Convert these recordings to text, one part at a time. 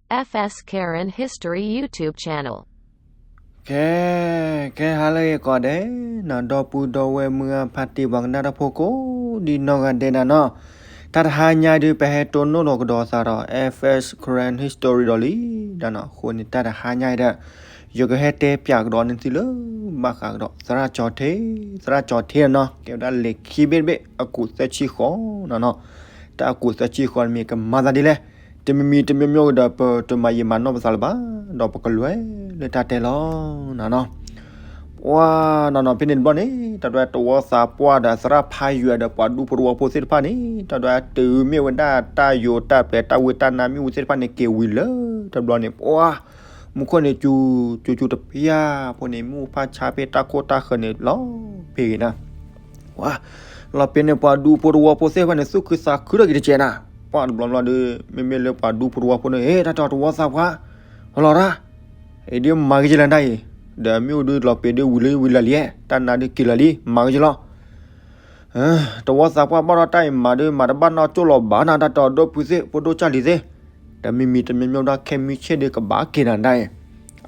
F S Karen History YouTube channel. ကဲ, ကဲဟါလၢအဂ့ၤကိးဂၤဒဲး, ဒီပုၢ်ဒီဝဲၢ်မုၢ်ဂၢ်ဖါတံၢ်ပှၤကနၣ်တၢ်ဖိကိးဒ်နီၢ်ဂၤဒဲးနၤနီၤ, တၢ်တဟါညါအံၤဒုး ပဟဲတိၢ်နီၣ်ဒီးကဒီးသးဒီး F S Karen History ဒီးလံ, ဒီးနီၤ အဃိန့ၣ် တၢ်တဟါညါအံၤဒီး ယကဟဲတဲပၠးကဒီးန့ၢ်သုလၢ ဘၣ်ဃးကဒီး သရၣ်ကၠီၤထ့, သရၣ်ကၠီၤထ့နီၤ ကဲဝဲဒၣ်လံာ်ခံဘ့ၣ်တဘ့ၣ် အကူးသၢဆံဃီနီၤနီၤ, တၢ်အကူးသၢဆံဃီန့ၣ်မ့ၢ်ကမၤသးဒ်လဲၣ်, တမံၤမံၤတမံၤမံၤဒီး ပတမၤယံာ်မၤနီၢ်ပသးလၢၤဘၣ်, ဒီးပကလဲၤလၢတၢ်တဲလီၤနီၤနီၤ. ပှၤနီၤနီၤ ဖဲန့ၣ်တဘျီန့ၣ် တၢ်ဒွဲတဝီသးပှၢ်ဒီးသရၣ်ဖးယွၤဒီး ပှၤဒူဖိတဝီဖိသ့ၣ်တဖၣ်န့ၣ် တၢ်ဒွဲတုၤမ့ၢ်ဝဲဒၣ်တၢ်ယိာ်တၢ်ပျဲတၢ်ဝံတၢ်နါမ့ၣ်အူသ့ၣ်တဖၣ်န့ၣ် က့ၤဝံၤလၢတဘျီန့ၣ် ပှၤ မူခိၣ်န့ၣ် စူၤစူၤစူၤတပျၢ်ဖိန့ၣ် မ့ၣ်အူဖးဆါဖဲတၢ်ခိၣ်တၢ်ဃၢၤန့ၣ် လီၤဖဲဂ့ၤနၤ ပှၤ လီၤဖဲန့ၣ် ပှၤဒူဖိတဝီဖိသ့ၣ်တဖၣ်န့ၣ် သူၣ်ခုသးခုထီၣ်က့ၤတကဲးနၤ, ပှၤတဘျီဘျီဒီး မ့မ့ၢ်လၢပှၤဒူဖိတဝီဖိန့ၣ် ဟ့ၣ် တၢ်တဲအီၤတဝီသးပှၢ် လီၤရၣ်, အံၤဒုးမၤက့ၤလၢတၢ်အံၤ, ဒီးမ့ၣ်အူဒုးလီၤပံာ်ဒုးဝံၤလၢဝံၤလၢလံ, တၢ်နါဒုးက့ၤလၢလံ မၤက့ၤလီၤ တဝီသးပှၢ်ဘၣ်ဒီးတၢ်အံၤမၤဒုးမၤတဘၣ်နီၢ်ကၠိၣ်လီၤဘၣ်နၤ တၢ်တဲအီၤဒီပုၢ်သ့ၣ် ဖိဒိၣ်ကၢ်လံၤသ့ၣ်, ဒီးမံၤမံၤတမံၤမံၤဒီးခဲမံဆ့ၣ်ဒုးကဘၣ်က့ၤနၤဒၣ်အံၤ,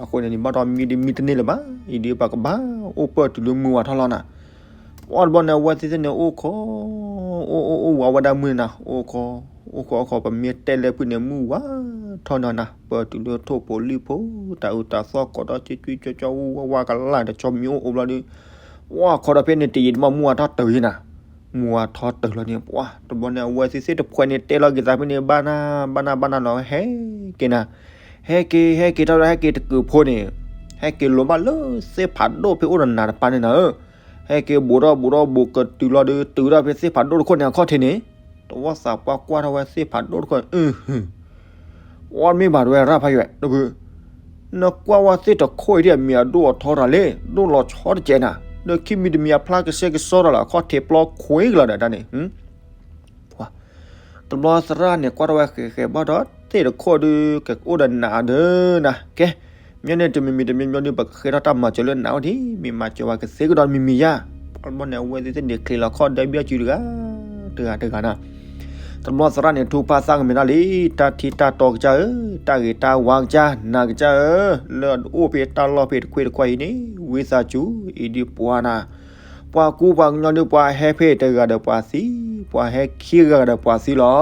အဃိန့ၣ် နဘၣ်ဒီးမံဒုးမံတန့ၢ်လၢၤဘၣ်, အံၤဒုးပှၤကဘၣ်အိၣ်ပၢၢ်တုၤလၢမုၢ်ဝါထီၣ်လီၤနၤ ပှၤတဘျီန့ၣ် အဝဲသ့ၣ်သ့ၣ်န့ၣ် အိၣ်ခိး အိၣ်အိၣ်အိၣ်ဝးဝဲဒၣ်မုၢ်နၤ, အိၣ်ခိး အိၣ်ခိးအိၣ်ခိး ပမ့ၢ်တဲလၢဖုၣ်န့ၣ် မုၢ်ဝါထီၣ်နီၤနၤ, ပၢၢ်တုၤလၢထိၣ်ဖိလံၣ်ဖိ တၢ်အုးတၢ်သီၣ်ကိးဒီး ကၠွကၠွကၠီကၠီဝါဝါကလၢ်တဆီမံၤအိၣ်အိၣ်ဘျီဒီး ပှၤခိးဒီးဖဲန့ၣ် တယံာ်တမီၢ်မုၢ်ဝါထီၣ်တုၤယံၤနၤ, မုၢ်ဝါထီၣ်တုၤလီၤန့ၣ် ပှၤတဘျီန့ၣ် အဝဲသ့ၣ်သ့ၣ်တဖှဲန့ၣ် တဲလီၤက့ၤသးဖဲန့ၣ် ဘၣ်နၢ်ဘၣ်နၢ်ဘၣ်နၢ်လီၤ ဟဲက့ၤနၤ, ဟဲက့ၤ ဟဲက့ၤထီၣ်ဒီး ဟဲက့ၤတကုးဖိန့ၣ် ဟဲက့ၤလိၤဘၣ်လၢသ့ၣ်ဖးဒိၣ်ဖဲအိၣ်ဒီးနၤတပၤန့ၣ်နၤဧၢ, ဟဲက့ၤဘူးထီၣ်ဘူးထီၣ်ဘူးကတုၤလီၤဒီး တုၤထီၣ်ဖဲသ့ၣ်ဖးဒိၣ်တခိၣ်န့ၣ် အခီၣ်ထံးန့ၣ်, တဝီသးပှၢ်ကွၢ်ထီၣ်ဝဲသ့ၣ်ဖးဒိၣ်တခိၣ် အၢ အီၣ်မ့ၢ်ဘၣ်တဝဲရၣ်ဖးယွဲၣ် နကွၢ်ဝဲသ့ၣ်တခိၣ်အံၤဒ်အမ့ၢ်အဒိၣ်အထီတၢ်လဲၣ်, ဒိၣ်လီၤဆီတကဲးနၤ, ဒီးခံမံၤတမံၤအဖျါကဆှဲကဆှီတၢ်လၢအခီၣ်ထံးပျီခွ့ကလီၤဒီးတၢ်န့ၣ်, တဘျီသရၣ်န့ၣ် ကွၢ်ထီၣ်ဝဲဃဲၤဃဲၤဘၣ်ဒီး သ့ၣ်တခိၣ်ဒုးကအိၣ်ဒီးနးဒီးနၤ, ကဲ မ့ၢ်န့ၣ် တမံၤမံၤတမံၤမံၤဒုး ပကဃဲထီၣ်တၢ်မၤစၢၤလၢနးအိၣ်ဒံး မ့ၢ်မၤစၢၤဝဲကသ့ကဒီးတမံၤမံၤယါ, ဘၣ်တဘျီန့ၣ် အဝဲသ့ၣ်သ့ၣ်န့ၣ် ချံးလီၤခီၣ်ဒဲဘံၣ်အစုတဂၤ တဂၤတဂၤနၤ တဘျီသရၣ်န့ၣ် ထူၣ်ဖးသးကမဲာ်တၢ်လံ, တၢ်ထံတၢ်တီကစၢ်ဧၢ, တၢ်ဂ့ၤတၢ်ဝါကစၢ် နၤကစၢ်ဧၢ, လၢအအိၣ်ဖဲတၢ်လီၢ်ဖဲတခွ့တခွါအံၤန့ၣ် ဝံသးစူၤ အံၤဒုးပှၤနၤ, ပှၤကူပှၤကညီဒုး ပှၤဟဲဖဲတဂၤဒီးပှၤသံ, ပှၤဟဲခံဂၤဒီးပှၤသံလီၤ.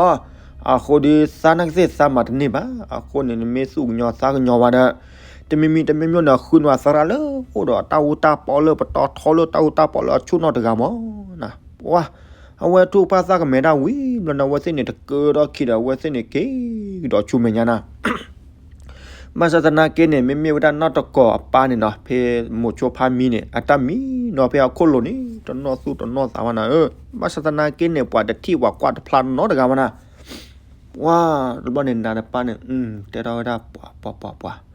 အဃိဒုး သးနာ်က့သ့ၣ်သးမၤတန့ၢ်ဘၣ်. အဃိန့ၣ် နမ့ၢ်သူၣ်ကညီၤသးကညီၤဝဲဒီး တမံၤမံၤတမံၤမံၤန့ၣ် ဃုနၤသရၣ်လၢအိၣ်ဒီးတၢ်အူတၢ်ပီလၢပတီၢ်ထီလၢတၢ်အူတၢ်ပီလၢအဆူၣ်နီၢ်တဂၤမးနၤ. ပှၤ အဝဲထူၣ်ဖးသးကမဲာ်တၢ်ဝံၤဘျီန့ၣ် အဝဲသ့ၣ်န့ၣ် တကၢထီၣ်ခံဒီး အဝဲသ့ၣ်န့ၣ်က့ၤကဒီးဆူမဲာ်ညါနၤ. ဘၣ်ဆၣ်သနာ်က့န့ၣ် မ့မ့ၢ်ဝဲဒၣ်နီၢ်တကီၢ်အပၢ်န့ၣ်နီၤ ဖဲမိၤဆိဖါမံန့ၣ် အတၢ်မံနီၤဖဲအခိၣ်လိၤန့ၣ် တနီၢ်သူၣ်တနီၢ်သးဘၣ်နၤဧၢ. ဘၣ်ဆၣ်သနာ်က့န့ၣ် ပှၤတထံၣ်ပှၤကွၢ်တဖျါနီတဂၤဘၣ်နၤ. ပှၤတဘျီန့ၣ် နၤတပၢ်န့ၣ် တဲထီၣ်ဝဲဒၣ် ပှၤ ပှၤ ပှၤ ပှၤ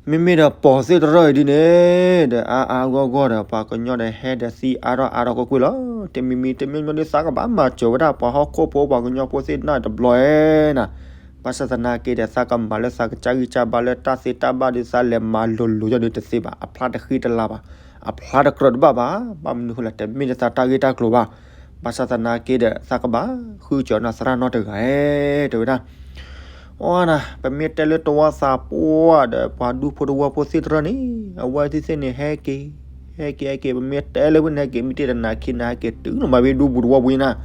မ့မ့ၢ်ဒီးပိာ်သ့ၣ်တရၢၢ်အံၤဒ်န့ၣ် ဒီးအါအါဂီၢ်ဂီၢ်ဒီး ပှၤကညီဒီးဟဲဒီးသံအါထီၣ်အါထီၣ်ကွ့ၢ်ကွ့ၢ်လီၤ. တမံၤမံၤတမံၤမံၤဒီး သးကဘၣ်မၤစၢၤဝဲဒၣ်ပှၤဟီၣ်ခိၣ်ဖိပှၤကညီဖိသ့ၣ်တဖၣ်တဘျီဧါနၤ. ဘၣ်ဆၣ်သနာ်က့ဒီး သးကမၤလၢသးကစၢ်ဂံၢ်စၢ်ဘါလၢတၢ်သ့တၢ်ဘၣ်ဒီး သးလဲၤမၤလိၤလိၤယီၤဒီးတသ့ဘၣ်. အဖျါတဃံတလၤဘၣ်, အဖျါတကြၢးတဘၣ်ဘၣ်. ဘၣ်မနုၤဃိလဲၣ် တမ့ၢ်လၢသးတၢ်ဂ့ၢ်တၢ်ကျိၤဘၣ်. ဘၣ်ဆၣ်သနာ်က့ဒီး သးကဘၣ်ဃုစၢၤနီၢ်သရၣ်နီတဂၤဧါ တဲဝဲဒၣ် အီနၤ ပမ့ၢ်တဲလၢတဝီသးပှၢ်ဒီး ပှၤဒူဖိတဝီဖိသ့ၣ်တရၢၢ်န့ၣ် အဝဲသ့ၣ်သ့ၣ်န့ၣ် ဟဲက့ၤ ဟဲက့ၤ ဟဲက့ၤ ပမ့ၢ်တဲလၢဖဲန့ၣ် ဟဲက့ၤမ့ၢ်တ့ၢ်တနၤခံနၤ ဟဲက့ၤတုၤလီၤမးဖဲဒူပူၤတဝီပူၤအံၤနၤ.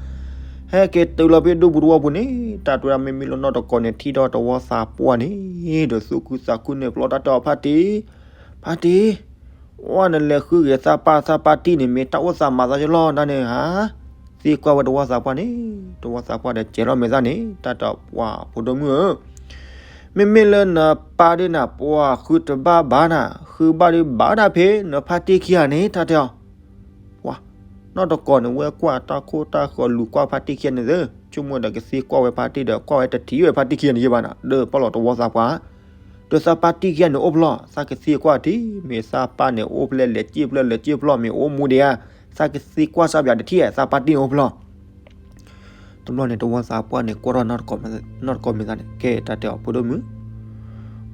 ဟဲက့ၤတုၤလီၤဖဲဒူပူၤတဝီပူၤန့ၣ် တၢ်တဲဝဲဒၣ် မ့မ့ၢ်လၢနီၢ်တကီၢ်န့ၣ် ထံၣ်ထီၣ်တဝီသးပှၢ်န့ၣ် ဒီးသူၣ်ခုသးခုန့ၣ် ပျီတၢ်တဲအီၤ ဖါတံၢ် ဖါတံၢ် အီနလဲၤဃုဂဲၤသးပၢ်သးပၢ်တံၢ်န့ၣ် မ့ၢ်တၢ်အိၣ်သးမၤသးယလီၤနၤန့ၣ်ဧါ. သံကွၢ်ဝဲတဝီသးပှၢ်န့ၣ် တဝီသးပှၢ်ဒီးကဲၤလီၤမဲာ်သၣ်န့ၣ် တၢ်တဲအီၤ ပှၤဖိဒိၣ်မုၣ်ဧၢ မ့မ့ၢ်လၢနပၢ်ဒုးနၤ ပှၤဃုတဘၣ်ဘၣ်နၤ ဃုဘၣ်ဒုးဘၣ်ဒၣ်ဖဲနဖါတံၢ်ခံဂၤန့ၣ် တၢ်တဲအီၤ ပှၤ နီၢ်တကီၢ်န့ၣ် ဝဲကွၢ်တၢ်ခိၣ်တၢ်ဃၢၤလူၤကွၢ်ဖါတံၢ်ခံဂၤန့ၣ်သ့ ဆိကမိၣ်ဒီးကသံကွၢ်ဝဲဖါတံၢ်ဒီး ကွၢ်ဝဲတထံၣ်ဝဲဖါတံၢ်ခံဂၤန့ၣ်ယဲဘၣ်နၤ ဒီးပီၣ်လီၤတဝီသးပှၢ် ဒီးသးပၢ်တံၢ်ခံဂၤန့ၣ်အိၣ်ဖျီၣ် သးကသံကွၢ်ထံၣ် မ့ၢ်သးပၢ်န့ၣ်အိၣ်ဖျဲၣ်လဲၤစ့ၢ်ဖျၢၣ်လဲၤစ့ၢ်ဖျီၣ် မ့ၢ်အိၣ်မူဒံးဧါ သးကသံကွၢ်စၢ်ပၠးတထံၣ် သးပၢ်တံၢ်န့ၣ်အိၣ်ဖျီၣ် တဘျီန့ၣ် တဝီသးပှၢ်န့ၣ် ကွၢ်ထီၣ်နီၢ်တကီၢ်မဲာ်သၣ်န့ၣ် ကဲတၢ်တဲအီၤ ဖိဒိၣ်မုၣ်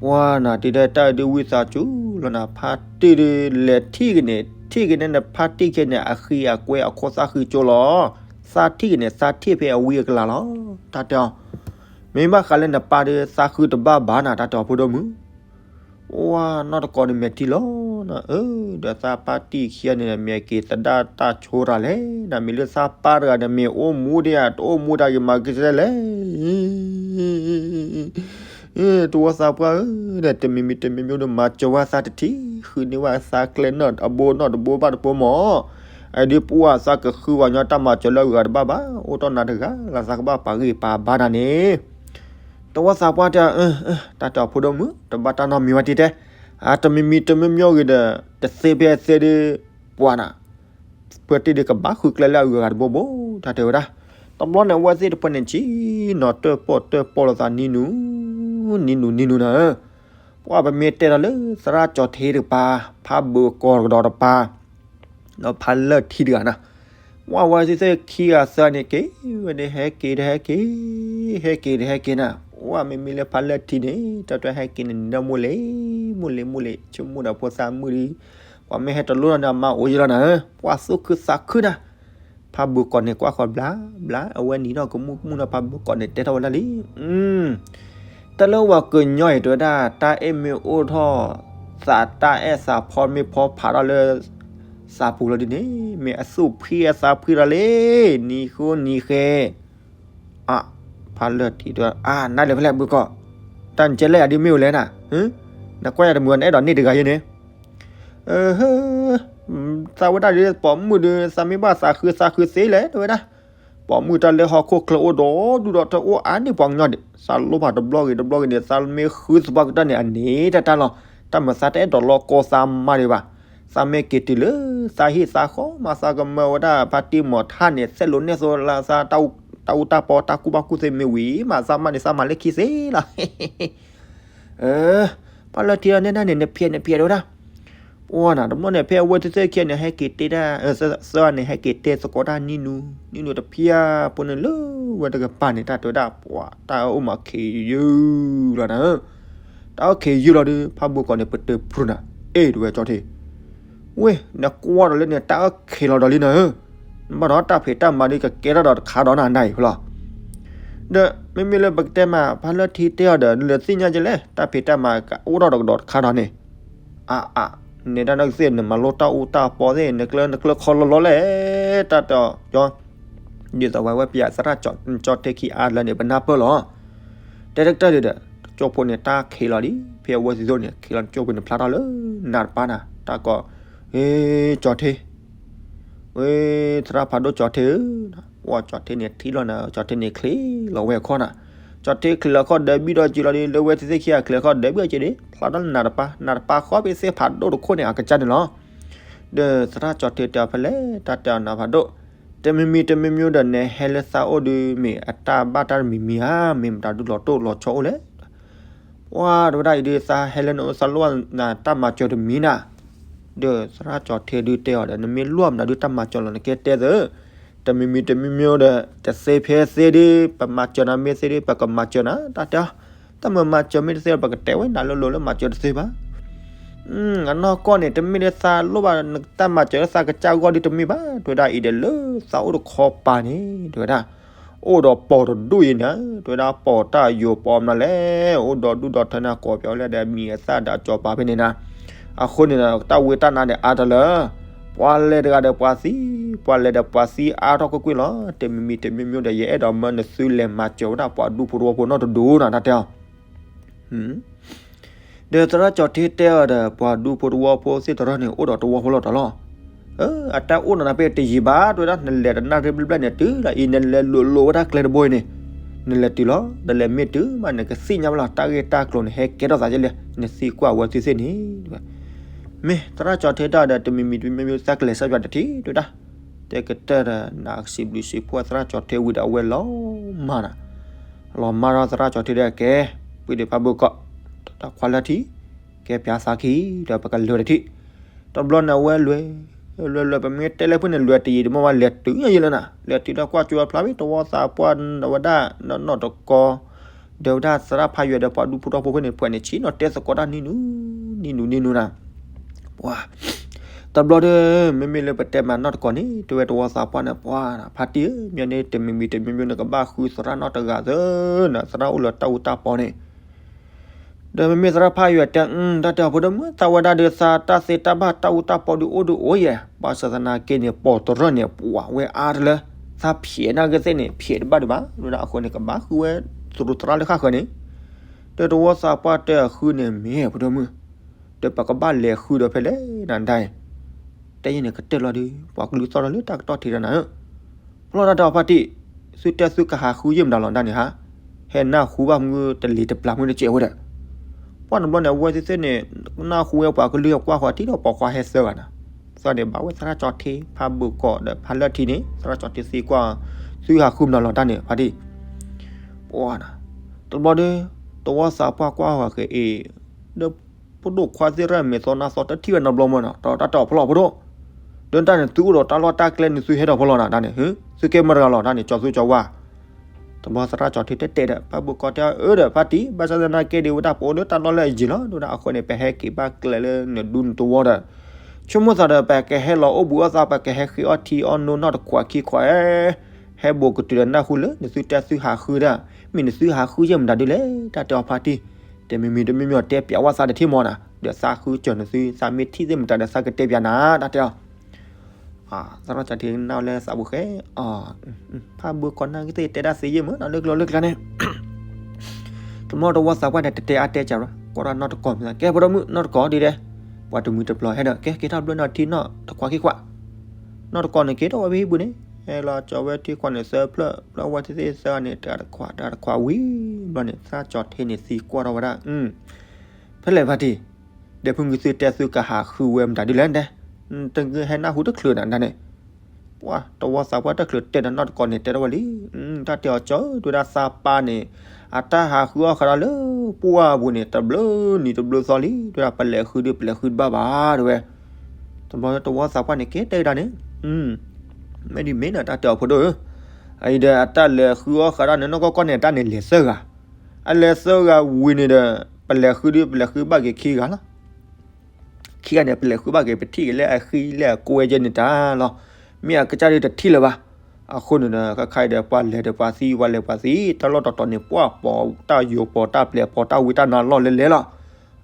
ပှၤနၤ တံၤဒဲးတၢ်အဒုးဝံသးစူၤလီၤနၤ ဖါတံၢ်ဒုးလဲၤထံၣ်က့ၤန့ၣ် ထံၣ်က့ၤန့ၣ်နဖါတံၢ်ခဲန့ၣ် အဃံအကွဲအခိၣ်သၣ်ဃံကၠိလီၤ သးထံၣ်က့ၤန့ၣ် သးထံၣ်ဖဲအဝံအကလၤလီၤ တၢ်တဲအီၤ မ့ၢ်ဘၣ်ဃးလၢနပၢ်ဒီး သးဃုတဘၣ်ဘၣ်နၤ တၢ်တဲအီၤဖိဒိၣ်မုၣ်. ဝဲနီၢ်တကီၢ်န့ၣ်မဲာ်ထံလီၤနၤ, အၢ ဒီးသးပၢ်တံၢ်ခံဂၤန့ၣ် မ့ၢ်က့ၤသဒၣ်တၢ်ဆိတၢ်လဲၣ်, နမ့ၢ်လၢသးပၢ်တဂၤန့ၣ် မ့ၢ်အိၣ်မူဒံးဧါ, တအိၣ်မူတၢ်ဂ့ၤမၤကစဲလဲၣ်. တဝီသးပှၢ်ဧၢ, ဒီးတမံၤမံၤတမံၤမံၤဒီး မၤစၢၤဝဲသးတထံၣ်, ဃုန့ၢ်ဝဲသးကျဲနီၢ်တဘိနီၢ်တဘိဘၣ်တဘိမၢ်. အဒုးပှၢ်သးကဃုဝဲညီတၢ်မၤစၢၤလၢအဂၤတဘၣ်ဘၣ်, အိၣ်တီၢ်နၤတဂၤလၢသးကဘၣ်ပာ်ဂံၢ်ပာ်ဘါနၤန့ၣ် တဝီသးပှၢ်တဲ, တၢ်တဲအီၤဖိဒိၣ်မုၣ် တဘၣ်တၢ်နီတမံၤဝဲတံၢ်တဲ, အတမံၤမံၤတမံၤမံၤဂ့ၤဒီး တသ့ဖဲသ့ဒီး ပှၤနၤ ပှၤတံၢ်ဒီးကဘၣ်ဃုကျဲလၢအဂၤတဘိဘိ တၢ်တဲဝဲဒၣ်. တဘျီန့ၣ် အဝဲသ့ၣ်တဖၣ်န့ၣ် ဆ့ၣ်နီၤတၢၣ်ပီၣ်တၢၣ်ပီၣ်လိာ်သးနံၤနုၤ နံၤနုၤနံၤနုၤနၤဧၢ. ပှၤပမ့ၢ်တဲဒီးလၢသရၣ်ကၠီၤထ့တကပၤ, ဖးဘၢကီၢ်တကဒီးတကပၤ, ဒီးဖးလၢၢ်ထံတဂၤနၤ, ပှၤဝဲသ့ၣ်ခံဂၤသၢဂၤန့ၣ် က့ၤဝဲန့ၣ် ဟဲက့ၤတဟဲက့ၤ, ဟဲက့ၤတဟဲက့ၤနၤ, ပှၤမ့မ့ၢ်လၢဖးလၢၢ်ထံန့ၣ် တၢ်တဟဲက့ၤန့ၣ် နံၤဒီမိၢ်လ့ၤ, မိၢ်လ့ၤမိၢ်လ့ၤ ဆိကမိၣ်ဒီးဖိသၣ်မုၣ်ဒီး ပှၤမ့ၢ်ဟဲတလိၣ်လီၤန့ၣ် အမါအိၣ်ယဲလီၤနၤဧၢ, ပှၤသူၣ်ခုသးခုနၤ. ဖးဘၢကီၢ်န့ၣ် ကွၢ်ဃီၤဘျါဘျါ အဝဲနံၤထီၣ်ကမူၣ်ကမူၣ်နီၤ ဖးဘၢကီၢ်န့ၣ် တဲထီၣ်ဝဲဒၣ်လံ. တၢ်လၢပှၤကညီအံၤတဲဝဲဒၣ် တၢ်အဲၣ်မ့ၢ်အိၣ်ထီၣ် သးတၢ်အဲၣ်သးဖီမ့ၢ်ဖီဖးထီၣ်လၢ သးပူၤလီၤဒ်န့ၣ် မ့ၢ်အသူၣ်ဖှံအသးဖှံလီၤလံ, နံၤဃိနံၤဃဲ အ ဖးလၢၢ်ထံတဲ အါ နၤလဲၤဖဲလဲၣ်ဘုကီၢ်, တၢ်နကဲလဲၣ်ယၤဒ်မ့ၢ်ဝဲလဲၣ်နၤ, နကွၢ်ယၤတမုာ်နအဲၣ်ဒိးန့ၢ်တဂၤယဲန့ၣ်, သးဝဲဒၣ်ဒ်ပိာ်မုၣ်ဒီး သးမ့ၢ်ဘၣ်သးဃုသးဃုသ့လဲၣ် တဲဝဲဒၣ်. ပိာ်မုၣ်တၢ်လၢဟီၣ်ခိၣ်ချၢအိၣ်ဒီးဒူၣ်ဒီးထၢအိၣ်အါန့ၢ်ပှၤကညီဒံး, သးလိၣ်ဘၣ်တဘျီဂ့ၤတဘျီဂ့ၤန့ၣ် သးမ့ၢ်ဃုသပှၢ်ကတၢၢ်န့ၣ် အန့ၣ်တၢ်တၢ်လီၤ. တၢ်မၤသးတအဲၣ်ဒိးလီၤကီသးမါဒံးဘၣ်. သးမ့ၢ်က့ၤတုၤလၢ သးဟံၣ်သးဃီမး သးကမၢဝဲဒၣ်ဖါတံၢ်မီၤထၣ်န့ၣ် သဲးလိာ်နဲၣ်သိလၢသး တၢ်အူတၢ်ပီတၢ်ကူၣ်ဘၣ်ကူၣ်သ့မ့ၢ်ဝံၤမး သးမါန့ၣ် သးမၤလၢခံသ့လီၤ. ဖးလၢၢ်ထံန့ၣ်ဒၣ်န့ၣ် နဖျဲးနဖျဲးတဲဝဲဒၣ်. ပှၤနၤ တဘျီန့ၣ် ဖဲအဝဲသ့ၣ်သ့ၣ်ခံဂၤန့ၣ် ဟဲက့ၤတဲဒၣ် သၢဂၤန့ၣ် ဟဲက့ၤတဲသကိးတၢ်နံၤနုၤ နံၤနုၤတဖျၢၣ်ဖိန့ၣ်လၢဝဲတကပၤန့ၣ် တၢ်တဲဝဲဒၣ် ပှၤတၢ်အိၣ်မးခံးယုၢ်လီၤနၤဧၢ. တၢ်အိၣ်ခံးယုၢ်လီၤဒီး ဖးဘိကီးန့ၣ် ပတုာ်ဖုးနၤ အ့ၣ် တဲဝဲကၠီထ့ ဝ့ၢ် နကွၢ်ဒီးလၢန့ၣ် တၢ်အိၣ်ခံးလီၤဒီးလံနၤဧၢ. နဘၣ်ဒီးတၢ်ဖံးတၢ်မၤဒ်ကကဲထီၣ်ဒီးတခါဒီးနၤနၤအံၤလီၤ. ဒီးမ့မ့ၢ်လၢပကတဲမး ဖးလၢၢ်ထံတဲအီၤဒီး နလၢသ့ၣ်ညါကလဲၣ် တၢ်ဖံးတၢ်မၤကအိၣ်ထီၣ်ဒီးကဒီးတခါဒီးန့ၣ် အါအါ နဲဒၣ်နကသ့ၣ် နမၤလိတၢ်အူတၢ်ပီသ့ၣ် နကျၢနကျၢခီလီၤလီၤလဲၣ် တၢ်တဲအီၤ ဒ်သိးဝဲဝဲပယၤသရၣ်ကၠီထ့ခံအါလၢန့ၣ် ပနၢ်ပၢၢ်လီၤ. တဲတကတၢၢ်ဒံးဒီး ကၠိဖိန့ၣ် တၢ်ခံးလီၤလံ ဖဲအဝဲသ့ၣ်သိၣ်န့ၣ် ခံးလီၤကၠိဖိန့ၣ်ဖျါထီၣ်လၢနၤတပၤနၤ တၢ်ကိး ဟ့ ကၠီထ့ ဝဲ သရၣ်ဖးဒိၣ်ကၠီထ့ဧၢ, ဝဲကၠီထ့န့ၣ်ထံၣ်လီၤနၤ ကၠီထ့န့ၣ်ချ့လီၤဝဲအခီၣ်နၤ, ကၠီထ့ချ့လီၤခီၣ်ဒၢဘံၣ်ဒီးက့ၤလီၤဒီး လၢဝဲသ့ၣ်သ့ၣ်ခံဂၤချ့လီၤခီၣ်ဒၢဘံၣ်ဒီးက့ၤဒီး ဖျါထီၣ်လၢနၤတပၤ နၤတပၤဃီဖဲသ့ၣ်ဖးဒိၣ်တခိၣ်န့ၣ် အကစၢ်န့ၣ်လီၤ. ဒီးသရၣ်ကၠီထ့တဲအီၤဖဲလဲၣ် တၢ်တဲအီၤနၤဖးဒိၣ်, တမံၤမံၤတမံၤမံၤဒီး နဟဲလၢသးအိၣ်ဒီး မ့ၢ်အတၢ်ဘၣ်တၢ်တမံၤမံၤဧါ, မ့ၢ်မတၤဒုးလီၤတိၢ်လီၤဆီအိၣ်လဲၣ် ပှၤတဲဝဲဒၣ်အံၤဒီး သးဟဲလၢနသးလိၣ်နတၢ်မၤစၢၤတမံၤနၤ, ဒီးသရၣ်ကၠီထ့ဒုးတဲအီၤဒီး နမ့ၢ်လိၣ်မနုၤဒုးတၢ်မၤစၢၤလီၤ နကဲတဲသၢ, တမံၤမံၤတမံၤမံၤဒီး တသ့ဖဲသ့ဒီး ပမၤစၢၤနၤမ့ၢ်သ့ဒီး ပကမၤစၢၤနၤ တၢ်တဲအီၤ, တၢ်မၤမၤစၢၤမ့ၢ်တသ့ဒီး ပကတဲဝဲနၤလိၤလိၤလၢမၤစၢၤတသ့ဘၣ် အနီၢ်ကီၢ်န့ၣ် တမ့ၢ်လၢသးလိၣ်ဘၣ်နတၢ်မၤစၢၤလၢသးကစၢ်ဂီၢ်ဒုးတမ့ၢ်ဘၣ်, တဲဝဲဒၣ်အံၤဒီးလၢသးအိၣ်တခီပၤန့ၣ် တဲဝဲဒၣ်, အိၣ်ဒီးပိာ်တဒူၣ်အံၤနၤ, တဲဝဲဒၣ်ပိာ်တၢ်ယိာ်ပိာ်မနုၤလဲၣ်, အိၣ်ဒီးဒူၣ်ဒီးထၢနၤ ကိးပၠးဝဲလၢဒီးမံၤအသၣ်ဒီးကၠီၤပၤဖဲန့ၣ်နၤ, အဃိန့ၣ်ဒီး တၢ်ဝံတၢ်နါဒီးအါတလၢာ်, ပှၤလဲၤတဂၤဒီးပှၤသံ, ပှၤလဲၤဒီးပှၤသံအါထီၣ်ကွ့ၢ်ကွ့ၢ်လီၤ, တမံၤမံၤတမံၤမံၤဒီး ယအဲၣ်ဒိးမၢနသုလဲၤမၤစၢၤဝဲဒၣ်ပှၤဒူဖိတဝီဖိနီတဒူၣ်နၤ တၢ်တဲအီၤ ဒီးသရၣ်ကၠီထ့တဲအီၤဒီး ပှၤဒူဖိတဝီဖိသ့ၣ်တဖၣ်န့ၣ် အိၣ်ဒီးတဝီဖိလီၤတံၢ်လီၤ. အတၢ်အိၣ်နၤနၤဖဲတယံာ်ဘၣ် တဲဝဲဒၣ် နလဲၤတနၣ်ရံၣ်ဘျဲၣ်ဘျဲၣ်န့ၣ် တုၤလီၤအံၤ နလဲၤလိၤလိၤဝဲဒၣ်ကျဲတဘိအံၤန့ၣ်, နလဲၤတုၤလီၤ နလဲၤမ့ၢ်တုၤမး နကသ့ၣ်ညါဘၣ်လီၤ တၢ်ဂ့ၢ်တၢ်ကျိၤန့ၣ် ဟဲကဲထီၣ်သးကလဲၣ်, နသံကွၢ်ဝဲသ့ၣ်သ့ၣ်န့ၣ် မ့ၢ်သရၣ်ကၠီထ့တဲအီၤဒီး တမံၤမံၤတမံၤမံၤ သးကလဲၤစၢ်ပၠးတထံၣ် တဲဝဲဒၣ်, တဲကတၢၢ်ဒီး နစံးဘျုးစံးဖှိၣ်သရၣ်ကၠီထ့ဝံၤဒီး အဝဲလီၤမၢ်နၤ လီၤမၢ်ဒီးသရၣ်ကၠီထ့ဒီးကဲ, ပှ့ၤဒံးဖးဘိကီး, တၢ်ခွါလၢထံ, ကဲပၠးသးခံ, ဒီးပကလဲၤတထံၣ်, တဘျီန့ၣ်အဝဲလဲၤ, လဲၤလဲၤ ပမ့ၢ်တဲလၢဖုၣ်န့ၣ် လဲၤတယံာ်တမီၢ်ဘၣ် လဲၤတုၤယဲလၢနၤ, လဲၤတုၤဒီးကွၢ်ကၠိဖျါဖဲတဝီသးပှၢ်ဝဲဒၣ်, နီၢ်နီၢ်တကီ, ဒီးဝဲဒၣ်သရၣ်ဖးယွၤဒီးပှၤဒူဖိတဝီဖိဖဲန့ၣ် ပှဲၤန့ၣ်ဆံးနီၤတဲသကိးတၢ်နံၤနုၤ, နံၤနုၤနံၤနုၤနၤ, ပှၤ တဘျီဒီး မ့မ့ၢ်လၢပတဲမးနီၢ်တကီၢ်န့ၣ် တဲဝဲတဝီသးပှၢ်န့ၣ် ပှၤဖါတံၢ်ဧၢ, မ့ၢ်န့ၣ် တမံၤမံၤတမံၤမံၤန့ၣ် ကဘၣ်ဃုသရၣ်နီတဂၤသၢနၤ, သရၣ်အိၣ်လၢတၢ်အူတၢ်ပီန့ၣ် ဒီးမ့မ့ၢ်သရၣ်ဖးယွၤတဲ တၢ်တဲအီၤဖိဒိၣ်မုၣ် သးဝဲဒၣ်ဒီးသးတၢ်သ့တၢ်ဘၣ်တၢ်အူတၢ်ပီဒုးအိၣ်ဒုးအိၣ်ယဲၢ်, ဘၣ်ဆၣ်သနာ်က့န့ၣ် ပီၢ်တရၢၣ်န့ၣ် ပှၤဝဲအါတလၢ သးဖျဲးနာ်က့သ့ၣ်န့ၣ် ဖျဲးတဘၣ်ဒံးဘၣ်, ဝဲဒၣ်အဃိန့ၣ် ကဘၣ်ဃုဝဲသရူးသရၣ်လၢဃၣ်ဃၢၤန့ၣ်, ဒီးတဝီသးပှၢ်တဲအီၤ ဃုန့ၣ်မ့ၢ်ဖိဒိၣ်မုၣ်, ဒီးပကဘၣ်လဲၤဃုဒီးဖဲလဲၣ်နၤဒၣ်အံၤ, တဲယဲၢ်န့ၣ် ကတၢၢ်လီၤဒုး ပှၤကလုၢ်သီၣ်ထီၣ်လၢတၢ်ကတီၢ်ထံးဒီးနၤဧၢ, ဖျီၣ်တၢ်တဲအီၤဖါတံၢ်, သုတဲသုကဟးဃုယဲၢ်မတၤလီၤဒၣ်န့ၣ်ဟါ, ဟဲနၢ်ဟူဘၣ်မုၢ်တလံၤတပျၢ်မုၢ်တစဲးဝဲဒီး ပှၢ်တဘျီန့ၣ် အဝဲသ့ၣ်သ့ၣ်န့ၣ် နၢ်ဟူဝဲပှၤကလုၢ်အကွၢ်ဃီၤထံၣ်ဒီးပိာ်ခွါဟဲသၢဂၤနၤ, သီၣ်န့ၣ် ဘၣ်ဝဲသရၣ်ကၠီထ့ ဖးဘုးကီးဒီးဖးလၢထံန့ၣ် သရၣ်ကၠီထ့သံကွၢ်, သုဟးဃုမတၤလီၤဒၣ်န့ၣ် ဖါတံၢ်, ပှၢ်နၤ, တဘျီဒီး တဝီသးပှၢ်ကွၢ်ဃီၤဃဲအံၤ, ဒီးဖိဒိၣ်ခွါသ့ၣ်ရၣ်မဲာ်သီနါသီတထံၣ်ဝဲနီတဘျီမၢ်နီၤ ဒီးတၢ်တဲအီၤဖျီၣ်ဖိဒိၣ်, ဒီးတၢ်န့ၣ်သုအိၣ်ဒီးတၢ်လီၢ်တၢ်ကျဲန့ၣ်သုဟဲထီၣ်ဖီလီၤနၤဒၣ်န့ၣ်, သုကဲမတၤတဂၤလီၤဒၣ်န့ၣ် ကၠီၤသူကၠီၤဝါ တဘျီသရၣ်ကၠီထ့တဲတဲဒီး ဖးဘုးကီးတဲအီၤဒီး ဖါတံၢ် ဘၣ်ဆၣ်သနာ်က့ဒီး ဝဲဒၣ်ပအိၣ်လၢတၢ်လီၢ်လၢအယံၤလီၤ, ဒီးဝဲဒၣ်အဃိန့ၣ် ပဟဲက့ၤဘၣ်ကျဲလၢနဒူနတဝီဒီး ဆိကမိၣ်သးဒီး ပကဟဲလီၤအိၣ်ဘှံးအီၣ်သး ပကဟဲဃ့အီၣ်ထံအီၣ်နိနီၢ်တခွးခံခွး, ဟဲဘိးကတုၤဒီးနၢ်ဟူလၢနသုတဲသုဟးဃုဒၣ်, မ့ၢ်နသုဟးဃုယဲၢ်မတၤဒုးလဲၣ် တၢ်တဲအီၤဖါတံၢ်, တမံၤမံၤတမံၤမံၤတဲပျးဝဲသးတထံၣ်မီၤနၤ, ဒီးသးဃုစၢၤနသု သးမ့ၢ်ထံၣ်သ့ၣ်မတၤဒီးသးကတဲပျးနၤ တၢ်တဲအီၤ သရၣ်ကၠီထ့နၢ်ဝဲလၢသးပူၤဃဲ, ဖးဘုးကီးနာ်က့သ့ၣ်တဲဒၣ်သ့ယဲၢ်မၢ်နီၤ လၢကျိၤလၢကျါန့ၣ်, တမီၢ်တဝီသးပှၢ်န့ၣ် တဲတဲအါတဲကၢ်ဘၣ် ကွၢ်တၢ်နီၢ်တကီၢ်မ့ၢ်သး ကဲဖိဒိၣ်မုၣ်နီၢ်တကီၢ်ဒ်လဲၣ်, ပှၤတမှံၤတပျီၤဟဲဒီး ကဲက့ၤထီၣ်ဘျၢနီၢ်ထံနီၢ်တခွးခံခွး, နီၢ်တကီၢ်န့ၣ်က့ၤထီၣ်ဝဲဖဲဟံၣ်ပူၤန့ၣ်, ဟဲလီၤကၠီၤဝဲထံခွးန့ၣ်သၢဖျၢၣ်, ဘျီဝဲသ့ၣ်သၢဂၤန့ၣ် တဂၤတခွး တဂၤတခွးဝံၤဘျီန့ၣ် သရၣ်ကၠီထ့န့ၣ်သံကွၢ်ထီၣ်ဝဲဒၣ် ဖဲလဲၣ်ဖါတံၢ်, ဒီးဖုနုၤသုတဲသုကဟးဃုဝဲမတၤဒ်လဲၣ်တဲ, တဟဲနၢ်ဟူတချုးနၤဒၣ်န့ၣ်, ပှၢ်တဝီသးပှၢ်တချုးတဲဒီးနီၢ်တကီၢ်န့ၣ် တဲထီၣ်ဝဲလံ, တၢ်တဲအီၤကၠီ တဲဝဲဒၣ်သးပၢ်န့ၣ်, အတၢ်ဟးဃုအီၣ်ဃာ်ဒီးလၢပှၢ်ပူၤန့ၣ် တဘျုးနံၤတဘျုးသီလံ, တဲဝဲဒၣ်ပလဲၤဃုဒုးပလဲၤဃုတဘၣ်ဘၣ်တဲဝဲ, တဘျီတဝီသးပှၢ်န့ၣ်က့ၤတဲဝဲဒၣ်န့ၣ်, မ့ၢ်ဒ်မ့ၢ်နတၢ်တဲအီၤဖိဒိၣ်ဧၢ, အအံၤဒီးအတၢ်လဲၤဃုအီၣ်ဃာ်ဒီးန့ၣ် နီၢ်ကီၢ်ကီၢ်န့ၣ် အတၢ်န့ၣ်လဲၤသၢဂၤ, အလဲၤသၢဂၤဝံၤန့ၣ်ဒီး, ပလဲၤဃုဒုးပလဲၤဃုဘၣ်က့ၤခံဂၤလီၤ ခံဂၤန့ၣ် ပလဲၤဃုဘၣ်က့ၤပထံၣ်က့ၤလၢအဃံလၢအကွဲယဲန့ၣ်တၢ်လီၤ, မ့ၢ်အကစၢ်ဒုးတထံၣ်လၢၤဘၣ်, အဃိန့ၣ်ဒီး ခါခါအံၤဒီး ပှၤလဲၤဒီးပှၤသံ ပှၤလဲၤပှၤသံ တၢ်လီၢ်တတီၤန့ၣ် ပှၢ်ပိာ်တၢ်ယိာ်ပိာ်တၢ်ပျဲၤပိာ်တၢ်ဝံတၢ်နါ လီၢ်လဲၤလဲၤလီၤ,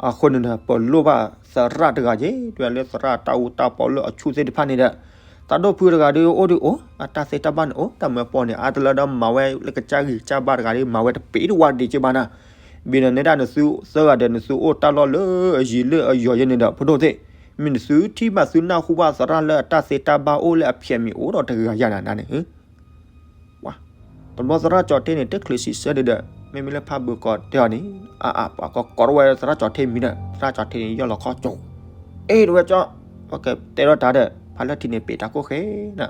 အဃိန့ၣ်ဒီး ပလိၣ်ဘၣ်သရၣ်တဂၤက့ၤ တဲလၢသရၣ်တၢ်အူတၢ်ပီလၢအဆူၣ်သ့ၣ်တဖၣ်န့ၣ်ဒီး, သးဒိၣ်ဖုတဂၤဒုးအိၣ်ဒုးအိၣ် အတၢ်သ့တၢ်ဘၣ်န့ၣ်အိၣ် တၢ်မၢပီန့ၣ် အါတလၢဒီးမၤဝဲလၢကစၢ်ဂံၢ်ကစၢ်ဘါတဂၤဒီး မၤဝဲတပ့ၤတဝါဒံးက့ဘၣ်နၤ, ဘၣ်ဒီးနဲဒၣ်နသုသၢဂၤဒီး နသုအိၣ်တၢ်လီၢ်လၢအယံၤလၢအယိာ်ယဲန့ၣ်ဒီး ဖိဒိၣ်သ့ၣ်, မ့ၢ်နသုထံၣ်ဘၣ်သုနၢ်ဟူဘၣ်သရၣ်လၢအတၢ်သ့တၢ်ဘၣ်အိၣ်လၢအဖျဲးမံၤအိၣ်ဒီးတဂၤယၤနၤန့ၣ် တဘျီသရၣ်ကၠီထ့န့ၣ် တချုးစံးဆၢဒံးဒီး မ့မ့ၢ်လၢဖးဘုးကီးတဲအီၤန့ၣ်, အအါ ပှၤကကိးထီၣ်ဝဲသရၣ်ကၠီထ့မံၤဒီး သရၣ်ကၠီထ့န့ၣ် ယီၢ်လီၤခီကၠိ, အ့ၣ် တဲဝဲကၠီ, ပကတဲထီၣ်တၢ်ဒီး ဖးလၢထံန့ၣ် ပ့ၤတၢ်ကိၣ်ဃဲနၤ,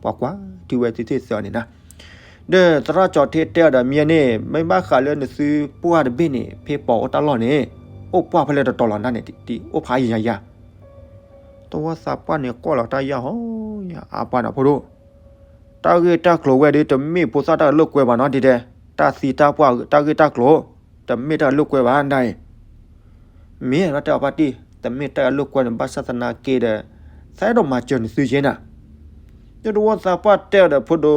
ပှၤကွၢ်ထံဝဲသ့ၣ်သ့ၣ်သၢအီၤန့ၣ်နၤ, ဒီးသရၣ်ကၠီထ့တဲအီၤဒီး မ့ၢ်န့ၣ် မ့ၢ်ဘၣ်ဃးလၢနသုပှၢ်တဘ့ၣ်န့ၣ် ဖဲပိာ်အိၣ်တၢ်လီၢ်န့ၣ်, အိၣ်ပှၢ်ဖဲလဲၣ်တတီၤလီၤနၤန့ၣ် တံၢ်အိၣ်ဖးယံၤယၤယၤ တဝီသးပှၢ်န့ၣ်ကွၢ်လီၤတၢ်ယၢ်ဟီယၢ်အါပှၤန့ၣ်ဖိဒိၣ်, တၢ်ဂ့ၢ်တၢ်ကျိၤဝဲဒၣ်တမ့ၢ်ဖိသၣ်တၢ်လိာ်ကွဲဘၣ်နီၤဒ်တဲ, တၢ်သံတၢ်ပှၢ်တၢ်ဂ့ၢ်တၢ်ကျိၤ, တမ့ၢ်တၢ်လိာ်ကွဲဘၣ်ဒၣ်အံၤ, မ့ၢ်တဲအီၤဖါတံၢ်, တမ့ၢ်တၢ်လိာ်ကွဲန့ၣ် ဘၣ်ဆၣ်သနာ်က့ဒီး, သးအဲၣ်ဒိးမၤစၢၤနသုက့နၤ, ဒီးတဝီသးပှၢ်တဲအီၤဒီးဖိဒိ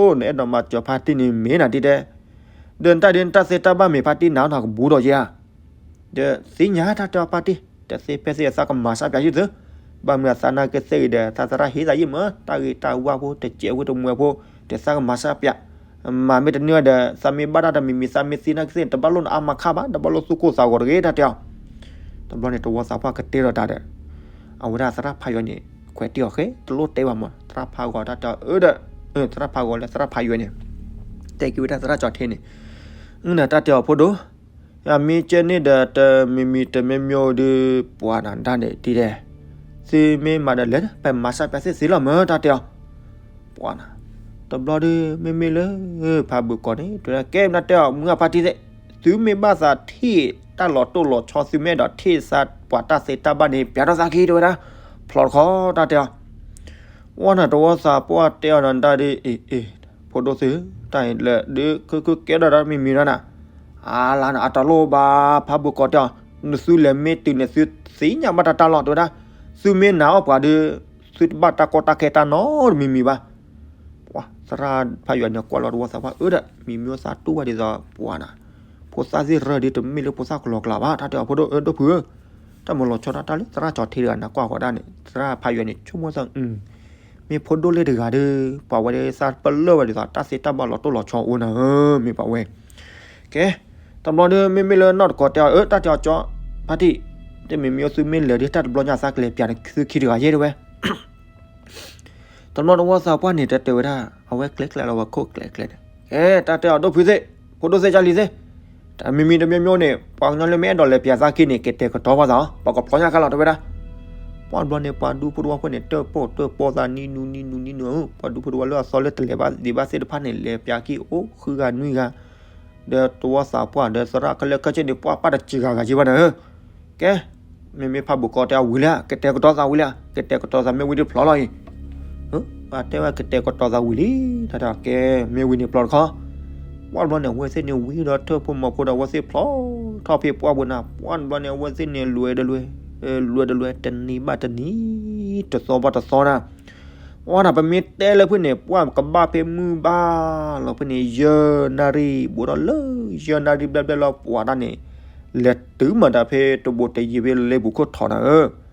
ၣ်, နအဲၣ်ဒိးမၤစၢၤဖါတံၢ်န့ၣ်မ့ၢ်နၤဒ်တဲ, ဒီးနတၢ်ဒ်နတၢ်သ့တၢ်ဘၣ်မ့ၢ်ဖါတံၢ်နၤနကဘူးဒီးက့ဧါ ဒီးသ့ၣ်ညါတၢ်တဲအီၤဖါတံၢ်, တသ့ဖဲသ့အသးကမၤစၢ်ပၠးယုၢ်သု, ဘၣ်မနုၤအသးနာ်က့သ့ၣ်ဂ့ၤဒီး သးသရၣ်ဟ့သးယံာ်မး, တၢ်ဂ့ၤတၢ်ဝါဖိတစဲးဝဲတမှဲဖိ, ဒီးသးကမၤစၢ်ပၠး, မၤမ့ၢ်တန့ၢ်ဒီး သးမ့ၢ်ဘၣ်တၢ်တမံၤမံၤ သးမ့ၢ်သံနာ်က့သ့ၣ် တဘၣ်လိၣ်နအါမၤခါဘၣ်, တဘၣ်လိၣ်သူၣ်ကိၢ်သးဂီၤတဂ့ၤတၢ်တဲအီၤ, တဘျီန့ၣ်တဝီသးပှၢ်ကတဲထီၣ်တၢ်ဒီး, အဝဲဒၣ်သရၣ်ဖးယွၤန့ၣ်, ခွဲးတ့ၢ်အီၤဃဲ တလိၣ်တဲဘၣ်မး သရၣ်ဖးဂီၤတၢ်တဲအီၤဒီး, သရၣ်ဖးဂီၤလၢသရၣ်ဖးယွၤန့ၣ်, တဲက့ၤဝဲဒၣ်သရၣ်ကၠီထ့န့ၣ်, နတၢ်တဲအီၤဖိဒိၣ် ယမ့ၢ်ကဲန့ၣ်ဒီးတမံၤမံၤတမ့ၢ်မ့ၢ်ဒီး ပှၤနၤဒၣ်န့ၣ်ဒ်လဲၣ်, သုမ့ၢ်မၤဒီးလဲၤ ပမၤစၢ်ပၠးသ့ၣ်သ့လီၤမၢတၢ်တဲအီၤ, ပှၤနၤ, တဘျီဒီး မ့မ့ၢ်လၢ ဖးဘုးကီးန့ၣ် တဲဝဲဒၣ်ကဲမနုၤတဲအီၤ မုၢ်အဖါတံၢ်သ့ၣ်, သုမ့ၢ်ဘၣ်သးထံၣ်တၢ်လီၤတိၢ်လီၤဆီ သုမ့ၢ်အဲၣ်ဒိးထံၣ်သးပှၤတၢ်သ့တၢ်ဘၣ်န့ၣ် ပၠးထီၣ်သးခံတဲဝဲဒၣ်, ဖျီတခီတၢ်တဲအီၤ ဝဲန့ၣ်တဝီသးပှၢ်တဲအီၤနၤဒၣ်ဒ်အံၤ, ဖိဒိၣ်သ့ၣ်, တၢ်အံၤလဲၤဒုး ခုခုကဲထီၣ်တၢ်မံၤမံၤဒီးနၤ, အါလါန့ၣ် အတလိၣ်ဘၣ် ဖးဘုးကီးတဲအီၤ, နသုလဲၤမ့ၢ်တုၤန့ၣ် သုသ့ၣ်ညါဘၣ်တၢ်တၢ်လီၤတဲဝဲဒၣ်, သုမ့ၢ်နာ်အီၣ်ပှၤဒီး သုတဘၣ်တၢ်ကီတၢ်ခဲတၢ်နီတမံၤမံၤဘၣ်. ပှၤသရၣ်ဖးယွၤန့ၣ်ကွၢ်လီၤတဝီသးပှၢ် အၢဒၣ် မံၤမံၤသးတူၢ်ဘၣ်ဒ်သိးပှၤနၤ, ဖိသၣ်သ့ၣ်ရၢဒီးတမ့ၢ်လၢဖိသၣ်ကလီကလီဘၣ် တၢ်တဲအီၤဖိဒိၣ် အၢ ဒိၣ်ဖုဧၢ, တၢ်မၤလီၤဆီဒၣ်တၢ်လၢသရၣ်ကၠီၤထ့တဂၤနၤကွၢ်ဃီဒၣ်န့ၣ် သရၣ်ဖးယွၤန့ၣ် ဆိကမိၣ်သး မ့ၢ်ဖိဒိၣ်လၢတဂၤဒီး ပှၤဝဲဒၣ်သးပလၢၢ်ဝဲဒ်သိး တၢ်သ့တၢ်ဘၣ်လီၤတိၢ်လီၤဆီအိၣ်နၤဧၢ မ့ၢ်ပှၤဝဲ ကဲ, တဘျီဒီး မ့မ့ၢ်လၢနီၢ်တကိးတဲအီၤ အၢ တၢ်တဲအီၤကၠီၤ ဖါတံၢ်, တမံၤမံၤအိၣ်သုမ့ၢ်လဲၤဒီး တၢ်တဘျီညါသးကလဲၤပၠးန့ၣ် သုခံတဂၤယဲၢ်တဲဝဲ တဘျီတဝီသးပှၢ်န့ၣ် တၢ်တဲဝဲဒၣ် အဝဲကျဲကျဲလီၤဝဲခိၣ်ကျဲကျဲန့ၣ် ကဲ တၢ်တဲအီၤဒိၣ်ဖုသ့ၣ်, ဖိဒိၣ်သ့ၣ်ကၢ်လံၤသ့ၣ်, တမံၤမံၤတမံၤမံၤန့ၣ် ပှၤကညီလၢမ့ၢ်အဲၣ်ဒိးလဲၤပၠးသးခံန့ၣ် ကတဲာ်ကတီၤပှၤသးအီၤ ပှၤကဖျီညါခါလီၤတဲဝဲဒၣ် ပှၢ်တဘျီန့ၣ် ပှၤဒူဖိတဝီဖိန့ၣ် တၢၣ်ပိၢ်တၢၣ်ပီသးနံနူနံနူနံနူ, ပှၤဒူဖိတဝီလၢအသီလၢတလဲၤဘၣ်ဒံးဘၣ်သ့ၣ်တဖၣ်န့ၣ် လဲၤပၠးခံအိၣ်ဃုဂၤနွံဂၤ, ဒီးတဝီသးပှၢ်ဒီးသရၣ်ခဲလၢာ်ခဲဆ့န့ၣ် ပှၢ်ပၢ်တစှၤဂၤက့ဘၣ်နၤဧၢ, ကဲ, မ့မ့ၢ်ဖးဘိးကီးတဲအဝံၤလံဧါ ကတဲာ်ကတီၤသးဝံၤလံဧါ ကတဲာ်ကတီၤသးမ့ၢ်ဝံၤဒီးဖျီလီၤအံၤ ပှၤတဲဝဲကတဲာ်ကတီၤသးဝံၤလံ, တၢ်တဲအီၤကဲ မ့ၢ်ဝံၤန့ၣ်ဖျီတခီ, ပှၢ်တဘျီန့ၣ် အဝဲသ့ၣ်န့ၣ်ဝံၤဒီးထၢၣ်ဖိမီၤဖိဒီး အဝဲသ့ၣ်ဖျီထီၣ်ဖဲပှၢ်ပူၤနၤ, ပှၢ်တဘျီန့ၣ် အဝဲသ့ၣ်န့ၣ်လွဲၤဒီးလွဲၤ, လွဲၤဒီးလွဲၤ တနံၤဘၣ်တနံၤ, တသီဘၣ်တသီနၤ, ပှၢ်နၤ ပမ့ၢ်တဲလၢဖုၣ်န့ၣ် ပှၢ်ကဘၣ်ဖဲမုၢ်ဘၣ်လီၤဖဲန့ၣ် ယဲၢ်နၣ်ရံၣ် ဘူးထီၣ်လၢ ယဲၢ်နၣ်ရံၣ်ဘျဲၣ်ဘျဲၣ်လီၤ ပှၢ်တၢ်န့ၣ် လဲၤတုၤမၤတၢ်ဖဲတဘိးတယံၤဖဲလ့ပူၤခိၣ်ထီးနၤဧၢ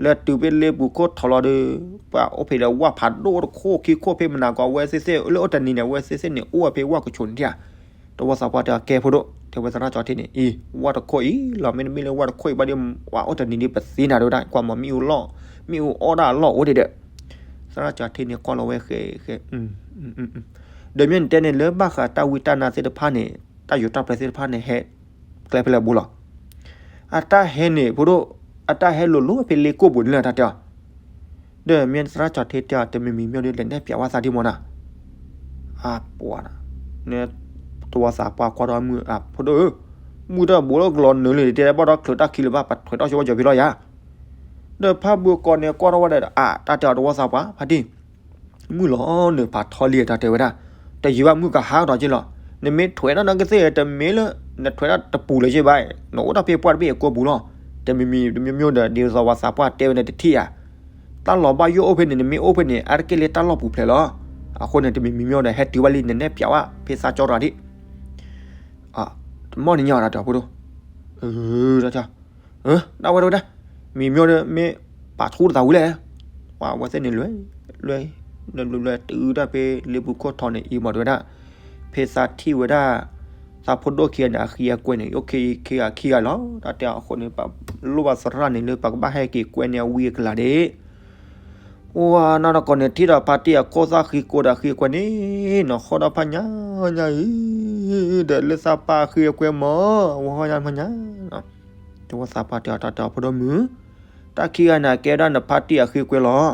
လဲၤတုၤဖဲလ့ပူၤခိၣ်ထီးလီၤဒီး ပှၤအိၣ်ဖဲဒီးဝၣ်ဖးဒိၣ်တခိၣ်ခံခိၣ်ဖဲမနၤကီး အဝဲသ့ၣ်သ့ၣ်လၢအိၣ်တနံၤန့ၣ် အဝဲသ့ၣ်သ့ၣ်န့ၣ် အိၣ်ဝဲဖဲဝၣ်ကဆိးန့ၣ်ဧါ, တဝီသးပှၢ်တဲအီၤကဲဖိဒိၣ် တဲဝဲသရၣ်ကၠီၤထ့န့ၣ် အံၤ ဝၣ်တခိၣ်အံၤလီၤ မ့တမ့ၢ်လၢဝၣ်တခိၣ်အံၤဘၣ်ဒီး ပှၤအိၣ်တနံၤဒီးပသ့နၤဒိၣ်ဒၣ် ကွၢ်မီၤမ့ၣ်အူလီၢ် မ့ၣ်အူအီၣ်ဒၣ်အလီၢ်အိၣ်ဒံးဒီး, သရၣ်ကၠီၤထ့န့ၣ်ကွၢ်လီၤဝဲဃဲဃဲ ဒီးမ့ၢ်နတဲန့ၣ်လၢဘၣ်ဃးတၢ်ဝံတၢ်နါသ့ၣ်တဖၣ်န့ၣ် တၢ်ယိၤတၢ်ပျဲသ့ၣ်တဖၣ်န့ၣ် ဟဲကျဲဖဲလဲၣ်ဘူးလီၤ. အတၢ်ဟဲန့ၣ် ဖိဒိၣ် အတၢ်ဟဲလိၤလိၤဖဲလ့ကိၣ်ပူၤန့ၣ်လၢတၢ်တဲအီၤ, ဒီးမ့ၢ်သရၣ်ကၠီၤထ့တဲအီၤ တမံၤမံၤမ့ၢ်ဒီးလဲၤနဲၣ်ပၠးဝဲသးဒ်မီၤနၤ, အပှၤနၤ, တဝီသးပှၢ်ကွၢ်ထီၣ်မုၢ် ဖိဒိၣ်ဧၢ, မုၢ်တၢ်ဘူးလၢကလီၤနုာ်လံ တဲဘၣ်ဒီးချုးတၢ်ခံလၢၤဘၣ် ပထွဲးထီၣ်ဆိဝဲကၠီၤဖံလီၤယၤ ဒီးဖးဘိးကီးန့ၣ်ကွၢ်ထီၣ်ဝဲဒီး အတၢ်တဲအီၤတဝီသးပှၢ် ဖါတံၢ်, မုၢ်လီၤနုာ်ဖးထီလံတၢ်တဲဝဲဒၣ်, တယံၤဘၣ်မုၢ်ကဟါကဒီးက့လီၤ, နမ့ၢ်ထွဲးထီၣ်နီၢ်ကသ့ၣ် တမ့ၢ်လၢ နထွဲးထီၣ်တပူၤလၢၤက့ဘၣ်, နအိၣ်တၢ်ဖဲပှၢ်တဘ့ၣ်အကိာ်ပူၤလီၤ, တမံၤမံၤတမံၤမံၤဒီး ဒ်သိးဝဲသးပှၢ်တဲဝဲန့ၣ်တထံၣ်ဧါ, တၢ်လီၤဘၣ်ယိၣ်အိၣ်ဖဲန့ၣ် နမ့ၢ်အိၣ်ဖဲန့ၣ် အါတက့ၢ်လၢတၢ်လီၢ်ပူၤဖျဲးလီၤ, အဃိန့ၣ် တမံၤမံၤမံၤဒီး ဟဲတုၤဘၣ်လံ နနဲၣ်ပၠးဝဲ ဖဲသးကၠီတဂၤဒံး တမီၢ်နံၤညါအီၤတၢ်တဲအီၤဖိဒိၣ်, တၢ်, ဒၣ်ဝဲတဝဲဒၣ်, မံၤမံၤဒီးမ့ၢ်ပာ်ထူတသးဝံၤလဲၣ်, ပှၤအဝဲသ့ၣ်န့ၣ်လွဲ, လွဲ, လွဲ, လွဲ, တုၤဒၣ်ဖဲလ့ပူၤခိၣ်ထီးန့ၣ် အံၤမီၤတဝဲဒၣ်, ဖဲသးထံၣ်ဝဲဒၣ်, သးဖိဒိၣ်ခံဂၤန့ၣ် အဃံအကွဲန့ၣ် အိၣ်ခံဂၤခံဂၤလီၤ, တၢ်တဲအီၤအဃိန့ၣ် ပလိၣ်ဘၣ်သရၣ်န့ၣ်လၢ ပကဘၣ်ဟဲက့ၤကွဲန့ၢ်အဝံအကလၤဒၣ် ဝဲနီၢ်တကီးန့ၣ် ထံၣ်ဒီးဖါတံၢ်အခိၣ်သၣ်ဃံကိးဒီးဃံအကွဲန့ၣ်, နီၢ်ဃီဒီးဖးညါညါအံၤ, ဒီးလၢသးပၢ်ဃံအကွဲမီၤ, ဝဲဃီညါဖးညါ, တဝီသးပှၢ်တဲအီၤတၢ်တဲအီၤဖိဒိၣ်မုၣ်, တၢ်ခံဂၤန့ၣ် အကဲဒၣ်နဖါတံၢ်အဃံအကွဲလီၤ,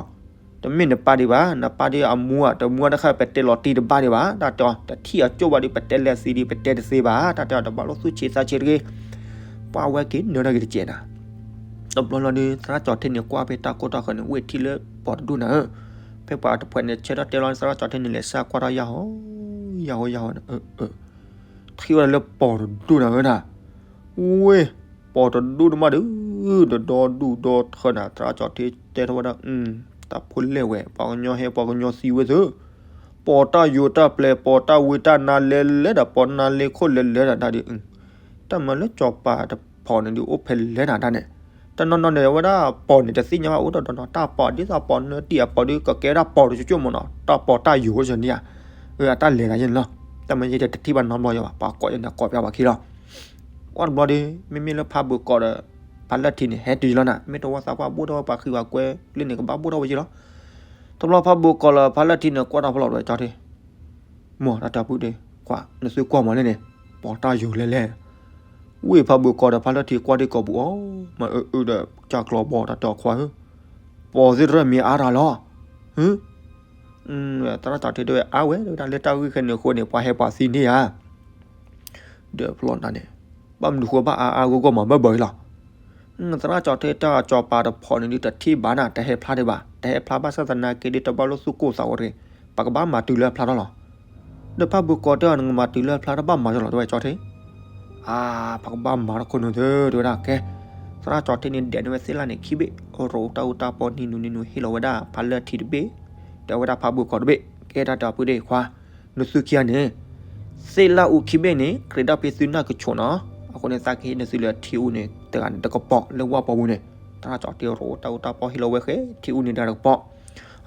တမ့ၢ်နပၢ်ဒံးဘၣ်, နပၢ်ဒံးအမူအတမူတခါ ပတဲလီၤတံၢ်တဘၣ်ဒံးဘၣ်, တၢ်တဲအီၤ တထံၣ်အကၠိၣ်ဘၣ်ဒီး ပတဲလဲၤသံဒံး ပတဲတသ့ဘၣ်, တၢ်တဲအီၤတဘၣ်လိၣ်သူၣ်ဆံးသးဆံးတဂ့ၤ ပှၤဝဲက့ၤနၢၤတၢ်ဂ့ၤတကဲးနၤ, တဘျီလီၤဒီး သရၣ်ကၠီၤထ့န့ၣ်ကွၢ်ဖဲတၢ်ကိၢ်တၢ်ဃၢၤန့ၣ် ဝ့ၢ်ထံၣ်လၢပီၤတဒူၣ်နၤဧၢ, ဖဲပှၤတဖှဲးန့ၣ်ဆၢထၢၣ်တဲလီၤ သရၣ်ကၠီၤထ့န့ၣ်လဲၤစၢ်ကွၢ်ထီၣ်ယၢ်ဟီ, ယၢ်ဟီယၢ်ဟီ, ထံၣ်ဝဲဒၣ်လၢပီၤတဒူၣ်နၤဧၢနၤ, ဝ့ၢ်, ပီၤတဒူၣ်နမးဒုး, ဒီးဒီဒူၣ်ဒီထၢနၤ သရၣ်ကၠီၤထ့တဲထီၣ်ဝဲဒၣ်, တၢ်ဖိလဲၣ်ဝဲ ပှၤကညီဟဲပှၤကညီသံဝဲသၢ ပီၤတၢ်ယိၤတၢ်ပျဲၤ ပီၤတၢ်ဝံတၢ်နါလဲၤလဲၤဒီး ပီၤနါလ့ခိၣ်လဲၤလဲၤဒီးတၢ်ဒုး, တၢ်မၤလၢကၠီၤပၤတဖီန့ၣ်ဒုး အိၣ်ဖဲလဲၣ်နၤတၢ်န့ၣ်, တနီၤနီၤန့ၣ် အဝဲဒၣ်ပီၤန့ၣ်တသ့ၣ်ညါဘၣ် အိၣ်ဒီးဒီးတၢ်ပီၤ ဒ်သိးပီၤနၢတံၢ်အပီၤဒုး ကကဲဝဲဒၣ်ပီၤတကၠိၣ်မ့ၢ်နီၤ တၢ်ပီၤတၢ်ယိၤကန့ၣ်ဧါ, အတၢ်လဲၤတၢ်ယဲန့ၣ်လီၤ, တၢ်မၤယဲတထံၣ်ဘၣ်နီတဘျီယၤဘၣ် ပှၤကိးယဲန့ၣ်ကိးပျးပှၤခံလီၤ ကွၢ်တဘျီဒီး မ့မ့ၢ်လၢဖးဘိးကီးဒီး ဖးလၢထံန့ၣ် ဟဲတုၤလီၤနၤ မ့ၢ်တဝီသးပှၢ်ဘိၣ်ထီၣ်ဝဲပှၤဃံပှၤကွဲလၢန့ၣ် ကဘၣ်ဘိၣ်ထီၣ်ဝဲယ့လီၤ, တဘျီဖးဘိးကီးလၢဖးလၢထံန့ၣ် ကွၢ်တၢ်ဖီလီၤတဝဲကၠီၤထ့, မ့ၢ်တၢ်တၢ်ဖုၣ်ဒ့, ခွါ နသုကွၢ်မးလၢန့ၣ်, ပီၤတၢ်ယိၤလဲၤလဲၤ, ဝ့ၢ်ဖးဘိးကီးဒီးဖးလၢထံကွၢ်ဒ့ၣ်ကိာ်ပူၤအီၤ, မၤအၢအၢဒီးကၢ်ကျီဘီတၢ်တဲအီၤခွါဧၢ, ပီၤသ့ၣ်တရၢၣ်မ့ၢ်အါတၢ်လီၤ, သရၣ်ကၠီၤထ့တဲဝဲအါဝဲ တဝဲဒၣ်လၢတၢ်ဂ့ၢ်ခဲန့ၣ်အဃိန့ၣ် ပှၤဟဲပှၤသံန့ၣ်ဧါ ဒီးဖျီနၤန့ၣ်, ဘၣ်မနုၤဃိဘၣ်အါအါဂီၢ်ဂီၢ်မးဘၢဘၢအံၤလီၤ, သရၣ်ကၠီၤထ့တၢ်ကၠီၤပၤတဖီန့ၣ်ဒုးတထံၣ်ဘၣ်နၤ တဟဲဖျါဒံးဘၣ် တဟဲဖျါဘၣ်ဆၣ်သနာ်က့ဒုးတဘၣ်လိၣ်သူၣ်ကိၢ်သးဂီၤတဂ့ၤ, ပကဘၣ်မၤတုၤလၢအဖျါထီၣ်လီၤ, ဒီးဖးဘိးကီးတဲအီၤ နကမၤတုၤလၢအဖျါထီၣ်ဘၣ်မၤလီၤတဝဲကၠီၤထ့ အါ ပကဘၣ်မၤထီၣ်ခိၣ်နူာ်သ့ တဲဝဲဒၣ်ကဲ, သရၣ်ကၠီၤထံန့ၣ်ဒဲးန့ၢ်ဝဲသ့ၣ်လၣ်န့ၣ်ခံဘ့ၣ်, ရိးတၢ်အူတၢ်ပီနံၤနူၤနံၤနူၤ ဟ့ၣ်လီၤဝဲဒၣ်ဖးလၢထံတဘ့ၣ်, တဲဝဲဒၣ်ဖးဘိၣ်ကီးတဘ့ၣ်, ကဲတၢ်တဲအီၤ ပုၢ်ဒ့ခွါ, နသုခံဂၤန့ၣ် သ့ၣ်လၣ်အူခံဘ့ၣ်န့ၣ် ကြၢးဒၣ်ဖဲသုနၢ်ကဆိးနီၤ, အဃိန့ၣ် သးကဟ့ၣ်နသုလၢထံအူန့ၣ် တဂၤန့ၣ်တကပီၤ လၢဝၣ်ပီပူၤန့ၣ်, သရၣ်ကၠီၤထံရိးတၢ်အူတၢ်ပီဟ့ၣ်လီၤဝဲဃဲ ထံအူန့ၣ်တဂၤတကပီၤ.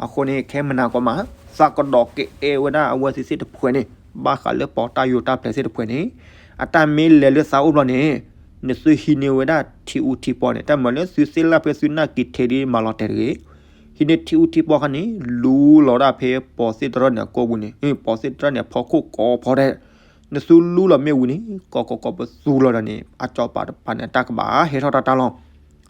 အဃိန့ၣ် ခဲမနၤကီးမး သးကဒီးကအဲၣ်ဝဲဒၣ်အဝဲသ့ၣ်သ့ၣ်တဖှဲးန့ၣ် ဘၣ်ဃးလၢပီတၢ်ယိၤတၢ်ပျဲသ့ၣ်တဖှဲးန့ၣ်, အတၢ်မ့ၢ်လဲၤလၢသးအိၣ်ဘျီန့ၣ် နသုဟံးန့ၢ်ဝဲဒၣ်ထံအူထံပီန့ၣ် တၢ်မၤလၢသုသ့ၣ်လၣ်ဖဲသုနၢ်က့ၤထဲဒ်မၤလီၤတဲာ်တဂ့ၤ, ဟံးန့ၢ်ထံအူထံပီခါန့ၣ် လူလီၤဒၣ်ဖဲပီသ့ၣ်တဖၣ်န့ၣ်အကိာ်ပူၤန့ၣ်, ပီသ့ၣ်တဖၣ်န့ၣ်အဖီခိၣ်ကိးဖီဒဲး, နသုလူလီၤမ့ၢ်ဝံၤန့ၣ် ကိးကိးကိးပသူလီၤဒီးန့ၣ် အကၠီၤပၤတဖၣ်န့ၣ် တၢ်ကဘၣ်ဟဲထီၣ်တၢ်တၢ်လီၤ.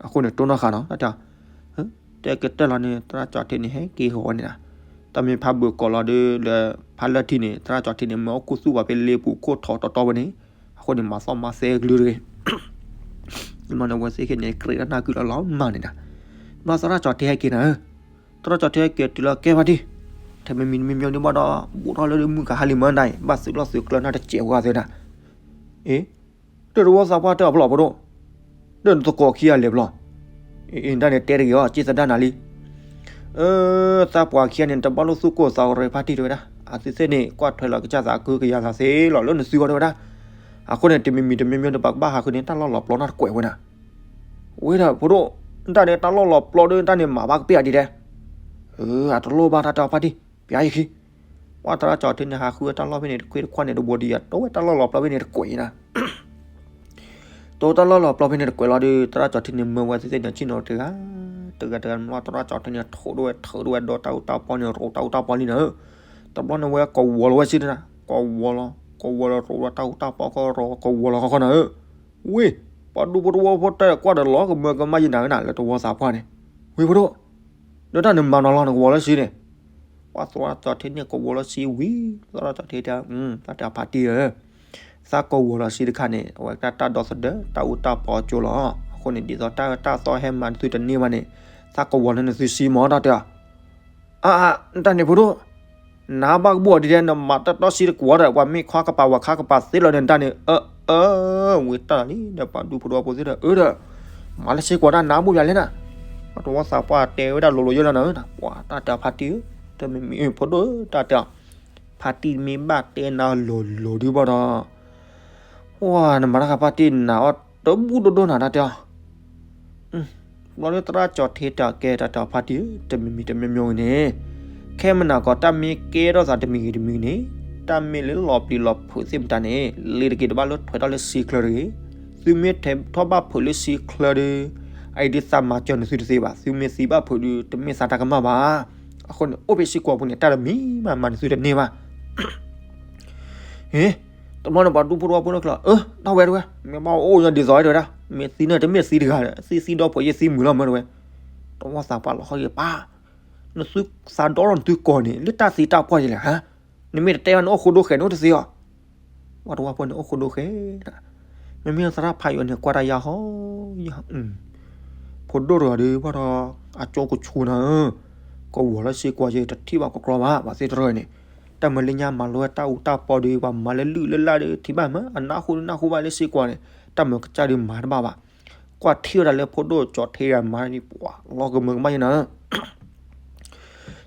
အဃိန့ၣ် တိၢ်နီၣ်ဃာ်နီၤ တၢ်တဲ တဲကတၢၢ်လီၤန့ၣ် သရၣ်ကၠီၤထံန့ၣ် ဟဲက့ၤဂီၤဝဲန့ၣ်ဒီး, တၢ်မ့ၢ်ဖးဘိၣ်ကီးလီၤဒီး လၢဖးလၢထံန့ၣ် သရၣ်ကၠီၤထံန့ၣ် မ့ၢ်အိၣ်ကူသူၣ်ဘၣ်ဖဲလ့ပူၤခိၣ်ထီတီတီဝဲန့ၣ်, အဃိန့ၣ် မၤသီၣ်မၤသဲကလုာ်တဂ့ၤ မ့ၢ်န့ၣ် အဝဲသ့ၣ်ခဲန့ၣ် ကြၢးတၢ်နၢ်ကုလီၤလီၤမၢ်န့ၣ်ဒီး, ဘျီသရၣ်ကၠီၤထံဟဲက့ၤနၤဧၢ, သရၣ်ကၠီၤထံဟဲက့ၤတုၤလီၤ ကဲဖါတံၢ်, ထဲမ့မံၤတမံၤမံၤဒ်ဘၣ်ဒီး ဘူးထီၣ်လၢမုၢ်ကဟါလံမၢ်ဒၣ်အံၤ ဘၣ်သုးလီၢ်သုးကျၢၤနီတစဲးဝဲသ့ၣ်ဒၣ်, အ့ ဒီးတဝီသးပှၢ်တဲအီၤဖျိးဖိဒိၣ်, ဒီးနသကိးခံဂၤလဲၤဖျိး, အ့ အ့ တၢ်န့ၣ်တဲတဂ့ၤအီၤ က့သဒၣ်နၤလံ, အၢ သးပှၢ်ခံဂၤန့ၣ် တဘၣ်လိၣ်သူၣ်ကိၢ်သးဂီၤရ့ဖါတံၢ်တဲဝဲဒၣ်, အသုသ့ၣ်န့ၣ် ကွၢ်ထွဲလီၤကစၢ်သးခုကယၤသးသ့လီၤလၢနသုဂီၢ်တဲဝဲဒၣ်, အဃိန့ၣ် တမံၤမံၤတမံၤမံၤဒီး ပကဘၣ်ဟးဃုန့ၣ် တၢ်လီၢ်လီၤပျီနီတကွဲးဝဲဒၣ် ဝဲဒၣ်ဖိဒိၣ်, တၢ်န့ၣ်တၢ်လီၢ်လီၤပျီဒီး တၢ်န့ၣ်မၤဘၣ်ကပ့ၢ်အဒံးဒဲး, အၢ အတလိၣ်ဘၣ်တၢ်တဲအီၤဖါတံၢ်, ပျဲယခံ, ပှၤသရၣ်ကၠီၤထံန့ၣ် ဟးဃုဝဲတၢ်လီၢ်ဖဲန့ၣ် တခွ့တခွါန့ၣ် တဘိဒံးယၤ တိဝဲတၢ်လီၢ်လီၤပျီဖဲန့ၣ်တကွဲးနၤ တိတၢ်လီၢ်လီၤပျီဖဲန့ၣ်တကွဲးလီၤဒီး သရၣ်ကၠီၤထံန့ၣ် မၢဝဲသ့ၣ်သ့ၣ်န့ၣ် ဆ့ၣ်နီၤတဂၤ, တဂၤတဂၤမ့ၢ်သရၣ်ကၠီၤထံန့ၣ် ထိးဒိၣ်ဝဲ ထုးဒိၣ်ဝဲဒီးတၢ်အူတၢ်ပီန့ၣ် ရိးတၢ်အူတၢ်ပီလံနၤဧၢ, တဘျီန့ၣ်ဝဲကဝီၤလီၤဝဲဆ့နၤ, ကဝီၤလီၤ ကဝီၤလီၤရိးဝဲတၢ်အူတၢ်ပီကီရိး ကဝီၤလီၤခီခီနၤဧၢ, ဝ့ၢ် ပှၤဒူဖိတဝီဖိတဲကွၢ်ဒီးလီၤကမၢကမၣ်ယနၤဧၢနၤ လၢတဝီသးပှၢ်န့ၣ်, ဝ့ၢ်ဖိဒိၣ်, ဒီးတၢ်နမၤနီၤလီၤ နကဝီၤလီၤဆ့န့ၣ် ပှၤသရၣ်ကၠီၤထံန့ၣ် ကဝီၤလီၤဆ့ဝံၤ သရၣ်ကၠီၤထံတဲ တၢ်ဖါတံၢ်ဧၢ, သးကဝီၤလီၤဆ့တခါန့ၣ် အဝဲတၢ်တၢ်ဒီသဒၢ တၢ်အူတၢ်ပီကၠိလီၤ. အဃိန့ၣ် ဒ်သိးတၢ်အၢတၢ်သီဟဲမၤနသုတန့ၢ်ဘၣ်န့ၣ် သးကဝီၤလၢနသုဆ့မၢ် တၢ်တဲအီၤ. အါ တၢ်န့ၣ်ဖိဒိၣ်, နဘၣ်ကဘူၣ်အီၤဒ်လဲၣ် နမၤတၢ်တီဆ့တကွီၤဒီး ပှၤမ့ၢ်ခီကပၤ ပှၤခါကပၤသ့လီၤန့ၣ် တၢ်န့ၣ် အၢ အၢ ဝံၤတၢ်လီၤလံ ဒီးပှၤဒူဖိတဝီဖိသ့ၣ်ဒီး အၢဒီး မၤလၢဆ့ကွီၤတၢ်နါဘူၣ်ယၤလဲၣ်နၤ, ပှၤတဝီသးပှၢ်တဲဝဲဒၣ်လိၤလိၤယဲၢ်လီၤနၤဧၢ, ပှၤတၢ်တဲအီၤဖါတံၢ်ဧၢ, တမ့ၢ်မ့ၢ်ဖိဒိၣ်တၢ်တဲအီၤ, ဖါတံၢ်မ့ၢ်ဘၣ်တဲနၤလိၤလိၤဒုဘၣ်ဒီး ပှၤနမၤတၢ်ဃးဖါတံၢ်နၤအီၤတဘူၣ်ဒိၣ်ဒိၣ်နၤ တၢ်တဲအီၤ. ဘျီလၢသရၣ်ကၠီၤထံတဲအီၤ ကဲတၢ်တဲအီၤဖါတံၢ်ဧၢ, တမံၤမံၤတမံၤမံၤန့ၣ်, ခဲမနၤကီး တၢ်မ့ၢ်ကဲထီၣ်သးတမံၤဂ့ၤတမံၤဂ့ၤန့ၣ်, တၢ်မ့ၢ်လၢလီၤပျံၤလီၤဖုးသ့ၣ်မတၤန့ၣ် လ့ၤတက့ၤတဘၣ်လၢထွဲထီၣ်လၢဆ့ချၢတဂ့ၤ. သုမ့ၢ်ထဲးထီၣ်ဘၣ်ဖုးလၢဆ့ချၢဒီး အအံၤဒ်သးမၤစၢၤနသုတသ့ဘၣ်, သုမ့ၢ်သံဘၣ်ဖုးဒီး တမ့ၢ်သးတၢ်ကမၣ်ဘၣ်. အဃိန့ၣ် အိၣ်ဖဲဆ့ကွီၤပူၤန့ၣ် တၢ်တမံၤမးမၤနသုတန့ၢ်ဘၣ်. ဟ့, တဘျီန့ၣ် ပှၤဒူဖိတဝီဖိန့ၣ်ကျီၤ, အၢ တၢ်ဝဲတဝဲ, မ့ၢ်ဘၣ်အိၣ်ညီဒ်သိးဝဲတဝဲဒၣ်, မ့ၢ်သံန့ၣ် တမ့ၢ်သံတဂၤဒီး သံသံဒီဖှဲးယဲၢ်သံမုာ်လီၤမၢတဝဲ. တဝီသးပှၢ်လီၤဃီက့ၤပၢ်, နသုသးဒီထီၣ်နသုကီၢ်န့ၣ် လၢတၢ်သံတၢ်ပှၢ်ယဲၢ်လဲၣ်, နမ့ၢ်တတဲဘၣ်န့ၣ် အိၣ်ဃိဒိဃဲၤန့ၣ် အိၣ်တသ့အီၤ. ပှၤတဝီဖိန့ၣ် အိၣ်ဃိဒိဃဲၤ မ့မ့ၢ်သရၣ်ဖးယိၤန့ၣ် ကွၢ်တၢ်ယၢ်ဟီ, ယၢ်, ဖိဒိၣ်တဂၤဒီး ဘၣ်ဒီး အကၠိကဆူနၤဧၢ, ကဝီၤလၢစ့ကွၢ်ယဲၢ် တထံၣ်ဘၣ်ကကျီဘၣ်, ပှၤသ့ၣ်တရၢန့ၣ်, တၢ်မၤလၢညါမၤလီၤဝဲတၢ်အူတၢ်ပီဒီး ပှၤမၤလၢလုၢ်လၢလၢ်ဒီး ထံၣ်ဘၣ်မး အနၢ်ဟူနၢ်ဟူဘၣ်လၢစ့ကွၢ်န့ၣ်, တၢ်မၤကစၢ်ဒီးမၤတဘၣ်ဘၣ်. ကွၢ်ထံၣ်ဝဲဒၣ်လၢဖိဒိၣ်ကၠီၤထံဂၤမၤန့ၣ် ပှၤလီၤကမၢကမၣ်ယဲၢ်နၤဧၢ.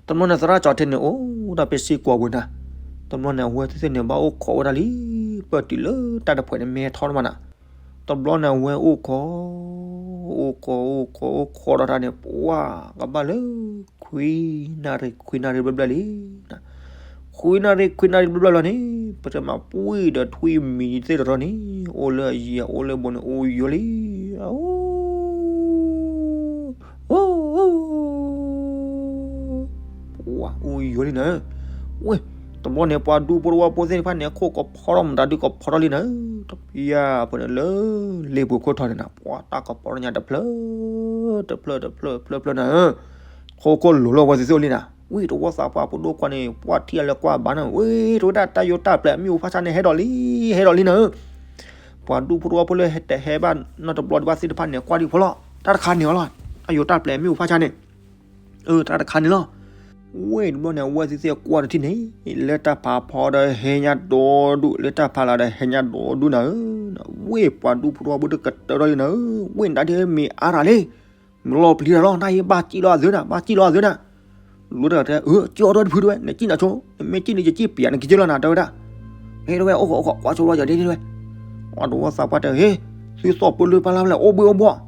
တဘျီန့ၣ် သရၣ်ကၠီၤထံန့ၣ် အိၣ်ဒၣ်ဖဲစ့ကွၢ်ပူၤနၤ, တဘျီန့ၣ် အဝဲသ့ၣ်သ့ၣ်န့ၣ် ဘၣ်အိၣ်ခိးဝဲဒၣ်လံ, ပၢၢ်တုၤလၢတၢ်တဖှဲးန့ၣ် မ့ၢ်ဟဲထီၣ်တမးနၤ, တဘျီန့ၣ် အဝဲအိၣ်ခိး, အိၣ်ခိး အိၣ်ခိး အိၣ်ခိးဒီးတၢ်န့ၣ် ပှၤကဘၣ်လၢ ခွံနၣ်ရံၣ် ခွံနၣ်ရံၣ်ဘျၢဘျၢလံ ခွံနၣ်ရံၣ် ခွံနၣ်ရံၣ်ဘျီဘျီလီၤန့ၣ် ပတဲမးပှံၢ်ဒီးထွံၣ်မံၤသ့ၣ်တရၢန့ၣ် အိၣ်လၢအယံၤ အိၣ်လၢဘူးန့ၣ် အိၣ်ယိာ်လံ, အိၣ်, ပှၤအိၣ်ယိာ်လံနၤ, ဝ့ၢ်, တဘျီန့ၣ် ပှၤဒူဖိတဝီဖိသ့ၣ်တဖၣ်န့ၣ် အခိၣ်ကဖီထီၣ်မတၤဒုးကဖီထီၣ်လံနၤ, တပျၢ်ဖိန့ၣ်လၢ လ့ပူၤခိၣ်ထီၣ်န့ၣ်နၤ ပှၤတၢ်ကပီၤညါတဖျၢၣ်, တဖျၢၣ်တဖျၢၣ်တဖျၢၣ်ဖျၢၣ်နၤ ခိခိၣ်လိၤလၢဝဲသ့ၣ်သ့ၣ်အိၣ်လံနၤ, ဝံၤတဝီသးပှၢ်ဖိဒိၣ်ခွါန့ၣ် ပှၤထံၣ်အလၢကွၢ်ဘၣ်နၤ, ဝံၤတဝဲဒၣ်တၢ်ယိၤတၢ်ပျဲအမ့ၣ်အူဖးဆါန့ၣ် ဟဲဒီးလံ, ဟဲဒီးလံနၤ, ပှၤဒူဖိတဝီဖိလၢဟဲတဟဲဘၣ်နီတဘျီဒံးဘၣ်သ့ၣ်တဖၣ်န့ၣ် ကွၢ်ဒံးဖိလီၤ, တၢ်တခါန့ၣ်အီၤလီၤ, တၢ်ယိၤတၢ်ပျဲအမ့ၣ်အူဖးဆါန့ၣ်, အၢ တၢ်တခါန့ၣ်လီၤ. ဝ့ၢ်တဘျီန့ၣ် အဝဲသ့ၣ်သ့ၣ်ကွၢ်တထံၣ်န့ၣ်, လၢတၢ်ဖးဖီဒီးဟဲညါဒီဒူၣ်, လၢတၢ်ဖးလၢ်ဒီးဟဲညါဒီဒူၣ်နၤဧၢ, ဝ့ၢ်ပှၤဒူဖိတဝီဖိတကတၢၢ်ထီၣ်လံနၤဧၢ, ဝ့ၢ်နတၢ်ဒ်မ့ၢ်အါရၤလံ, မ့ၢ်လီၤပျံၤတၢ်လီၤ, နၢ်ဟ့ဘၣ်စံၣ်လီၤအသုနၤ, ဘၣ်စံၣ်လီၤအသုနၤ, လူတဂၤတဲ အၢ စံၣ်အီၤဒီတဖုတဝဲ, နစံၣ်နၤဆိ, နမ့ၢ်စံၣ်န့ၣ် ယစံၣ်ပျံၤနကစၢၢ်လီၤနၤ တဲဝဲဒၣ်, ဟ့ၣ်တဝဲ အိၣ်ခိးအိၣ်ခိး ကွၢ်ဆိလီၤယၤဒ်န့ၣ်တဝဲ, အီၤတဝီသးပှၢ်တဲ ဟ့ၣ်, သုသီၣ်ပၢလၢပှၢ်လၢ်လၢအိၣ်ဘှ့ၣ်အိၣ်ဘှီၣ်,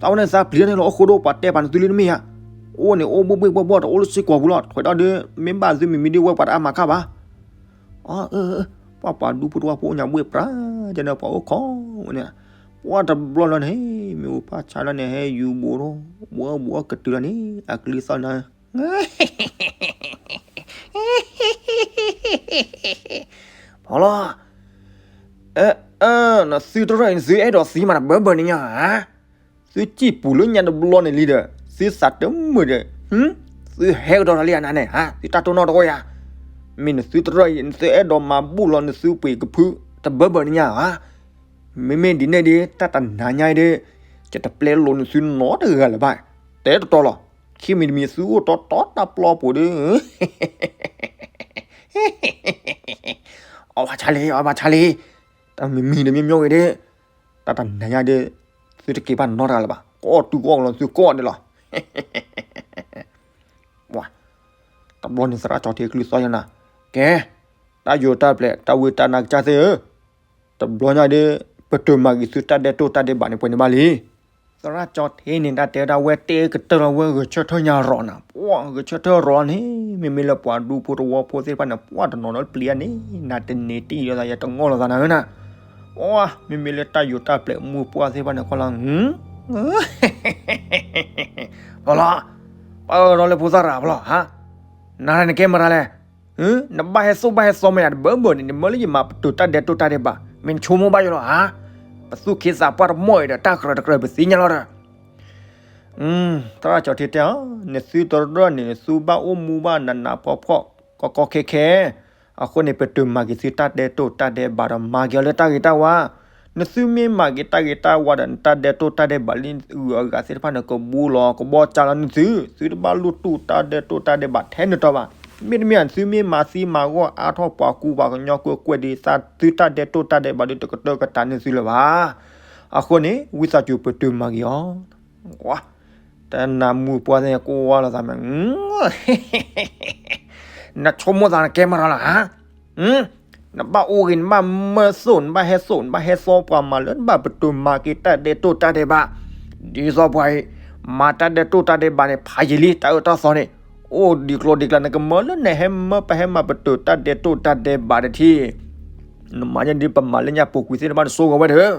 သးဝဲန့ၣ်သးပျံၤန့ၣ်လီၤ အိၣ်ဃိဒိၣ်ပှၤတဲပာ်နသုလံတမ့ၢ်ဧါ, အိၣ်န့ၣ်အိၣ်ဘှ့ၣ်ဘှ့ၣ်ဘှီၣ်ဘှီၣ် တအိၣ်လၢစ့ၢ်ကီးပူၤလီၤ, ထွဲးဒီးဒ် မ့ၢ်ဘၣ်သုမံၤမံၤဒ်ဝဲပှၤတအါမၤခါဘၣ်, အၢ ပှၤပှၤဒူဖိတဝီဖိညါဘှ့ၣ်ပြၤ, ကဲန့ၣ်ပှၤအိၣ်ခိးဝဲန့ၣ်, ပှၤတဘျီလီၤန့ၣ် မ့ၣ်အူဖးဆါလီၤန့ၣ် ဟဲယူၤဘိးထီၣ်, ဘှီဘှီကတုၤလီၤန့ၣ် အကလုၢ်သီၣ်နၤ ဖီလီၤ, နသုတရၢၣ်အံၤ နသုအဲၣ်ဒိးသံမးတဘၢဘၢန့ၣ်ညါဧါ, သုစံၣ်ပူၤလၢညါတဘျီန့ၣ်လံဒီး သုသးတမုာ်ဒီး, သုဟဲကဒီးတၢ်လံဧါနၤန့ၣ်, သုတၢ်တိၢ်နီၣ်တအိၣ်ဧါ, မ့ၢ်နသုတရၢၣ်အံၤ နသုအဲၣ်ဒိးမၤဘူၣ်လီၤနသုပှ့ၤကဖုတဘၢဘၢန့ၣ်ညါဧါ, မ့မ့ၢ်ဒ်န့ၣ်ဒီး တၢ်တနၤညါအံၤဒီး, ယတပျဲလိာ်နသုနီတဂၤလၢၤဘၣ်, တဲတတီလီၤ, ခံမံၤတမံၤသုအိၣ်တီတီတၢ်ပျီပူၤဒီး အီၣ်ဘၣ်ဆါလံ အီၣ်ဘၣ်ဆါလံ, တၢ်မံၤမံၤတမံၤမံၤဂ့ၤဒီး, တၢ်တနၤညါဒီး, သုတက့ၤဘၣ်နီတဂၤလၢၤဘၣ်, ကိးတူၢ်ကိးကလီၤသုကိးန့ၣ်လီၤ, တဘျီန့ၣ်သရၣ်ကၠီထံကလုၢ်သီၣ်ယၤနၤ, ကဲ, တၢ်ယိာ်တၢ်ပျဲၤ တၢ်ဝံတၢ်နါကစၢ်သ့ၣ်ဧၢ, တဘျီညါဒီး, ပတၢၤမၤဂ့ၤသုတၢ်ဒဲးတိၢ်တၢ်ဒဲးဘးန့ၣ်ပှဲၤန့ၣ်ဘၣ်လံ. သရၣ်ကၠီထံန့ၣ် တၢ်တဲဝဲဒၣ်ဝဲတဲကတၢၢ်လီၤဝဲဂဲၤဆၢထၢၣ်ညါရီၤနၤ, ပှၤဂဲၤဆၢထၢၣ်ရီၤန့ၣ် မ့မ့ၢ်လၢပှၤဒူဖိတဝီဖိသ့ၣ်တဖၣ်န့ၣ် ပှၤတနီၤနီၤပျံၤန့ၣ် နတန့ၢ်တယီၤသး ယတငီၢ်လိာ်သးနၤဧၢနၤ, ပှၤမ့မ့ၢ်လၢတၢ်ယိာ်တၢ်ပျဲၤမူပှၢ်သ့ၣ်တဖၣ်န့ၣ် ခီလီၤ ဖီလီၤ, ပၢၢ်ထီၣ်လၢဖိသၣ်ရၤဖီလီၤ, နၤနကဲမတၤလဲၣ်, နဘၣ်ဟဲစိၣ်ဘၣ်ဟဲစီမ့ၢ်ယၤတဘၢဘၢန့ၣ် နမၢလၢယမၤပတုာ်တၢ်ဒဲးတိၢ်တၢ်ဒဲးဘး မ့ၢ်နဆိကမိၣ်ဘၣ်ယိာ်လီၤဧါ, ပသူၣ်ခ့သးပှၢ်တမီၢ်အံၤဒီး တၢ်ကြၢးတကြၢးပသ့ၣ်ညါလီၤဒီး သရၣ်ကၠီထံတဲအီၤ, နသုတရၢၣ်န့ၣ် နသုဘၣ်အိၣ်မူဘၣ်နးနးဖှီၣ်ဖှီၣ် ကီကီခဲခဲ, အဃိန့ၣ် ပတုာ်မၤက့ၤသုတၢ်ဒဲးတိၢ်တၢ်ဒဲးဘးဒီး မၤက့ၤအီၤလၢတၢ်ဂ့ၤတၢ်ဝါ, နသုမ့ၢ်မၤက့ၤတၢ်ဂ့ၤတၢ်ဝါဒီး နတၢ်ဒဲးတိၢ်တၢ်ဒဲးဘးလၢအဂုၤအဂၤသ့ၣ်တဖၣ်န့ၣ် ကဘူးလီၤကဘီၣ်ကၢ်လီၤနသု, သုတဘၣ်လိၣ်တူၢ်တၢ်ဒဲးတိၢ်တၢ်ဒဲးဘးထဲန့ၣ်တီဘၣ်, မ့တမ့ၢ် သုမ့ၢ်မၤသံမၤဂီၢ်အါထီၣ်ပှၤကူပှၤကညီကွဲးကွဲးဒီး သုတၢ်ဒဲးတိၢ်တၢ်ဒဲးဘးဒီး တကတၢၢ်ကတၢၢ်နသုလၢၤဘၣ်. အဃိန့ၣ် ဝံသးစူၤပတုာ်မၤက့ၤအီၤ, တနၤမူပှၢ်သ့ၣ်ကိးဝါလိာ်သးမး, နဆိကမိၣ်သးနကဲမတၤလီၤဧါ, နဘၣ်အိၣ်ဂ့ၤ နဘၣ်မၢစိၣ် နဘၣ်ဟဲစိၣ် နဘၣ်ဟဲစီပှၤမၤလၢနဘၣ်ပတုာ်မၤက့ၤတၢ်ဒဲးတိၢ်တၢ်ဒဲးဘး, ဒ်သိးပှၤအံၤ မၤတၢ်ဒဲးတိၢ်တၢ်ဒဲးဘးန့ၣ် ဖးယံာ်လံ တၢ်အၢတၢ်သီန့ၣ်, အိၣ်ဒံးကျိၤဒံးကျါ နကမၢလၢနဟဲမၢပဟဲမၤပတုာ်တၢ်ဒဲးတိၢ်တၢ်ဒဲးဘးတထံၣ်, နမၤညါဒ်ပမၤလၢညါပူၤကွံာ်သ့ၣ်တဖၣ်န့ၣ် ဆိဂီၤဝဲဒီး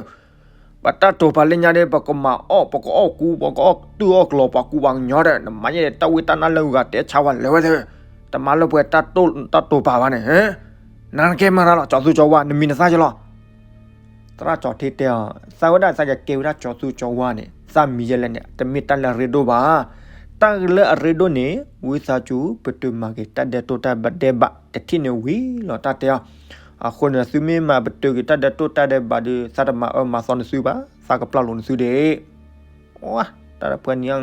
ပတၢ်တိာ်ပာ်လၢညါဒီး ပကမၤအီၣ် ပကအီၣ်ကူ ပကအီၣ်တုၢ်အီၣ်ကျီၤ ပှၤကူပှၤကညီဒီး နမၤညါဒီး တၢ်ဝံတၢ်နါလၢအဂၤတဲဆါဝဲလၢာ်ဝဲသ့ၣ်, တမၤလၢပှဲၤတၢ်တိာ်ပာ်ဘၣ်န့ၣ်, နၤနကဲမတၤလီၤ ကၠီၤသူကၠီၤဝါ နမံၤနသၣ်ကလီၤ. သရၣ်ကၠီၤထံတဲအီၤ, သးဝဲဒၣ်သးကကဲဝဲဒၣ်ကၠီၤသူကၠီၤဝါန့ၣ် သးမံၤယဲလဲၣ်န့ၣ် တမ့ၢ်တၢ်လၢအရ့ဒိၣ်ဘၣ်. တၢ်လၢအရ့ဒိၣ်န့ၣ် ဝံသးစူၤပတုာ်မၤက့ၤတၢ်ဒဲးတိၢ်တၢ်ဒဲးဘးတထံၣ်န့ၣ်ဝံၤလီၤ တၢ်တဲအီၤ. အဃိန့ၣ် သုမ့ၢ်မၤပတုာ်က့ၤတၢ်ဒဲးတိၢ်တၢ်ဒဲးဘးဒီး သးတမၤအၢမၤသီနသုဘၣ်, သးကပျၢ်လိာ်နသုဒံး. တၢ်တဖၣ်န့ၣ်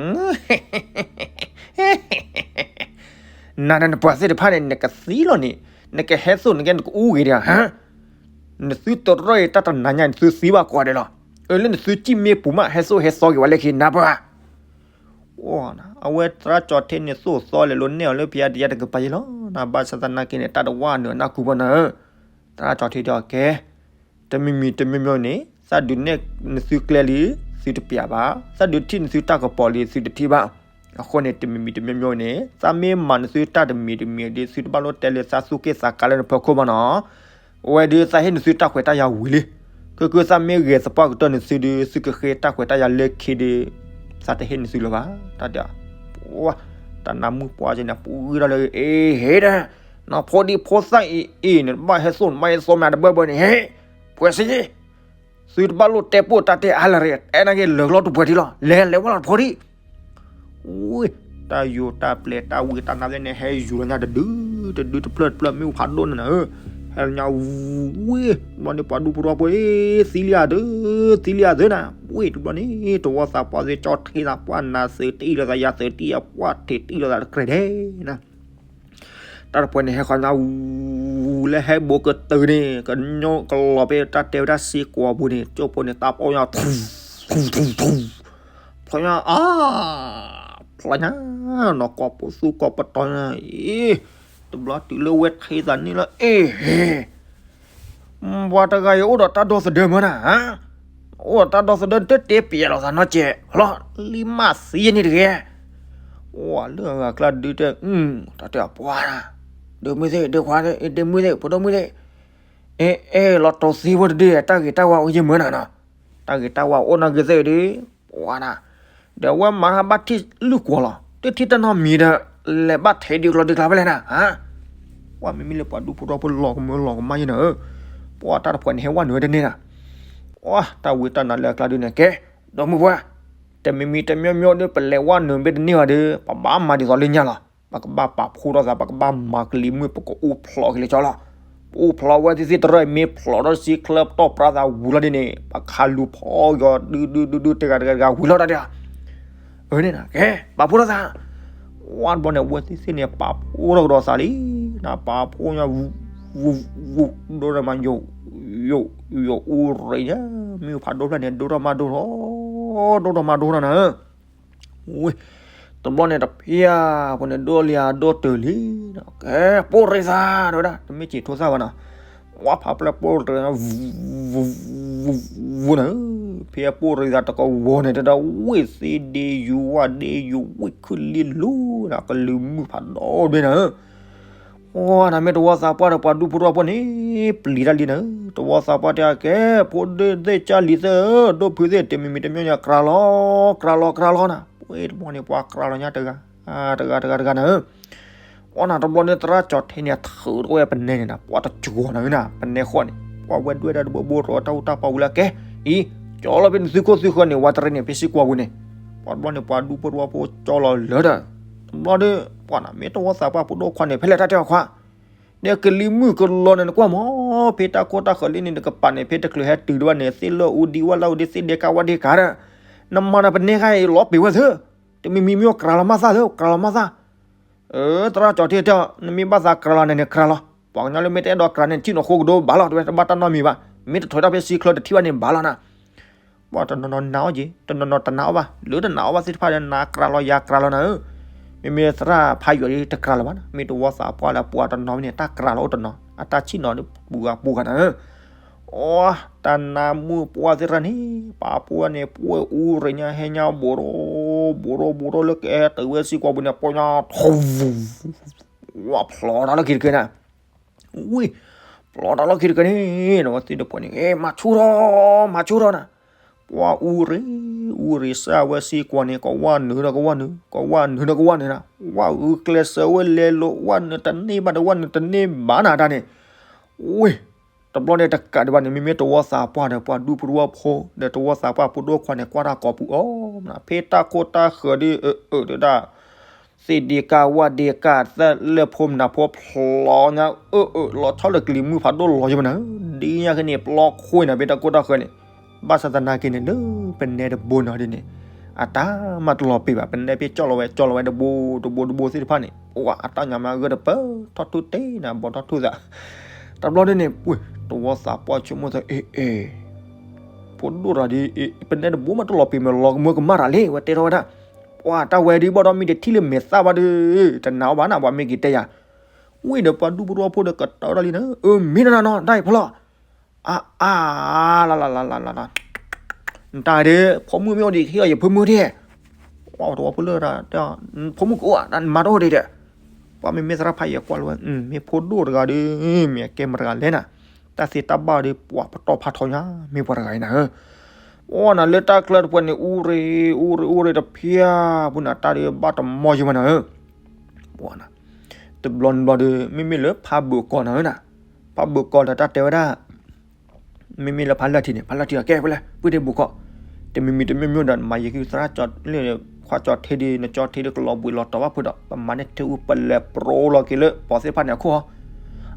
နၤန့ၣ်နပှၤသ့ၣ်တဖၣ်န့ၣ် နကသံလီၤန့ၣ်, နကဟဲသိၣ်နကဲနကအူဂ့ၤဒီးဧါ. နသုတရၢၣ်အံၤတၢ်တနၤညါ နသုသံဘၣ်ကိးဂၤဒဲးလီၤ. အၢ လၢနသုစံၣ်မ့ၢ်ပူၤမး ဟဲသိၣ်ဟဲသီက့ၤဝဲလၢခံနၢ်ပၢၢ်ဧါ. အဝဲသရၣ်ကၠီၤထံန့ၣ်သိၣ်သီလဲၤလိာ်နဲၣ်အီၤလၢပယါတယါတကပၤယဲလီၤ. နဘၣ်ဆၣ်သနာ်က့န့ၣ် တၢ်တဝၢ်နုာ်နၢ်ကူပီနၤဧၢ. သရၣ်ကၠီၤထံတဲအီၤကဲ တမံၤမံၤတမံၤမံၤန့ၣ် သးဒုးနဲၣ်နသုကျဲလံ သုတပျးဘၣ်, သးဒုးထံၣ်နသုတၢ်ကပီၤလံ သုတထံၣ်ဘၣ်. အဃိန့ၣ် တမံၤမံၤတမံၤမံၤန့ၣ် သးမ့ၢ်မၤနသုတၢ်တမံၤတမံၤဒီး သုတဘၣ်လိၣ်တဲလၢသးသူၣ်က့ၣ်သးကါလၢနဖီခိၣ်ဘၣ်နီၤ. အဝဲဒီးသးဟ့ၣ်နသုတၢ်ခွဲးတၢ်ယာ်ဝံၤလံ. ခဲကနံၣ်သးမ့ၢ်ဂဲၤသပှၢ်ကတၢၢ်နသုဒီး သုကဃ့တၢ်ခွဲးတၢ်ယာ်လၢခံဒီး သးတဟ့ၣ်နသုလၢၤဘၣ်. တၢ်တဲ တၢ်နါမုၢ်ပှၢ်ကဲန့ၣ် ပူၤဂံၢ်ထီၣ်လၢ အ့ဟ့ဒီး နဖိဒံဖိသၣ်အံၤအံၤ နတဘၣ်ဟဲသိၣ် နဘၣ်ဟဲသိၣ်မ့ၢ်တဘၢဘၢန့ၣ် ဟ့ၣ် ပှဲၤစ့ သုတဘၣ်လိၣ်တဲပိာ်တၢ်တဲအါလၢၤ အဲၣ်နာ်က့ၤလၢာ်ကလီတပှဲၤထံလီၤ. လဲၤလဲၤဝဲလီၤတဖိဒံ ဝ့ၢ် တၢ်ယိာ်တၢ်ပျဲၤတၢ်ဝံတၢ်နါသ့ၣ်န့ၣ် ဟဲယူၤလီၤညါတဒု တဒုတဖျၢၣ်တဖျၢၣ် မ့ၣ်အူဖးဒိၣ်န့ၣ်နၤဧၢ, ဟဲလီၤညါ ဝ့ၢ် တဘျီန့ၣ် ပှၤဒူဖိတဝီဖိ သံလံဧါဒု သံလံဧါဒုနၤ, ဝ့ၢ် တဘျီန့ၣ် တဝီသးပှၢ်သ့ၣ် ကၠီထံသးပှၢ် နၤသုးတအံၣ်လိာ်သး ယၤသုးတအံၣ်အပှၢ်ထံးတအံၣ်လိာ်သးတကြၢးဒဲးနၤ တၢ်တပှဲၤန့ၣ်ဟဲဃီညါ ဝူလၢဟဲဘိကတုၤန့ၣ် ကညီကလီၤဖဲတၢ်တဲဝဲဒၣ်စ့ကွီၤပူၤန့ၣ် ကၠိဖိန့ၣ် တၢ်ဖီၣ်ညါ ထူ ထူ ထူ ဖျီညါအါ ဖျီညါ နီၢ်ကီၢ်ပသူကီၢ်ပတီၢ်ညါ အံၤ တဘျီတုၤလၢဝဲထံသးန့ၣ်လၢ အ့ၣ် ပှၤတဂၤအံၤအိၣ်ဒီးတၢ်ဒီသဒၢမၢနၤ, အိၣ်ဒီးတၢ်ဒီသဒၢ တတဲပျဲလီၤသးနီတစဲးလီၤ, လံမးသံယဲန့ၣ်တဂ့ၤ. ဝဲလၢအဂၤကျါဒုတဲ တၢ်တဲပှၤနၤ, ဒုးမုၢ်သ့ၣ် ဒုးခွါသ့ၣ် ဒုးမုၢ်သ့ၣ် ဖိဒိၣ်မုၢ်သ့ၣ်, အဲ အဲ လီၤတိၤသ့ဖိတဒု တၢ်ဂ့ၤတၢ်ဝါအိၣ်ယဲၢ်မၢနၤနီၤ, တၢ်ဂ့ၤတၢ်ဝါအိၣ်နီၢ်ဂ့ၤသ့ၣ်ဒုး ပှၤနၤ, ဒီးအဝဲမၤတၢ်ဘၣ်ထံၣ်လုၢ်ကွီၤလီၤ, တထံၣ်တၢ်နီတမံၤဒီး လဲၤဘၣ်ထဲဒုးကျီဒုးကျါဖဲလဲၣ်နၤ, ပှၤမ့မ့ၢ်လၢပှၤဒူဖိထီဖိလီၤကမၢလီၤကမၣ်ယဲၢ်နၤဧၢ, ပှၤတၢ်တပှဲၤန့ၣ်ဟဲဝဲနုာ်ဝဲတန့ၢ်နၤ, ပှၤတၢ်ဝံတၢ်နါလၢအကျါဒုးန့ၣ် ကဲ ဒီမုၢ်ပှၢ်, တမံၤမံၤတမံၤမံၤဒုး ပလဲၤဝဲနုာ်မ့ၢ်တန့ၢ်ဘၣ်ဒီး ပဘၣ်မၤဒ်သိးလၢညါလီၤ, ပကဘၣ်ပာ်ဖှိၣ်ထီၣ်သး ပကဘၣ်မၤကလံၤမုၢ် ပကအိၣ်ဖျိးက့ၤလၢကၠီလီၤ, ပအိၣ်ဖျိးဝဲသ့ၣ်သ့ၣ်တရၢၣ် မ့ၢ်ဖျိးထီၣ်စ့ချၢပတီၢ်ပြါသးဝံၤလီၤဒ်န့ၣ် ပခးလူၤဖီၣ်က့ၤဒုဒုဒုဒု တဂၤတဂၤတဂၤဝံၤလီၤတၢ်ဒုး အန့ၣ်နၤ ကဲ ပာ်ဖှိၣ်ထီၣ်သး, ဝဲတဘျီန့ၣ် အဝဲသ့ၣ်သ့ၣ်န့ၣ် ပာ်ဖှိၣ်ထီၣ်ကဒီးသးလံ, နပာ်ဖှိၣ်ညါ ဝူ ဝူ ဝူ ဒိၣ်ထီၣ်မး ယိာ် ယိာ် ယိာ်အူရ့ၤညါ, မုၢ်ဖးဒိၣ်ဖျၢၣ်န့ၣ် ဒိၣ်ထီၣ်မးဒိၣ်ထီၣ်, ဒိၣ်ထီၣ်မးဒိၣ်ထီၣ်နၤဧၢ, ဝဲ တဘျီန့ၣ်တဖျၢၣ်ဖိန့ၣ် ဒိၣ်လံအဒိၣ်တုၤလံ, ကဲ ပိၢ်ရ့သး တဲဝဲဒၣ် တမ့ၢ်စံးထိသၣ်ဘၣ်နီၤ, ဝါဖးဖျၢၣ်ပိၢ်ရ့သး ဝူ ဝူ ဝူ ဝူ နၤဧၢ, ဖဲပိၢ်ရ့သးတကဝီၤန့ၣ် တဲဒၣ်ဝ့ၢ်သ့ဒ့ယူၤဝၣ်ဒ့ယူၤ ဝ့ၢ်ခုၣ်လ့လိၤနၤ ကလံၤမုၢ်ဖးဒိၣ်ဒ့နၤဧၢ, အိ နမ့ၢ်တဝီသးပှၢ်ဒီးပှၤဒူဖိထီဖိန့ၣ် ပျံၤတၢ်လံနၤဧၢ, တဝီသးပှၢ်တဲ ကဲ ဖိဒိၣ်သ့ၣ်ကၢ်လံၤသ့ၣ်ဧၢ, ဒိၣ်ဖုသ့ၣ် တမံၤမံၤတမံၤမံၤ ကြၢးလီၤ ကြၢးလီၤ ကြၢးလီၤနၤ, ပှၤတဘျီန့ၣ် ပှၤကြၢးလီၤညါတဂၤ တဂၤတဂၤတဂၤနၤဧၢ, အိနၤတဘျီန့ၣ် သရၣ်ကၠီထ့န့ၣ် ထုးထီၣ်ဝဲပနဲန့ၣ်နၤ ပှၤတကဝီၤနၤဧၢနၤ, ပနဲဃီန့ၣ် ပှၤဝဲဒွဲၣ်ဒၣ်တဘိဘိ ရီတၢ်အူတၢ်ပာ်ဝံၤလၢကဲ, အံၤ ကၠီလီၤဖဲနသုခိၣ်သုဃၢၤန့ၣ် ဝးတရံးန့ၣ် ဖဲစ့ကွီၤပူၤန့ၣ်, ပှၤတဘျီန့ၣ် ပှၤဒူဖိထီဖိကၠီလီၤလၢာ်ဒီး, တဘျီဒီး ပှၤနၤမ့ၢ်တဝီသးပှၢ်ဖိဒိၣ်ခွါန့ၣ် ဖဲလဲၣ်တၢ်တဲအီၤခွါ ဒီးကလံၤမုၢ်ကလီၤန့ၣ် နကွၢ်မး, ဖဲတၢ်ခိၣ်တၢ်ဃၢၤလံန့ၣ် နကပၤန့ၣ် ဖဲတချုးဟဲတုၤဒံးဘၣ်န့ၣ် သ့ၣ်လၢအူဒံဝၣ်လၢအူဒံ သ့ၣ်ဒ့ကၢ်ဝၣ်ဒ့ကၢ်ဒီး, နမၤနၤပနဲဃီအံၤလီၤပ့ၤဝဲသ့ၣ်, တမံၤမံၤမံၤ ကြၢးလီၤမၤသၣ်သ့ၣ်, ကြၢးလီၤမၤသၣ်, အၢ သရၣ်ကၠီထ့တဲအီၤ နမ့ၢ်ဘၣ်သးကြၢးလီၤန့ၣ်န့ၣ် ကြၢးလီၤ, ပှၤကညီလၢမ့ၢ်တအဲၣ်ဒိးကြၢးန့ၣ် ထံၣ်နဃိကဒိဘၣ်လီၤ တဝဲတဘၣ်တၢ်နီတမံၤဘၣ်, မ့ၢ်တထုးထီၣ်ဖဲစ့ချၢတထံၣ်ဘၣ်န့ၣ်ဘၣ်လီၤနၤ ပှၤတနီၤနီၤနာ်အီၤက့ၤ တနီၤနီၤတနာ်အီၤဘၣ် လၢတနာ်အီၤဘၣ်သ့ၣ်တဖၣ်ဒီး နၤကြၢးလီၤယၤကြၢးလီၤနၤဧၢ, မ့မ့ၢ်သရၣ်ဖးယွၤဒီးတကြၢးလီၤဘၣ်နီၤ မ့ၢ်တဝီသးပှၢ်လၢပှၤတနီၤမ့ၢ်န့ၣ် တၢ်ကြၢးလီၤအိၣ်တနီၤ အတၢ်ဆံၣ်နီၤဒီးပူၤဂၤပူၤဂၤနၤဧၢ, အိ တၢ်နါမုၣ်ပှၢ်သ့ၣ်တဖၣ်န့ၣ် ပာ်ဖှိၣ်န့ၣ် ပှဲၤအူရ့ၤညါဟဲညါ ဘူးဒီး ဘူးဒီး ဘူးဒီးလၢကဟဲတုၤဝဲစ့ကွီၤပူၤန့ၣ် ပှၤညါ ထူ ဝဲဖျိးတၢ်လီၢ်ခံတခါန့ၣ် ဝံၤ ဖျိးတၢ်လီၢ်ခံတခါန့ၣ် နဝဲသ့ၣ်တပှဲၤန့ၣ် မၤဆူၣ်ထီၣ် မၤဆူၣ်ထီၣ်နၤ, ပှၤအူရ့ၤ အူရ့ၤစၢ်ဝဲစ့ကွီၤန့ၣ် ကဝၢ်နုာ်ဒီးကဝၢ်နုာ် ကဝၢ်နုာ်ဒီးကဝၢ်နုာ်နၤ, ဝၢ်အုးကျဲစၢးဝဲလဲၤလိာ် ဝၢ်နုာ်တန့ၢ်ဘၣ်ဒီး ဝၢ်နုာ်တန့ၢ်ဘၣ်နၤတၢ်န့ၣ်, ဝံၤ တဘျီန့ၣ်တကးဒံးဘၣ်န့ၣ် မ့မ့ၢ်တဝီသးပှၢ်ဒီး ပှၤဒူဖိတဝီဖိ ဒီးတဝီသးပှၢ်ဖိဒိၣ်ခွါန့ၣ် ကွၢ်တၢ်ကိးပူၤအီၤမနုၤ ဖဲတၢ်ခိၣ်တၢ်ဃၢၤဒ်အၢ အၢ တဲဒၣ် သ့ၣ်ဒ့ကၢ်ဝၣ်ဒ့ကၢ် သၢလၢဖိမနၤဖိဖျိညါ အၢ အၢ လီၤဆီလၢကလံၤမုၢ်ဖးဒိၣ်လီၤယမနၤ, ဒ်ညါက့ၤန့ၣ် ပျီခွ့နၤ ဖဲတၢ်ခိၣ်တၢ်ဃၢၤန့ၣ်, ဘၣ်ဆၣ်သနာ်က့န့ၣ် လၢပနဲတဘိနီၤဒ်န့ၣ် အတၢ်မၤတလီၤပ့ၤဘၣ်, ပနဲဖဲကၠီလီၤဝဲ ကၠီလီၤဝဲတဘိတဘိတဘိသ့ၣ်တဖၣ်န့ၣ် ပှၤအတၢ်ညါမၤဂၢၢ်တပၢၢ် ထီၣ်ထူၣ်တ့ၢ်နၤ ဘီထီၣ်ထူၣ်သး, တဘျီဒ်န့ၣ် ပှ့ၤ တဝီသးပှၢ်ဆိကမိၣ်သး အ့ အ့ ဖိဒိၣ်တဂၤဒ် ပနဲတဘိမးတလီၤပ့ၤမး လီၤကမၢကမၣ်တၢ်လံ ဝဲတဲထီၣ်ဝဲဒၣ်, ပှၤတၢ်ဝဲဒ်ဘၣ်ဒီးမ့ၢ်တထံၣ်လၢမဲာ်သၣ်ဘၣ်ဒီး တနာ်အီၤဘၣ်နၤ ပှၤမ့ၢ်က့ၤတဲယၤ, ဝံၤဒီးပှၤဒူဖိတဝီဖိဒီးကတၢၢ်တၢ်လံနၤ, အၢ မ့ၢ်နနၤနီၤ တၢ်အံၤဖီလီၤ အါ အါ လါ လါ လါ လါ လါ နတၢ်ဒီး ဖိမုၣ်မ့ၢ်အိၣ်ဒံးဟ့ၣ်အီၤယဖိမုၣ်ဒံး, ပှၤတဝီဖိလၢ ဖိမုၣ်ကအိၣ်ဧါ နမါတအိၣ်ဒံးဒီး, ပှၤမ့မ့ၢ်သရၣ်ဖးယံၤကွၢ်လီၤဝဲ မ့ၢ်ဖိဒိၣ်တဂၤဒီး မ့ၢ်အကဲမတၤတဂၤလဲၣ်နၤ, တၢ်သ့တၢ်ဘၣ်ဒီး ပှၤပတီၢ်ဖးထီညါ မ့ၢ်ပှၤတဂၤအံၤနၤဧၢ, အိ နၤလၢတၢ်ချၢတပှဲၤန့ၣ် အူရ့ အူရ့ အူရ့တဖျၢၣ် ပူၤနၤတၢ်ဒီးဘၣ်တမီၢ်ယမနၤဧၢ, ပှၤနၤ တဘျီနဘျီဒီး မ့မ့ၢ်လၢဖးဘုးကီၢ်နၤဧၢနၤ, ဖးဘုးကီၢ်ဒီးတၢ်တဲဝဲဒၣ် မ့မ့ၢ်လၢဖးလၢထံန့ၣ် ဖးလၢထံအကဲဝဲလဲၣ် ပုၢ်ဒ့ဘူးကီၢ်, တမံၤမံၤတမံၤမံၤဒီး မၤယံၤကသရၣ်ကၠီ လၢခွါကၠီထ့ဒီး နကၠီထ့ဒီးကလီၤဘှံးလီၤတီၤဘၣ်ဖုးဒီး ပမၤန့ၢ်ထဲအူပလဲၤပြီလီၤက့ၤလၢ ပိာ်သ့ၣ်တဖၣ်န့ၣ်အခိၣ်ဟီ,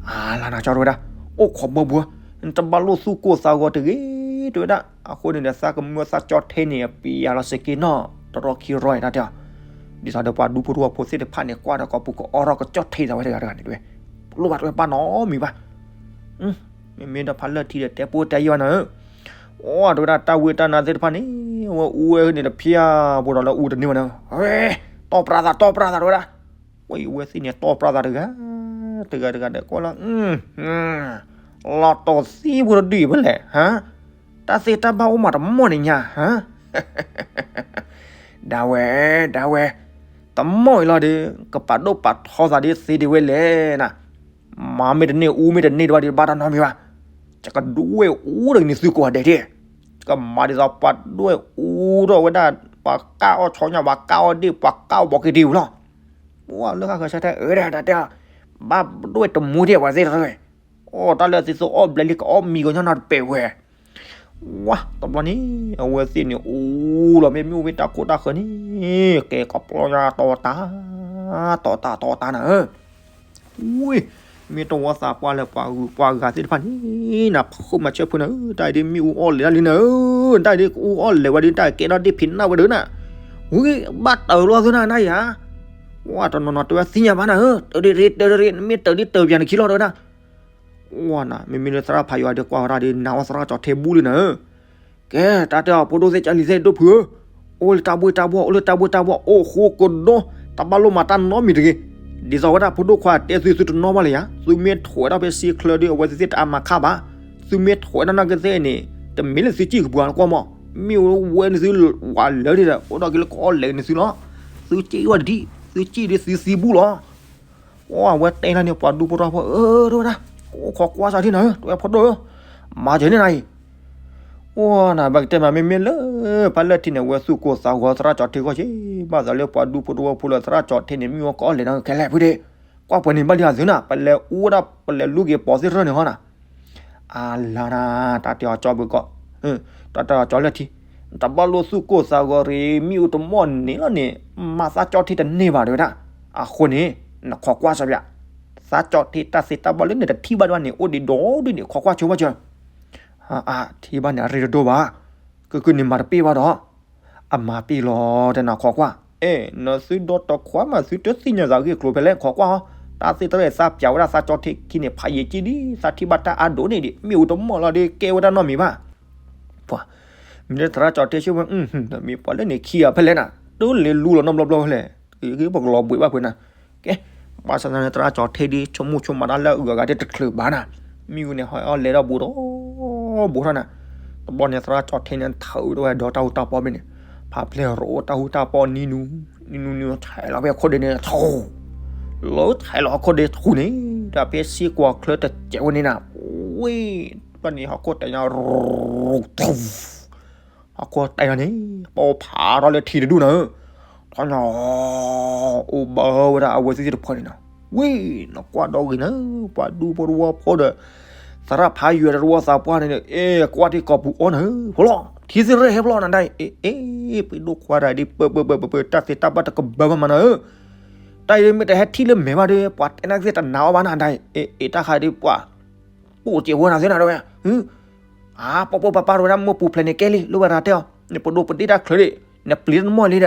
အါလါနၤကၠီတဲဝဲဒၣ်, အိၣ်ခိးဘီဘှီ, နတဘၣ်လိၣ်သူၣ်ကိၢ်သးဂီၤတဂ့ၤ တဲဝဲဒၣ်, အဃိန့ၣ်ဒီး သးကမၢသးကၠီထ့န့ၣ် ပျးလီၤစ့ၢ်ကီးနီၢ် တရီခံရီတၢ်တဲအီၤ ဒ်သိးဒီးပှၤဒူဖိတဝီဖိသ့ၣ်တဖၣ်န့ၣ် ကွၢ်ဒီးကိာ်ပူၤကအီထီၣ်ကစၢၢ်ထံသးဝဲတဂၤတဂၤန့ၣ်တဲဝဲ, လိၣ်ဘၣ်တဝဲပၢ်နီတမံၤဘၣ်. မ့မ့ၢ်ဒီးဖးလၢထံဒီးတဲပိၢ်တဲယံာ်ဘၣ်နၤဧၢ, အိၣ်တဝဲဒၣ်တၢ်ဝ့ၢ်တၢ်နါသ့ၣ်တဖၣ်န့ၣ် ဝဲအူဝဲန့ၣ်တဖျၢၣ်ဘိဒီးလၢအူတန့ၢ်ဘၣ်နၤဧၢ, တီၢ်ပြးသး တီၢ်ပြးသးတဝဲဒၣ်. ဝဲအံၤဝဲသ့ၣ်န့ၣ် တီၢ်ပြးသးတဂၤ တဂၤတဂၤဒီးကွၢ်လီၤ, လီၤတီၤသံဖိတဒုအံၤဖဲလဲၣ်, ဟါ, တၢ်သ့တၢ်ဘၣ်အိၣ်မးတမီၢ်န့ၣ်ညါ, ဟါ, ဒၣ်ဝဲ, ဒၣ်ဝဲ, တမီၢ်အံၤလီၤဒီး ကပာ်ဒိၣ်ပာ်ထီသးဒ်သ့ဒ်ဝဲလဲၣ်နၤ, မၤမ့ၢ်တန့ၢ်အူမ့ၢ်တန့ၢ်တဝဲဒီးဘၣ်တၢ်နီတမံၤဘၣ်, ယကဒွဲၣ်အူဒီးန့ၣ်သုကိးဂၤဒဲးဒၣ်, ယကမၤဒ်သိးပှၤဒွဲၣ်အူထီၣ်ဝဲဒၣ်, ပှၤကၢ်အီၣ်ဆီညၣ် ပှၤကၢ်အီၣ်ဒ့ၣ် ပှၤကၢ်အီၣ်ဘီက့ၤဒ့ၣ်ပူၤလီၤ. ပှၤလၢဃၣ်ဃၢၤဆၢတဲအၢဒၣ်တၢ်တဲအီၤ, ဘၣ်ဒွဲၣ်တမူဒ့ၣ်ပှၤသ့ၣ်တဖၣ်, အိၣ်တၢ်လၢသုသိအီၣ်ဘျဲလံ ကအီၣ်မံၤကညီနီတပဲာ်ဝဲ ဝါ တဘျီန့ၣ် အဝဲသ့ၣ်န့ၣ် အိၣ်လီၤမ့ၢ်မ့ၣ်အူဝဲတၢ်ခိၣ်တၢ်ဃၢၤန့ၣ် ကဲကပျီညါတီၤတၢ်, တီၤတၢ် တီၤတၢ်နၤဧၢ, ဝ့ၢ်, မ့ၢ်တဝီသးပှၢ်လၢပှၤဂုၤပှၤဂၤသ့ၣ်တဖၣ်န့ၣ် နဖုမၤဆၢဖုနၤဧၢ, တၢ်အံၤဒ်မ့ၣ်အူအီၣ်လဲၤဒၣ်လံနၤဧၢ, တၢ်အံၤဒ်ကအူအီၣ်လဲၤဝဲဒ်တၢ်ကဲထီၣ်ဒ့ၣ်ဖံးနၢ်ဝဲဒၣ်နၤ, ဝ့ၢ်, ဘၣ်တၢ်လီၤသုနၤနၤယၤ, ဝါ တနီၤနီၤတဲဝဲသ့ၣ်ညါဘၣ်နၤဧၢ, တရ့တရ့တရ့ နမ့ၢ်တၢ်ဒ်တၢ်ပၠးနခံလီၤတဲဝဲဒၣ် ဝါနၤ မ့မ့ၢ်လၢသရၣ်ဖးယွၤဒီးကွၢ်ဝဲဒၣ်ဒီး နၤဝဲသရၣ်ကၠီၤထ့ဘူၣ်လံနၤဧၢ, ကဲ တၢ်တဲအီၤ ဖိဒိၣ်သ့ၣ်ကၢလံၤသ့ၣ်ဒိၣ်ဖုဧၢ, အိၣ်လၢတၢ်ဘှ့ၣ်တၢ်ဘှီၣ် အိၣ်လၢတၢ်ဘှ့ၣ်တၢ်ဘှီၣ် အိၣ်ဃိကဒီး, တဘၣ်လိၣ်မၤတၢ်နီတမံၤတဂ့ၤ, ဒ်သိးဝဲဒၣ်ဖိဒိၣ်ခွါတဲသု သုတနီၣ်ဘၣ်လၢၤယၤ, သုမ့ၢ်ထွဲးဒၣ်ဖဲစ့ချၢဒီး အဝဲသ့ၣ်သ့ၣ်တအါမၤခါဘၣ်, သုမ့ၢ်ထွဲးဒၣ်နီၢ်ကသ့ၣ်န့ၣ် တမ့ၢ်လၢသုစံၣ်ကပှၤကွၢ်မး, မ့ၢ်ဝဲန့ၣ်သုဝးလၢဒ်ဒီး အိၣ်ဒီးက့ၤလၢကအီၣ်လဲၤန့ၣ်သုလီၤ, သုစံၣ်ဝဲဒ်, သုစံၣ်ဒ်သုသံဘူၣ်လီၤ အဝဲတဲလီၤန့ၣ် ပှၤဒူဖိတဝီဖိဧၢ, တဲဝဲဒၣ်, ကအိၣ်ခိးကွၢ်စၢ်ထံနၤဧၢ, တဲဝဲဖိဒိၣ်ဧၢ, မၤစၢၤန့ၢ်နၤအံၤ, အိၣ်နၤ ဘၣ်ကတဲမး မ့မ့ၢ်လၢ ဖးလၢထံန့ၣ် အဝဲသူၣ်ကိၢ်သးဂီၤသရၣ်ကၠီၤထ့ဂီၢ်က့ၤ, ဘၣ်သးလၢပှၤဒူဖိတဝီဖိလၢသရၣ်ကၠီၤထ့န့ၣ် မ့ၣ်အူကအီၣ်လဲၤနၤခဲလၢာ်ဖုဒ့ၣ်, ကွၢ်ပှဲၤန့ၣ်ဘၣ်လံအသုနၤ, ပလဲၤအူဝဲဒၣ် ပလဲၤလူၤက့ၤပိာ်သ့ၣ်တဖၣ်န့ၣ်ဟီနၤ အလါနၤ, တၢ်တဲအီၤကၠီဘုကီး, တၢ်တဲအီၤကၠီလၢထံ, တဘၣ်လိၣ်သူၣ်ကိၢ်သးဂီၤရ့ မ့ၣ်အူတမီၢ်န့ၣ်လီၤန့ၣ်, မၤသးကၠီထ့တန့ၢ်ဘၣ်တဲဝဲဒၣ်, အဃိန့ၣ်, နခိးကွၢ်စၢ်ပျး, သးကၠီထ့တၢ်သ့တၢ်ဘၣ်လၢန့ၣ်တထံၣ်ဘၣ်ဒၣ်န့ၣ် အိၣ်ဒံးဒီးဒ်န့ၣ် ခိးကွၢ်ဆိဘၣ်စၢၤ, အထံၣ်ဘၣ်န့ၣ် အရ့တဒိၣ်ဘၣ်, ကုၢ်ကုၢ်န့ၣ်မၤတပ့ၢ်ဘၣ်ဒီး အမၤပ့ၢ်လီၤတဲနၤခိးကွၢ်, အဲ နသုဒီတခွါမး သုတသ့ၣ်ညါသးဂ့ၢ်ကျိၤဖဲလဲၣ်ခိးကွၢ်ဟီ, တၢ်သ့ၣ်တဖၣ်သးပျးဝဲဒၣ်သးကၠီထ့ခံန့ၣ် ဖးယံာ်ကံဒ် သးထံၣ်ဘၣ်တၢ်အါဒိၣ်န့ၣ်ဒံး မ့ၣ်အူတမီၢ်လီၤဒီး ကဲဝဲဒၣ်နီတမံၤဘၣ်, ပှၤ, မ့ၢ်လၢသရၣ်ကၠီထ့ဆိဝဲ, မ့ၢ်ပှၤလၢန့ၣ်ခံဂၤဖဲလဲၣ်နၤ, တလဲၤလူလီၤနီတဘျီဘျီဖဲလဲၣ်, ပကလီၤဘှံးဘၣ်ဖဲနၤ, ကဲ, ဘၣ်ဆၣ်သနာ် သရၣ်ကၠီထ့ဒ်ဆိကမိၣ်ဆိကမးတၢ်လၢအဂုၤအဂၤဒ်တချုးဘၣ်နၤ, မ့ၣ်အူန့ၣ် ဟဲအီၣ်လဲၤဒီးဘူးဒီးဘူးထီၣ်နၤ, တဘျီန့ၣ် သရၣ်ကၠီထ့န့ၣ် ထုးထီၣ်ဝဲဒီးတၢ်ဟူတၢ်ပီမ့ၢ်န့ၣ်, ဖးဖျဲၣ်ရိးတၢ်ဟူတၢ်ပီနံၤနူၤ, နံၤနူၤနံၤနူၤ ဆဲးလီၤဖဲအခိၣ်ဒ့န့ၣ်ထူ, လၢဆဲးလီၤအခိၣ်ဒ့ထူန့ၣ်, ဒီးဖဲစ့ကွီၤချၢတစဲးဝဲန့ၣ်နၤ, ဝ့ၢ်, တဘျီန့ၣ် ဟီၣ်ခိၣ်တဲညါ ထူ ဟီၣ်ခိၣ်တဲလီၤန့ၣ်, ပိာ်ဖးထီၣ်လၢထံတဒူၣ်နၤဧၢ, ထီၣ်ညါ, အိၣ်ဘၢဝဲဒၣ်အဝဲသ့ၣ်တဖၣ်န့ၣ်နၤ, ဝ့ၢ်, နကွၢ်ဒီဂ့ၤနၤ, ပှၤဒူဖိတဝီဖိဒီး သရၣ်ဖးယွၤတဝီသးပှၢ်န့ၣ်, အဲ ကွၢ်ထံကိာ်ပူၤအီၣ်နၤဧၢ, ဖီလီၤ, ထံသ့ၣ်ရဲၣ်ဟဲဖီလီၤနၤဒၣ်အံၤ, အဲ အဲ ပှၤဒိၣ်ခွါတၢ်ဒ်ပၢပၢပၢပၢပၢ တၢ်သ့တၢ်ဘၣ်တကဘၢဘၣ်မးနၤဧၢ, တၢ်အံၤမ့ၢ်တဟဲထံၣ်လၢမဲာ်ဘၣ်ဒီး ပှၤတဲနၤသ့ၣ်တနာ်အီၤဘၣ်နၤဒၣ်အံၤ, အဲ အဲ တၢ်ဃးဒ်ပှၤ ပိာ်စဲးဝဲနၤသ့ၣ်နၤဒၣ်ဝဲ, အါ ပီၣ်ပိာ်ပၤပၤတဝဲဒၣ် မိၢ်ပူၤဖျဲးန့ၣ်ကဲလံ လိၣ်ဘၣ်တၢ်တဲအီၤ, နပဒိၣ်ပဒ့ၣ်တၢ်ချၢဒၣ်, နပျံၤတၢ်နမီၢ်လံဒီး,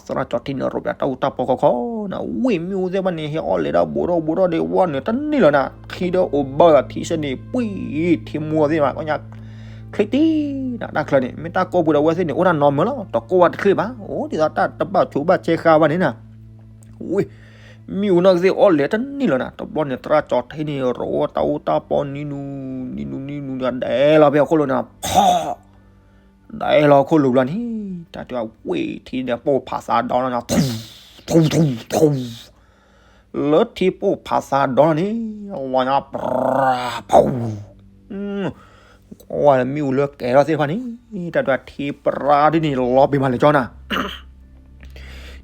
သရၣ်ကၠီထ့န့ၣ် ရိးပၠးတၢ်ဟူတၢ်ပီခီခီနၤ, ဝ့ၢ်မ့ၣ်အူသ့ၣ်တဖၣ်န့ၣ် ဟဲအီၣ်လဲၤဒၣ်ဘူးထီၣ်ဘူးထီၣ်ဒီး ဝဲန့ၣ်တန့ၢ်လီၤနၤ, ထံဒီးအိၣ်ဘၢလီၤ ထံဆ့န့ၣ် ပှံၢ် ထံမူအီၤသ့ၣ်မး ကီညါ ချ့တံၢ်နၤ တၢ်ချၢန့ၣ် မ့ၢ်တၢ်ကိးပူၤဒီးအဝဲသ့ၣ်န့ၣ် အိၣ်တၢ်နီတမံၤလီၤ, တကိးဝဲတချ့ဘၣ်, အိၣ်ဒ်သိးတၢ်တဘၣ်ဆိးဘၣ်ဆဲးဃာ်ဘၣ်န့ၣ်နၤ, ဝ့ၢ် မ့ၣ်အူနီၢ်ကသ့ၣ်အီၣ်လဲၤတန့ၢ်လီၤနၤ, တဘျီန့ၣ် သရၣ်ကၠီထ့န့ၣ် ရိးတၢ်ဟူတၢ်ပီနံၤနူၤ, နံၤနူၤနံၤနူၤန့ၣ် ဒဲးလီၤဖဲအခိၣ်လိၤန့ၣ်, ဖီၣ် ဒဲးလီၤအခိၣ်လိၤဘျီန့ၣ်, တၢ်တဲဝဲ ဝ့ၢ် ထံန့ၣ်ပိာ်ဖးသးဒီလီၤနၤ, ထူ ထူ ထူ ထူ လၢထံပိာ်ဖးသးဒီန့ၣ်, ဝါညါပြၤ ဖူ ဝဲမ့ၣ်အူလၢကဲထီၣ်သ့ၣ်တဖၣ်န့ၣ်, တၢ်တဲဝဲထံပြၤဒ်န့ၣ် လီၤပံၤမးလၢာ်ကၠီနၤ,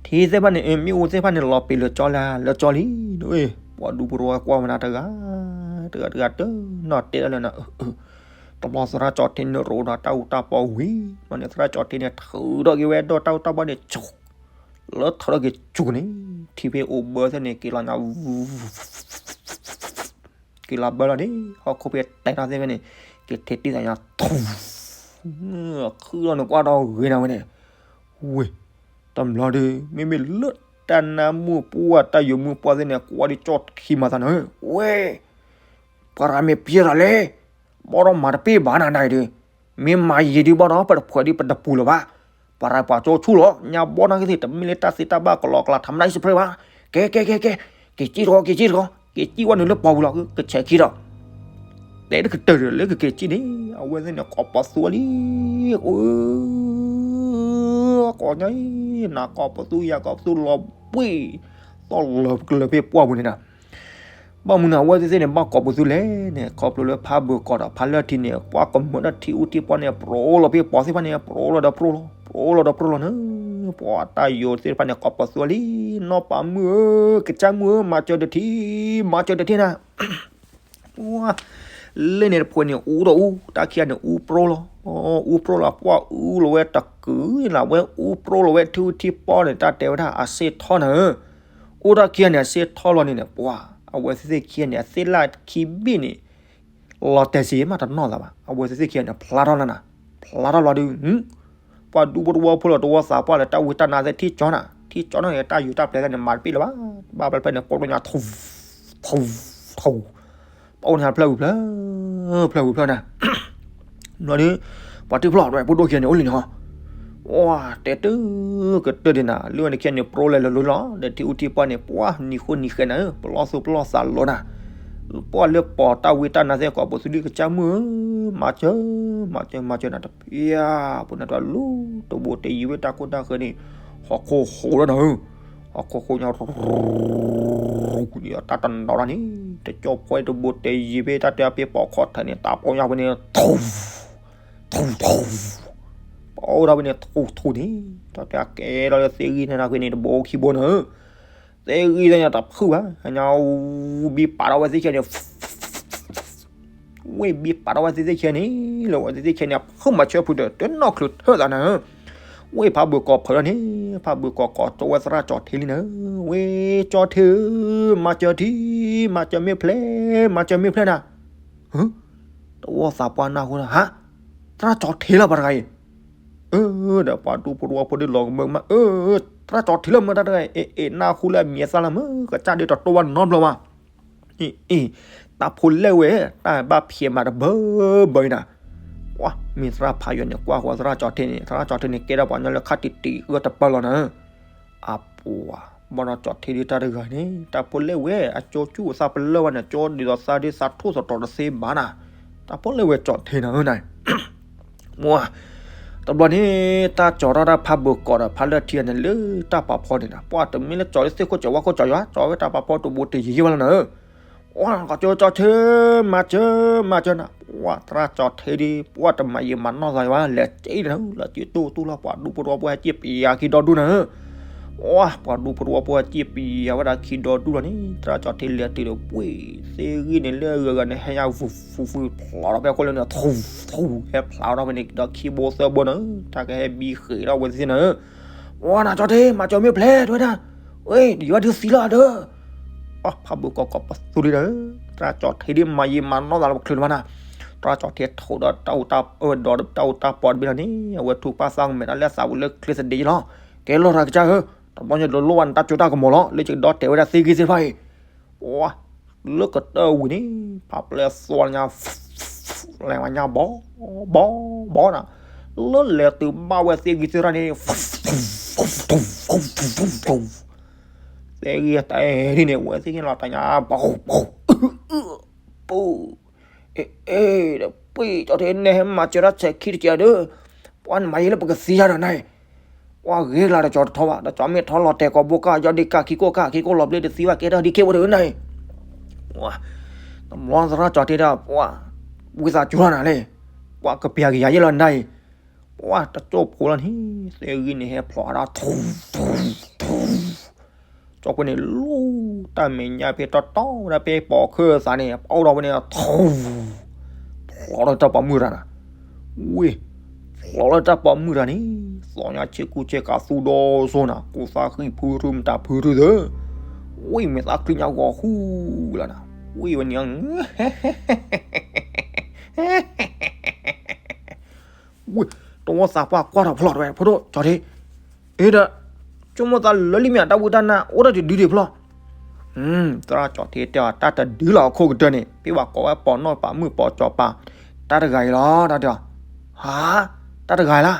ထံသ့ၣ်တဖၣ်န့ၣ် မ့ၣ်အူသ့ၣ်တဖၣ်န့ၣ် လီၤပံၤလၢာ်ကၠီလၢာ်လၢာ်ကၠီလံ, ပှၤဒူဖိတဝီကွၢ်ဝဲနၤတဂၤ, တဂၤတဂၤတနီၣ်တဲဒၣ်လၢနၤ, တဘျီသရၣ်ကၠီထ့န့ၣ်ရိးဒီးတၢ်ဟူတၢ်ပီဝံၤ, ဘျီန့ၣ်သရၣ်ကၠီထ့န့ၣ် ထုးထီၣ်က့ၤဝဲဒီးတၢ်ဟူတၢ်ပီန့ၣ် ကၠူ လၢထုးထီၣ်က့ၤကၠူန့ၣ်, ထံဖဲအိၣ်ဘၢသ့ၣ်န့ၣ် က့ၤလီၤညါ က့ၤလီၤဘၢလီၤန့ၣ်, ဟီၣ်ခိၣ်ဖဲတဲထီၣ်သ့ၣ်ဖဲန့ၣ်, က့ၤထံၣ်တံၢ်သးညါ ထူ ခုၣ်လီၤန့ၣ် ကွၢ်ဒီးဂ့ၤနၤဝဲန့ၣ်, ဝ့ၢ် တဘျီဒီး မ့မ့ၢ်လၢတၢ်နါမုၣ်ပှၢ်တၢ်ယိာ်မုၣ်ပှၢ်သ့ၣ်န့ၣ် ကွၢ်ဒီးကၠီၣ်ခံမၤသးနၤဧၢ, ဝဲ ပှၤရၤမ့ၢ်ပျဲၢ်ရၤလဲၣ်, ဘီၣ်ဒီးမၤတပ့ၢ်ဘၣ်နၤနၤအံၤဒီး, မ့ၢ်မၤယံာ်ဒုးဘၣ်ဒီး ပတဖှဲးဒုးပတပူၤလၢၤဘၣ်, ပှၤရၤပှၤကၠီၣ်ဆူၣ်လီၤ, ညါဘီၣ်နာ်က့သ့ၣ် တမ့ၢ်လၢတၢ်သ့တၢ်ဘၣ်ကလီကလီ ထမတၢ်အံၤစဖရ့ဘၣ်, ကဲ ကဲ ကဲ ကဲ, က့ၤစံၣ်တကီး က့ၤစံၣ်တကီး, က့ၤစံၣ်ဝဲနုာ်လၢပှၢ်ပူၤလီၤ ကဆဲးခံဒီး တဲတကတၢၢ်ဒီး လၢကက့ၤစံၣ်န့ၣ် အဝဲသ့ၣ်န့ၣ် ကိးပသူဝဲလံ, အိ ကိးညါအံၤ နၤကိးပသူ ယၤကိးပသူ လီၤဘှံး, သီၣ်လၢာ်ကလၢာ်ဖဲပှၢ်ပူၤန့ၣ်နၤ, ဘၣ်မနုၤအဝဲသ့ၣ်သ့ၣ်န့ၣ် ဘၣ်ကိးပသူလဲၣ်န့ၣ် ခီဖျိလၢဖးဘၢၣ်ကီးဒီးဖးလၢထံန့ၣ် ကွၢ်ကမၢၢ်ဒီးထံအူထံပီန့ၣ် ပြီလီၤဖဲပှၢ်သ့ၣ်တဖၣ်န့ၣ် ပြီလီၤဒီးပြီလီၤ, ပြီလီၤဒီးပြီလီၤန့ၣ်, ပှၤတၢ်ယိာ်သ့ၣ်တဖၣ်န့ၣ် ကိးပသူဝဲလံ, နီၢ်ပၤမုၣ်ဧၢ, ကစၢ်မုၣ်ဧၢ, မၤစၢၤတထံ, မၤစၢၤတထံနၤ လၢန့ၣ်တဖှဲးန့ၣ် အူဒီးအူ, တၢ်ခံဂၤန့ၣ် အူပြီလီၤ, အူပြီလီၤ ပှၢ်အူလီၤဝဲတကုာ်လၢ်ဝဲ အူပြီလီၤဝဲထံထံပီန့ၣ် တၢ်တဲဝဲဒၣ်အစ့ထီၣ်နၤဧၢ, အူတၢ်ခံဂၤန့ၣ် အစ့ထီၣ်လီၤန့ၣ်န့ၣ် ပှၤ အဝဲသ့ၣ်သ့ၣ်ခံဂၤန့ၣ် အသ့ၣ်လၢခံဘ့ၣ်န့ၣ် လီၤတဲာ်စ့မးတနီၢ်သးဘၣ်, အဝဲသ့ၣ်သ့ၣ်ခံဂၤန့ၣ် ဖျါထီၣ်လီၤနၤ, ဖျါထီၣ်လီၤဒီး ပှၤဒူဖိတဝီဖိလီၤ တဝီသးပှၢ်လၢတၢ်ဝံတၢ်နါသ့ၣ်ထံၣ်ကၠီနၤ, ထံၣ်ကၠီနၤန့ၣ် တၢ်ယိာ်တၢ်ပျဲသ့ၣ်န့ၣ် မၤတပ့ၢ်လၢၤဘၣ်, ဘၣ်ဘျီဖဲန့ၣ် ကိးညါ ထူ, ထူ, ထူ, ပအိၣ်န့ၣ်ဖျၢၣ်ဝံၤဖျၢၣ်, ဖျၢၣ်ဝံၤဖျၢၣ်နၤ, ဘျီဒီး ပှၤတံၢ်ဖျီၣ်ဒီး ဖိဒိၣ်ခံဂၤန့ၣ် အိၣ်လံန့ၣ်ဟီ, ပှၤတဲတကတၢၢ်ဒံးနၤ, လၢဝဲန့ၣ်ခံဂၤန့ၣ် ပြီလဲၤလီၤလီၤလီၤ, ဒီးထံအူထံပီန့ၣ် ပှၤနံၤဃိနံၤဃဲနၤဧၢ, ပလီၢ်သူပလီၢ်သးလီၤနၤ ပှၢ်လၢပီၤတၢ်ဝံတၢ်နါသ့ၣ်ကိးပသူဒုး ကစၢ်မုၣ်ဧၢ, မၤစၢၤ, မၤစၢၤ, မၤစၢၤနၤတပျၢ်, ပနၢ်တၢ်လူၤတဘိတယံၤဝဲတၢ်ခိၣ်တၢ်ဃၢၤန့ၣ်, ဟီၣ်ခိၣ်ဟိးလီၤနၤဧၢ, ဟီၣ်ခိၣ်ဟိးညါ တၢ်တနီၤတၢ်န့ၣ်, တကၠီၣ်ဖှဲတဘိတယံၤဖဲတၢ်တဲအဖဲပီၤခီၣ်ထၢၣ်န့ၣ် တၢ်ပီညါဖဲန့ၣ် ထူ, ထူ, ထူ, ပအိၣ်ထီၣ်ဖဲန့ၣ် ထူ, ထူန့ၣ်, တၢ်တဲအကဲထီၣ်လၢသ့ၣ်ဂံၢ်န့ၣ်နၤဖဲန့ၣ် တဘိခံဘိနၤဧၢ, သ့ၣ်ဂံၢ်သ့ၣ်ညါတဖုၣ်ဘၣ်, ညါ ဘံပာ်ထီၣ်ဝဲသ့ၣ်ခံဂၤန့ၣ် ဝ့ၢ်ဘံပာ်ထီၣ်ဝဲသ့ၣ်သ့ၣ်ခံဂၤန့ၣ် လၢဝဲသ့ၣ်သ့ၣ်ခံဂၤန့ၣ် အဖုၣ်မၤဆၢဖုၣ်ဒီး တနီၣ်ချုးထၢသးနၤဧၢ, ဝ့ၢ်ဖးဘၢၣ်ကီးဖၢးထီၣ်န့ၣ် ဖးဘၢၣ်ကီးကိးကၠီဝဲသရၣ်ကၠီထ့လံနၤဧၢ, ဝ့ၢ်ကၠီထ့ဧၢ, မၤစၢၤထံ, မၤစၢၤမ့ၢ်ဖျဲး, မၤစၢၤမ့ၢ်ဖျဲးနၤ, တဝီသးပှၢ်နၢ်ဟူနၤ ဟါ, သရၣ်ကၠီထ့လီၤပှၤတဂၤအံၤ, အၢ ဒီးပှၤဒူဖိတဝီဖိဒုးလီၤကမၢကမၣ် အၢ သရၣ်ကၠီထ့လီၤမ့ၢ်တၢ်တဂၤအံၤ အ့ၣ် နၢ်ဟူလၢအမံၤအသၣ်လၢမ့ၢ် ကစၢ်ဒုးတတိၢ်ဘၣ်နီတဘျီဘၣ်, အ့ၣ် တၢ်ဖိလဲၣ်ဝဲ တၢ်ဘၣ်ဖျဲးမးတဘၢဘၢအံၤနၤ, ပှၤမ့ၢ်သရၣ်ဖးယိာ်န့ၣ် ကွၢ်ဃီသရၣ်ကၠီထ့န့ၣ် သရၣ်ကၠီထ့န့ၣ် ကဲထီၣ်ပှၤညီလၢခါတံၢ်တံၢ်အၢတပၢလီၤနၤ အပှၤ ဘၣ်ဒီးကၠီထ့ဒုးတၢ်တဂၤန့ၣ် တၢ်ဖိလဲၣ်ဝဲ အကၠီကၠူၣ်အသးပလၢၢ်ဘၣ်န့ၣ် ကၠီဒ်သိးသးဒုးသးထူၣ်သတီၤတသ့ဘၣ်နၤ, တၢ်ဖိလဲၣ်ဝဲကၠီထ့နၤဧၢနၤ, မ့ၢ် တဘျီန့ၣ် တၢ်ကၠီထီၣ်တၢ်ဖးဘၢၣ်ကီးဒီးဖးလၢထံန့ၣ် လၢတၢ်ပာ်ဖီန့ၣ်နၤ ပှၤတမ့ၢ်လၢကၠီလၢသ့ၣ်ခိၣ်ကၠီဝါခိၣ်ကၠီယွၤ ကၠီဝဲတၢ်ပာ်ဖီတဘိတယံၤယံၤဝဲလီၤနၤဧၢ ပှၤကၠီကၠီထ့ မၤစၢၤ မၤစၢၤနၤ ပှၤသရၣ်ကၠီထ့ ဒ် ပှၤတမၤယံာ်မၤနီၢ်သးယွၤ လဲၤစ့ၢ်နၤ လဲၤစ့ၢ်တူၢ်တူၢ်လီၤ ပှၤဒူဖိတဝီဖိဟဲစ့ၢ်ပယၤခံဒီဒူၣ်နၤဧၢ ပှၤ ပှၤဒူဖိတဝီဖိဟဲစ့ၢ်ပယၤဝဲဒၣ်ခံဒီဒူၣ်လီၤန့ၣ် သရၣ်ကၠီထ့လဲၤတုၤဒီး ဝ့ၢ်သ့ၣ်ဂံၢ်န့ၣ် လၢအဂၤဂၤန့ၣ် ဟဲညါဖုဖုဖုဖျိးထီၣ်ဖဲခိၣ်လၢန့ၣ် ထူထူ ဟဲဖျါထီၣ်ဖဲန့ၣ်ဒီးခံဘိသၢဘိနၤဧၢ တၢ်ကဟဲဘံဃ့းထီၣ်ဝဲသ့ၣ်နၤဧၢ ပှၤနၤကၠီထ့ မၤစၢၤမ့ၢ်ဖျဲး တဲဝဲဒၣ် ဝ့ၢ် ယွၤဒုးသံလီၤဒီး ပှၤဖးဘၢၣ်ကီးကိးပသူလံဒီး သရၣ်ကၠီထ့ဒ်မၤယံာ်မၤနီၢ်သးလၢပချုးလၢၤဘၣ်နၤ သရၣ်ကၠီထ့ထိးဒီးတၢ်အူတၢ်အၢဒီးတၢ်အူတၢ်ပီတဘ့ၣ်လီၤန့ၣ် အဝဲထုကဖၣ်သးကမဲာ်တၢ်လၢသးပူၤလၢချ့သဒ့လီၤ ကဲလီၤတၢ်ကစၢ်ဧၢ တဘျီညါဒီးလိၣ်ဘၣ်နတၢ်စိတၢ်ကမီၤလီၤ လၢယကဒီးတဲဝဲဒၣ်သ့ၣ်ဂံၢ်သ့ၣ်တဖၣ်အံၤ ပှၤ လၢကတၢၢ်ဝံၤန့ၣ် ဖးပျဲၢ်သွီညါ လဲၤဝဲညါဘီ ဘီ ဘီနၤ လၢလဲၤတုၤဘၣ်ဝဲသ့ၣ်ဂံၢ်သ့ၣ်တဖၣ်န့ၣ် သ့ၣ်ဂံၢ်တဲဒ်န့ၣ် ဝဲသ့ၣ်ဂံၢ်လီၤတၢ်ညါ ဘီ ဘီ ပူၤ အ့ အ့ ဒီးပှ့ၤကၠီထ့ နဲဟဲမၤစၢၤတၢ်ဆဲးခံတက့ၢ်ဒီး ပှၤနမၤယံာ်လၢပကသံယါဒီးနၤအံၤ ပှၤဂ့ၤကျါဒီးကၠီတထီဘၣ် ဒီးကၠီမ့ၢ်ထီလီၤတဲာ်ကိာ်ဘိကၢ် ယီၢ်ဒံးကၢ်ခံကိၢ်ကၢ် ခံကိၢ်လီၤဘျ့တသံဘၣ် ကဲထီၣ်ဒံးက့ၢ်ဝဲဒီးနၤအံၤ တဘျီသရၣ်ကၠီထ့ဒၣ် ပှၤ ဝံသးစူၤလီၤနၤလဲၣ် ပှၤကပျၤကယၤယဲၢ်လီၤနၤအံၤ ပှၤတကၠိၢ်ဖိလီၤန့ၣ် သ့ၣ်ဂံၢ်န့ၣ်ဟဲဖျိးဒၣ် ထူ ထူ ထူ ကၠီဖိန့ၣ်လူၤတၢ်မဲာ်ညါဖဲတီတီဝဲဒၣ်ဖဲပိာ်ခၢၣ်သးန့ၣ် ပအိၣ်ဒီးဝဲန့ၣ် ထူ ဖျိးဒီးတၢ်ပိာ်မုၣ်တဂၤနၤ ဝ့ၢ် ဖျိးလၢတၢ်ပိာ်မုၣ်တဂၤန့ၣ် သီညါဆ့ကူဆ့ကၤသူဒီစိနၤ ကိးသးဃံဖုထူမတၤဖုထူသၢ ဝ့ၢ်မဲာ်သၣ်ချံညါဂီၤဃူလီၤနၤ ဝ့ၢ်ဝဲန့ၣ် ဝ့ၢ် တဝီသးပှၢ်ကွၢ်ထီၣ်ဖျိးတဝဲ ဖိဒိၣ်ကၠီထ့ အ့ဒီး ဆိကမိၣ်သးလၢလံမ့ၢ် တၢ်ဝံတၢ်နါအိၣ်တၢ်တဒုဒံးဖျီၣ်. သရၣ်ကၠီၣ်ထံတဲအီၤ တၢ်တဒုလီၤအခိၣ်ကတၢၢ်န့ၣ် ပ့ၢ်ဘၣ်ကိးဝဲပိာ်နီၣ်ပာ်မုၣ်ပိာ်ကၠီၤပၤ တၢ်တဂၤအံၤလီၤ တၢ်တဲအီၤ. ဟါ, တၢ်တဂၤလၢ်.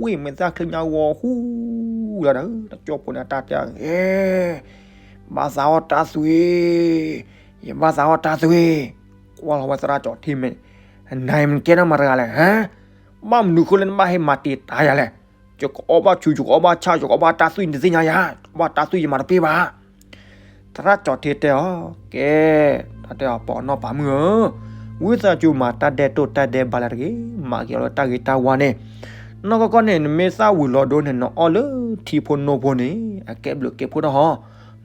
ဝ့ၢ်မဲာ်သၣ်ချံညါဂီၤဟူလီၤဒီး တကၠိဖိန့ၣ် တၢ်တဲအီၤ ဘၣ်သးအီၣ်တၢ်သွံၣ်, ယဘၣ်သးအီၣ်တၢ်သွံၣ်. ကွၢ်လီၤဝဲသရၣ်ကၠီၣ်ထံမဲာ်, နၤမ့ၢ်ကဲထီၣ်မတၤတဂၤလဲၣ်, ဟါ, ဘၣ်မနုၤဃိလၢနဘၣ်ဟဲမၤတံာ်တာ်ယၤလဲၣ်. ယကအီၣ်ဘၣ်ဆူၣ် ယကအီၣ်ဘၣ်ဆၣ် ယကအီၣ်ဘၣ်တၢ်သွံၣ် နတသ့ၣ်ညါယၤ, ယကအီၣ်ဘၣ်တၢ်သွံၣ်ယမၤတပှဲၤဘၣ်. သရၣ်ကၠီၣ်ထံတဲအီၤ ကဲ, တၢ်တဲအီၤ ပိာ်နီၣ်ပာ်မုၣ်ဧၢ, ဝံသးစူၤမၤတၢ်ဒဲးတိၢ်တၢ်ဒဲးဘးလၢတဂ့ၤ, မၤက့ၤအီၤလၢတၢ်ဂ့ၤတၢ်ဝါန့ၣ်, နီၢ်ကီၢ်ကီၢ်န့ၣ် နမ့ၢ်သၣ်ဝံၤလီၤဒိန့ၣ် နအီၣ်လၢထံဖိနိဖိန့ၣ် အကဲဘျုးကဲဖှိၣ်ထီၣ်ဟီ,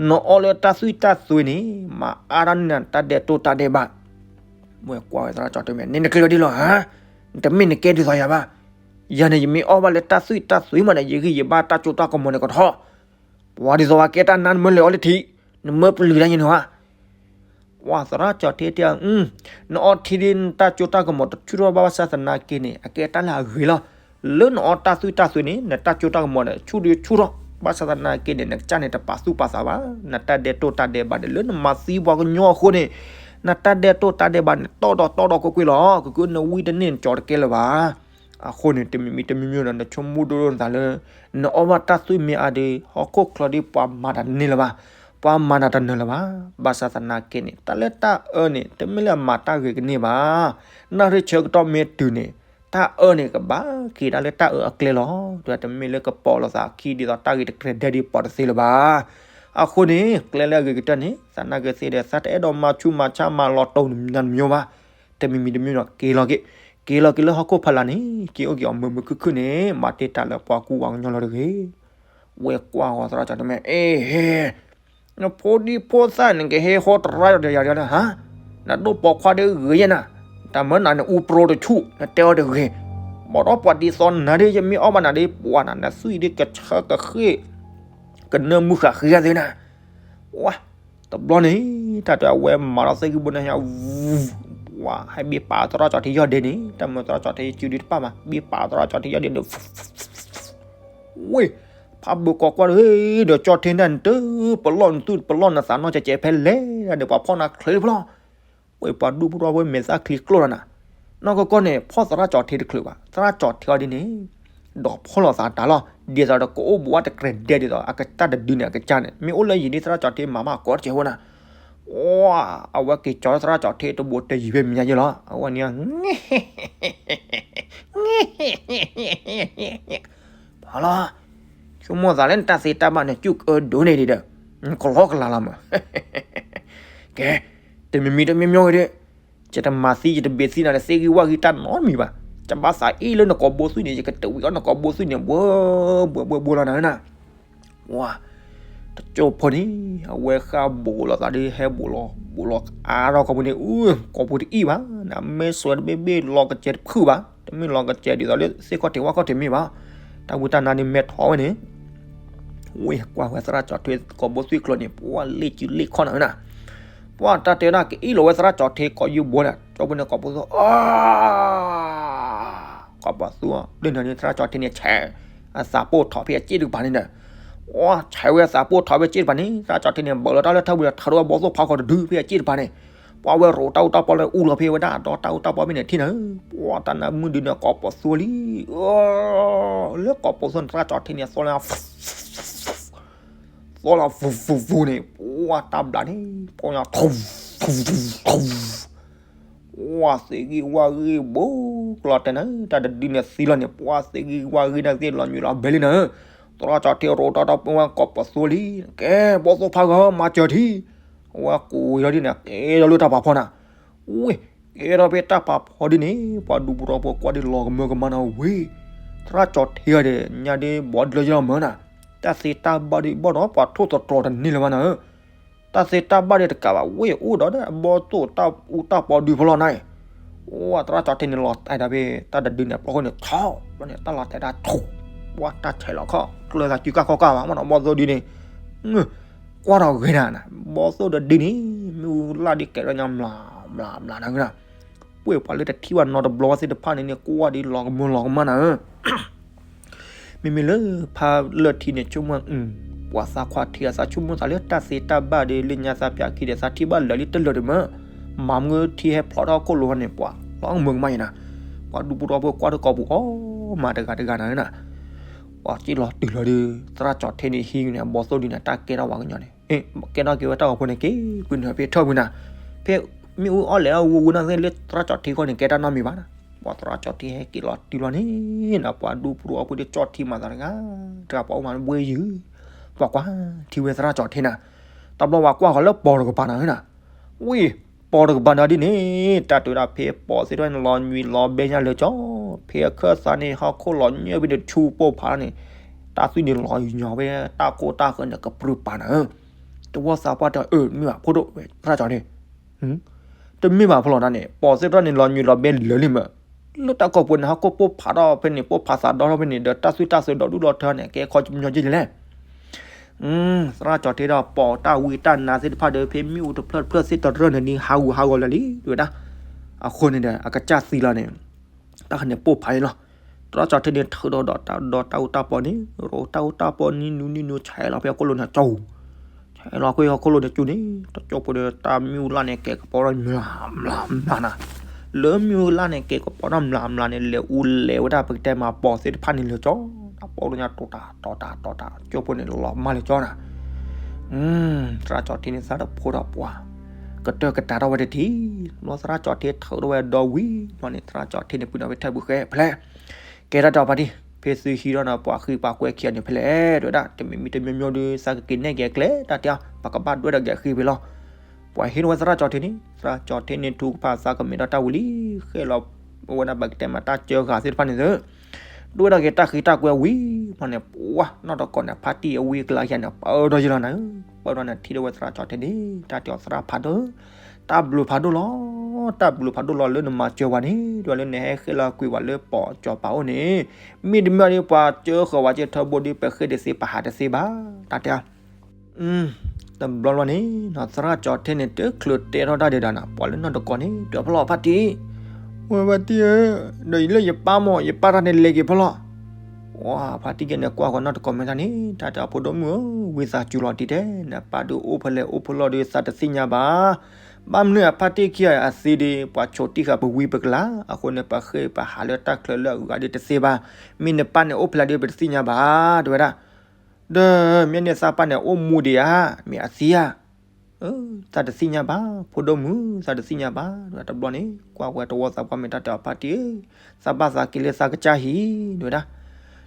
နအီၣ်လၢတၢ်သွံၣ်တၢ်သွံၣ်န့ၣ် မၤအါထီၣ်န့ၢ်နၤတၢ်ဒဲးတိၢ်တၢ်ဒဲးဘး. ဝဲကွၢ်ဝဲသရၣ်ကၠီၣ်ထံမဲာ် န့ၣ်နကျဲၤဒ်လီၤဧါ, နတမ့ၢ်နကဲဒ်သိးယၤဘၣ်. ယၤန့ၣ် ယမ့ၢ်အီၣ်ဘၣ်လၢတၢ်သွံၣ်တၢ်သွံၣ်မးန့ၣ် ယဂံၢ်ယဘါတၢ်စိတၢ်ကမီၤန့ၣ်ကထီၣ်, ပှၤဒ်သိးဝဲကဲတၢ်နါ နမၢလဲၤအီၣ်လၢထံ, နမၢပျုၤတၢ်ညါန့ၣ်ဧါ. ပှၤသရၣ်ကၠီၣ်ထံတဲအီၤ, နအီထံဒ်နတၢ်စိတၢ်ကမီၤတဆူၣ်ထီၣ်ဘၣ် ဘၣ်ဆၣ်သနာ်က့န့ၣ် အကဲတၢ်လၢအဂ့ၤလီၤ. လၢနအီတၢ်သွံၣ်တၢ်သွံၣ်န့ၣ် နတၢ်စိတၢ်ကမီၤန့ၣ် ဆူၣ်ဒ်ဆူၣ်ထီၣ်, ဘၣ်ဆၣ်သနာ်က့န့ၣ် နကစၢ်န့ၣ်တပာ်သူၣ်ပာ်သးဘၣ်. နတၢ်ဒဲးတိၢ်တၢ်ဒဲးဘးန့ၣ် လၢနမၤသံပှၤကညီအဃိန့ၣ်, နတၢ်ဒဲးတိၢ်တၢ်ဒဲးဘးန့ၣ် တီၢ်ဒီးတီၢ်ဒီးကွ့ၢ်ကွ့ၢ်လီၤ. ကကုနဝံတန့ၢ်နကၠီတကဲလၢၤဘၣ်. အဃိန့ၣ် တမံၤမံၤတမံၤမံၤဒီး နဆိကမိၣ်ဒိၣ်ဒိၣ်နသးလၢ နအီၣ်ဘၣ်တၢ်သွံၣ်မ့ၢ်အါဒီး ဟီၣ်ခိၣ်ချၢဒီးပှၤမၤတၢ်တန့ၢ်လၢၤဘၣ်, ပှၤမၤတၢ်တနၢၤလၢၤဘၣ်. ဘၣ်ဆၣ်သနာ်က့န့ၣ် တၢ်လၢတၢ်အၢန့ၣ် တမ့ၢ်လၢအမၤတၢ်ဂ့ၤကန့ၢ်ဘၣ်. နၣ်ရံၣ်ဆၢကတီၢ်မ့ၢ်တုၤန့ၣ် တၢ်အၢန့ၣ်ကဘၣ်က့ၤဒၣ်လၢတၢ်အၢအကျဲလီၤ. တမ့ၢ်လၢကပိာ်လိာ်သးခံဒ်သိးတၢ်ဂ့ၤတကြၢးဒဲးဒ်ပှၤတသ့လၢၤဘၣ်. အဃိန့ၣ် ကျဲလၢအဂ့ၤကတၢၢ်န့ၣ် သနာ်က့သ့ဒီး သးတအဲၣ်ဒိးမၤဆူၣ်မၤဆါမၤလီၤတိၢ်နမညီဘၣ်. တမံၤမံၤတမံၤဒီး က့ၤလီၤက့ၤ, က့ၤလီၤက့ၤလၢဟီၣ်ခိၣ်ဖးလာ်န့ၣ် က့ၤအိၣ်က့ၤအီၤမုာ်မုာ်ခုၣ်ခုၣ်န့ၣ် မၤတ့ၢ်တၢ်လၢပှၤကူပှၤကညီလီၤတဂ့ၤ. ဝဲကွၢ်ဂီၤသရၣ်ကၠီၣ်ထံမဲာ် အ့ဟ့, နဖိဒံဖိသၣ်န့ၣ် ကဟဲဟီတရါဒီးယၤဒီးဟါ, နဒိၣ်ပိာ်ခွါဒီးဂ့ၤယဲနၤ, တၢ်မၢနၤန့ၣ် အူပြိတဆူၣ် နတဲအီၤတဂ့ၤ. ဘၣ်ဒီးပှၤဒ်သိးနၤဒီး ယမ့ၢ်အီၣ်ဘၣ်နၤဒီး ပှၤနၤ နသွံၣ်ဒီးကဆၢကဃ့ၢ် ကနၢမုၢ်ဃာ်ဃ့အသ့နၤ. ဝါ, တဘျီန့ၣ် တၢ်တဲအဝဲမၤလီၤသ့ၣ်ဂံၢ်ဘိန့ၣ် ဝါ, ဟဲဘ့ၣ်ပာ်သရၣ်ကၠီၣ်ထံယီၢ်ဒ့န့ၣ် တၢ်မၢသရၣ်ကၠီၣ်ထံစုဒုတပၢ်မး ဘ့ၣ်ပာ်သရၣ်ကၠီၣ်ထံယီၢ်ဒ့န့ၣ် ဝ့ၢ်, ဖးဘၢၣ်ကိးကွၢ်ဒီး ဒီးကၠီၣ်ထံန့ၣ် နတပလီၢ်နသူၣ်ပလီၢ်နသးနီၢ်ကဲးကဲးဖဲလဲၣ်ဒီး ပှၤဖီၣ်နၤချ့တဖျီၣ်. ဝ့ၢ်ပှၤဒူၣ်ဖိထီၣ်ဖိမဲာ်သၣ်ချံကျိၣ်နၤနၤ, နီၢ်ကီၢ်ကီၢ်န့ၣ် ဖီၣ်သရၣ်ကၠီၣ်ထံတချုးဘၣ် သရၣ်ကၠီၣ်ထံအီၤဒ်န့ၣ်, ဒီးဖီၣ်လိာ်သးတၢ်လီၤ, ဒ်သိးဒီးကအိၣ်ဘူးဝဲတကြၢးဒဲးဒ်သိး အကတၢ်တဒုန့ၣ် အကစၢ်န့ၣ် မ့ၢ်အိၣ်လၢယံၤဒ်သရၣ်ကၠီၣ်ထံမၤမးကိးတကဲးဖိနၤ. ဝါ, အဝဲက့ၤကၠီၣ်လၢသရၣ်ကၠီၣ်ထံတဘိတယံၤဖဲမဲာ်ညါယဲလီၤ အဝဲန့ၣ် ပှၤလီၤ, ဆိကမိၣ်သးလၢနတၢ်သ့တၢ်ဘၣ်န့ၣ် ကၠူၣ်ကၢဒိၣ်န့ၢ်ဒံးဒီး, ကလီကလးလီၤမး, ကဲ, တမံၤမံၤတမံၤမံၤဂ့ၤဒီး, ယတမၤသံယတဘ့ၣ်သံနၤဒီး သ့ၣ်ဂံၢ်ဝၣ်ဂံၢ်တၢ်နီတမံၤဘၣ်, ယဘၣ်သးအ့ၣ်လၢနကိာ်ဘိသွံၣ်န့ၣ် ယကတဝံၤအီၣ်နကိာ်ဘိသွံၣ်န့ၣ် ဘှီ, ဘှီဘှီဘှီလီၤနၤနၤ ဝါ, တကၠိဖိန့ၣ် အဝဲဃၣ်ဘူးလိာ်သးဒီး ဟဲဘူးလီၤ ဘူးလီၤအါထီၣ်ကိာ်ပူၤန့ၣ် အူ, ကိာ်ပူၤတအံၣ်ဘၣ်, နမ့ၢ်စွဲတဘ့ၣ်ဘ့ၣ်လီၤကစဲးတဖုဘၣ်, တမ့ၢ်လီၤကစဲးဒ်သိးလၢသ့ၣ်ခီၣ်ထံးဝၣ်ခီၣ်ထံးမ့ၢ်ဘၣ်, တၢ်ဝံတၢ်နါန့ၣ်မဲထီၣ်ဝဲန့ၣ်, ဝ့ၢ်ကွၢ်ဝဲသရၣ်ကၠီၣ်ထံကိာ်ဘိသွံၣ်ကျိၤန့ၣ် ပှၤလ့ၣ်စုလ့ၣ်ခီၣ်နၤဝဲနၤ, ပှၤတၢ်တဲဒၣ်ကအ့ၣ်လိာ်ဝဲသရၣ်ကၠီၣ်ထံကိာ်ယူၢ်ဘိန့ၣ် ကၠိဖိန့ၣ်ကိာ်ဘိသွံၣ် ကိာ်ပှၤသူအီၤ ဒ်န့ၣ်န့ၣ် သရၣ်ကၠီၣ်ထံန့ၣ် ဆဲးအသးပိၢ်ထီၣ်ဖဲအစ့ၣ်တကပၤန့ၣ်ဒီး, ဝါ, ဆဲးဝဲအသးပိၢ်ထီၣ်ဖဲအစ့ၣ်တကပၤန့ၣ် သရၣ်ကၠီၣ်ထံန့ၣ် ဘၢးလီၤတၢ်လၢထၢပူၤဒီး ထးဒီးအဘီၣ်သိၣ်ဖးကီးတဒုဖဲအစ့ၣ်တကပၤန့ၣ်, ပှၤဝဲရိးတၢ်အူတၢ်ပီလၢအူလီၤဖဲဝဲဒၣ် ဒီးတၢ်အူတၢ်ပီဖဲန့ၣ်ထံၣ်နၤ, ပှၤတၢ်နါမုၢ်ဒုန့ၣ် ကိာ်ပှၤသူလံ, လၢကိာ်ပှၤသူန့ၣ် သရၣ်ကၠီၣ်ထံန့ၣ် သီလၢ သီလၢ ဖူဖူဖူန့ၣ် ပှၤတၢ်ဘျးန့ၣ် ပှၤညါ ထူ, ထူ, ထူ, ထူ, ပှၤသ့ၣ်ဂံၢ်ဝၣ်ဂံၢ်ဘူး ကျီတဲနၤ တၢ်တဒုန့ၣ်သံလီၤန့ၣ် ပှၤသ့ၣ်ဂံၢ်ဝၣ်ဂံၢ်န့ၣ်သ့ၣ်လီၤညွံးလီၤဘဲလံနၤ, သရၣ်ကၠီၣ်ထံရိးတၢ်ဒီးပှၤဝဲကိာ်ပှၤသူလံ, ကဲ ဘီၣ်သိၣ်ဖးဂီၤ မၤစၢၤထံ, အဝဲကိးဝံၤလီၤဒ်န့ၣ် ကဲထီၣ်လၢတၢ်ပာ်ဖီနၤ, ဝ့ၢ် ကဲထီၣ်ဖဲတၢ်ပာ်ဖီဒ်န့ၣ် ပှၤဒူပူၤဒီးပှၤကွၢ်ဒ်လီၤကမၢကမၣ်နၤဝ့ၢ်, သရၣ်ကၠီၣ်ထံဂၤဒီး ညါဒ်ဘီဒုလၢယလီၤမၢနၤ, တၢ်သ့တၢ်ဘၣ်ဒ်ဘီၣ်ဒီး ပှၤထိၣ်သတြီၤတန့ၢ်လၢၤဘၣ်နၤဧၢ, တၢ်သ့တၢ်ဘၣ်ဒ်တကးဘၣ် ဝ့ၢ်အိၣ်ဒီးအဘီၣ်သိၣ်တၢ်အူတၢ်ပီဒုဖီလီၤနၤ, အိၣ်သရၣ်ကၠီၣ်ထံန့ၣ်လီၤတဲာ်ဒီးဖဲ တၢ်တဒုန့ၣ် ပျီခိၣ်န့ၣ် ထီၣ် ဘျီန့ၣ် တၢ်လီၤတဲာ်တၢ်ထူၣ်, ပှၤတၢ်ဆဲးလီၤခီၣ် ကျၢၤသးစုကၢ်ခီၣ်ကၢ်ဘၣ် မ့ၢ်နီၤ ဘီၣ်သိၣ်ဒုန့ၣ် ကွၢ်ထီၣ်ဂ့ၤနၤ, ဘီၣ်သိၣ်တဒုန့ၣ် မ့ၣ်အူလၢ်ဒ်ကဲးလၢညါ မျးမျးမျးနၤဂ့ၤနၤ, ပှ့ၤပှၤလၢတထံၣ်ဘၣ်နီတဘျီဝဲသ့ၣ်တဖၣ်န့ၣ်န့ၣ် ကွၢ်ဒ်လီၤကမၢလီၤကမၣ်နၤဧၢ, ဖဲ မ့မ့ၢ်လၢဖါလၢၢ်ထံန့ၣ် ဆိကမိၣ် ပှၤသးခွါထံအသးဆိကမိၣ်သးလၢတၢ်သ့တၢ်ဘၣ်ဒီး လၢညါသးပၠးခံဒီး သးထံၣ်ဘၣ်လၢာ်လံတလၢာ်တမၢ, မၤမုၢ်ထံဟဲဖျိးထီၣ်ခိၣ်လိၤဟီန့ၣ် ပှၤလီၤမုာ်ကမၣ်အံၤနၤ, ပှၤဒူပူၤဒီဖိကွၢ်တကိးပူၤအီၤမးတဂၤတဂၤနၤနၤ, ပှၤစံၣ်လီၤတုၤလီၤဒီး သရၣ်ကၠီၤထ့န့ၣ်ဟံးန့ၣ် အဘီသိၣ်ဒ်န့ၣ် တၢ်ကဲထီၣ်ဝဲကညီန့ၣ် ကဲထီၣ်က့ၤဝဲတၢ်ဂီၤဖိန့ၣ်က့ၤ ပုၢ်နုာ်ဖဲထၢၣ်ဝံၤနၤ, ဖဲမ့ၣ်အူအီၣ်လဲၤအဝူဝူနၤသ့ၣ်လၢသရၣ်ကၠီၤထ့ဃီန့ၣ် ကဲတၢ်နီတမံၤဘၣ်နၤ, ပှၤသရၣ်ကၠီၤထ့ဟဲက့ၤလီၤတုၤလီၤန့ၣ်နၤ ပှၤဒူပူၤဒီဖိဒီးကၠီထံမၤသးတဂၤ တဂၤပှၤအိၣ်မးဘှ့ယုၢ်, ပှၤကွၢ်ထံဝဲသရၣ်ကၠီၤထ့နၤ, တဘျီပှၤကွၢ်ဃီၤလၢပိာ်တကပၤနၤနၤ, ဝံၤ ပိာ်တကပၤနၤဒ်န့ၣ် တၢ်တုၤဒၣ်ဖဲပိာ်သ့ၣ်တဖၣ်န့ၣ် လီၤညွံးလီၤဘဲညါလၢာ်ကၠီ, ဖဲအခၢၣ်သးန့ၣ် ဟီၣ်ခိၣ်လီၤညွံးဖဲန့ၣ်ဆူပိၢ်ဖးန့ၣ်, တၢ်သွံၣ်န့ၣ်လီၤညီၤဝဲ တၢ်ကိၢ်တၢ်ဃၢၤန့ၣ်ကပြုၢ်ပာ်နၤဧၢ, တဝီသးပှၢ်တဲအၢ မ့ၢ်ဘၣ်ဖိဒိၣ်ဝဲသရၣ်ကၠီၤထ့ တမ့ၢ်ဘၣ်ဖဲလီၤတၢ်န့ၣ် ပိာ်သ့ၣ်တဖၣ်န့ၣ် လီၤညွံးလီၤဘဲလၢာ်လံမး, လၢတၢ်ကိၢ်ပူၤန့ၣ် ဟီၣ်ခိၣ်ပိၢ်ဖးထီၣ်ဖဲန့ၣ် ပိၢ်ဖးသးဒီထီၣ်ဖဲန့ၣ်ဒီး တၢ်သွံၣ်တၢ်ဃၢၤဒီဒူၣ်ဒီထၢန့ၣ် ကဲခီပညီက့လဲၣ် သရၣ်ကၠီၤထ့ဒီးပိာ်တၢ်ဝံတၢ်နါသ့ၣ်တဖၣ်ဒီး ဖဲမ့ၣ်အူတဖျၢၣ်တဖျၢၣ်သ့ၣ်တရၢၢ်န့ၣ်ဒ်ဟးဂူာ်ဟးဂီၤလၢာ်လံ တဲဝဲဒၣ်, အဃိန့ၣ်ဒီး အကစၢ်သံလီၤန့ၣ် တၢ်ဃၢၤန့ၣ်ပိၢ်ဖးအံၤလီၤ, သရၣ်ကၠီၤထ့န့ၣ် ထုးဒီးဒီးတၢ်အူတၢ်ပီန့ၣ် ရိးတၢ်အူတၢ်ပီန့ၣ် နူနံနူဆဲးလီၤဖဲအခိၣ်လိၤန့ၣ်ကၠီ, ဆဲးလီၤကွံာ်အခိၣ်လိၤန့ၣ်ကၠူန့ၣ် တကၠိဖိဒီးတၢ်မ့ၣ်အူလၢ်န့ၣ် ကဲကပီၤထီၣ်မျးမျးမျးနၤ, လၢမ့ၣ်အူလၢ်န့ၣ် ကဲကပီၤထီၣ်မျးမျးန့ၣ် လဲၤအူလဲၤဝဲဒၣ်ပကတဲမးပိာ်သ့ၣ်တဖၣ်န့ၣ်လၢာ်ကၠီ, တၢ်ပိာ်လိညါတီၤတၢ်တီၤတၢ်တီၤတၢ် ကၠိဖိန့ၣ်လီၤမၢ်လၢာ်ကၠီနၤ သရၣ်ကၠီၤထ့န့ၣ် သးတဖိဒီးပှၤ ကတၢၢ်ကတၢၢ်ထီၣ်ဝဲတထံၣ်, ဘျီသရၣ်ကၠီၤထ့ထုးထီၣ်ဝဲဒီဝံၤ ဘျီန့ၣ် သရၣ်ကၠီၤထ့န့ၣ် ပုၢ်နုာ်ဖဲထၢၣ်ပူၤဃဲဖဲလဲၣ်, ကဲထီၣ်တၢ်ဖါတံၢ် ဖဲသုဟံးထီၣ်န့ၣ် ပှၤဃံပှၤကွဲခံဂၤန့ၣ်ဖဲလဲၣ် တဲဝဲဒၣ်, တမံၤမံၤတမံၤမံၤဒီး သးကက့ၤနဲၣ်က့ၤအကျဲ တၢ်တဲအီၤ ပကဘၣ်ဒွဲၣ်ထီၣ်က့ၤအဃံဖဲလီၤ. ပှၤဟံးထီၣ်ဝဲသရၣ်ကၠီၤထ့န့ၣ် သရၣ်ကၠီၤထ့န့ၣ် ထုကဖၣ်သးကမဲာ်ထီၣ်တၢ်ဝံၤလံ, ဃဲလီၤဝဲဒၣ်ပကတဲမးတၢ်စၢဃာ်သ့ၣ်တဖၣ်န့ၣ်သ့ ဒွဲၣ်ထီၣ်က့ၤတၢ်ဃံတၢ်ကွဲဝံၤ မ့ၢ်န့ၣ် ပှၤနီၢ်တကိးန့ၣ် ဖါတံၢ်အဝံအကျါယၤန့ၣ် ပၢၢ်ထီၣ်ယလီၤနၤ, ပၢၢ်ထီၣ်န့ၣ်ထံၣ်ထီၣ်ဝဲသရၣ်ကၠီၤထ့န့ၣ် တၢ်တဲအီၤသရၣ်ဖးဒိၣ်, တၢ်ဘျုးဖးဒိၣ်လီၤ, တၢ်ဘျုးဖးဒိၣ်လီၤလၢနမၤစၢၤဝဲန့ၣ် ဒ်ဝဲလၢနဟဲဃဲလီၤကွံာ်ဝဲလၢပိာ်ကၠီၤပၤအိၣ်န့ၣ်, မ့တမ့ၢ်ဒီးပှၤစၢဃာ်ဝဲက့ၤထၢဘိဒီး ပဃ့တသ့ပဟးတသ့ဘၣ်, တၢ်တဲအီၤ တဘျီဘျီန့ၣ် သရၣ်ကၠီၤထ့န့ၣ် တချုးတဲထီၣ်တၢ်ဒံးဒီးနၤ ပှၤလၢနီၢ်တကိးန့ၣ် တဲဖဲလီၤဖါတံၢ်, ဝဲဖါတံၢ်ဧၢ, ဒီးယလၢယပၢ်မ့ၢ် ယပၢ်တၢ်န့ၣ်လဲၤက့ၤဖဲလီၤ, ဝဲဖါတံၢ်က့န့ၣ် ကွၢ်ဃီနီၢ်တကိးမဲာ်သၣ်န့ၣ် တၢ်တဲအီၤဖိဒိၣ်မုၣ်ဧၢ, ဝံသးစူၤလီၤတံၢ်တဲ, နပၢ်ဒုးအိၣ်ဖဲလဲၣ်အိၣ်ဖဲလဲၣ်ဒီး သးတသ့ၣ်ညါဘၣ်, ဘၣ်မနုၤအဖါတံၢ်ခံဂၤအသ့ဒီး ပှၤဆိးတံၢ်ဃာ်ပဝံပကလၤ, အဃိန့ၣ် ပဃ့ပဟးလၢတၢ်ချၢလၢအဂၤဒီးတသ့ဘၣ်, မ့ၢ်နပၢ်န့ၣ်အိၣ်ဖဲလဲၣ်ဒီး ပတသ့ၣ်ညါဘၣ်, တဲဝဲဒၣ် ဒီးမ့ၢ်န့ၣ်သးပၢ်န့ၣ်အိၣ်မူဒံးဧါ, မ့ၢ်အသံဧါ, သးတသ့ၣ်ညါဘၣ်, ဖိဒိၣ်မုၣ် သးတသ့ၣ်ညါဘၣ်, တဘျီန့ၣ် ကွၢ်ဝဲတဝီသးပှၢ်မဲာ်တၢ်တဲအီၤဖါတံၢ်ဧၢ, သးဘၣ်သးက့ၤလၢသးကစၢ်ဟံၣ်, တဲဝဲဒၣ်,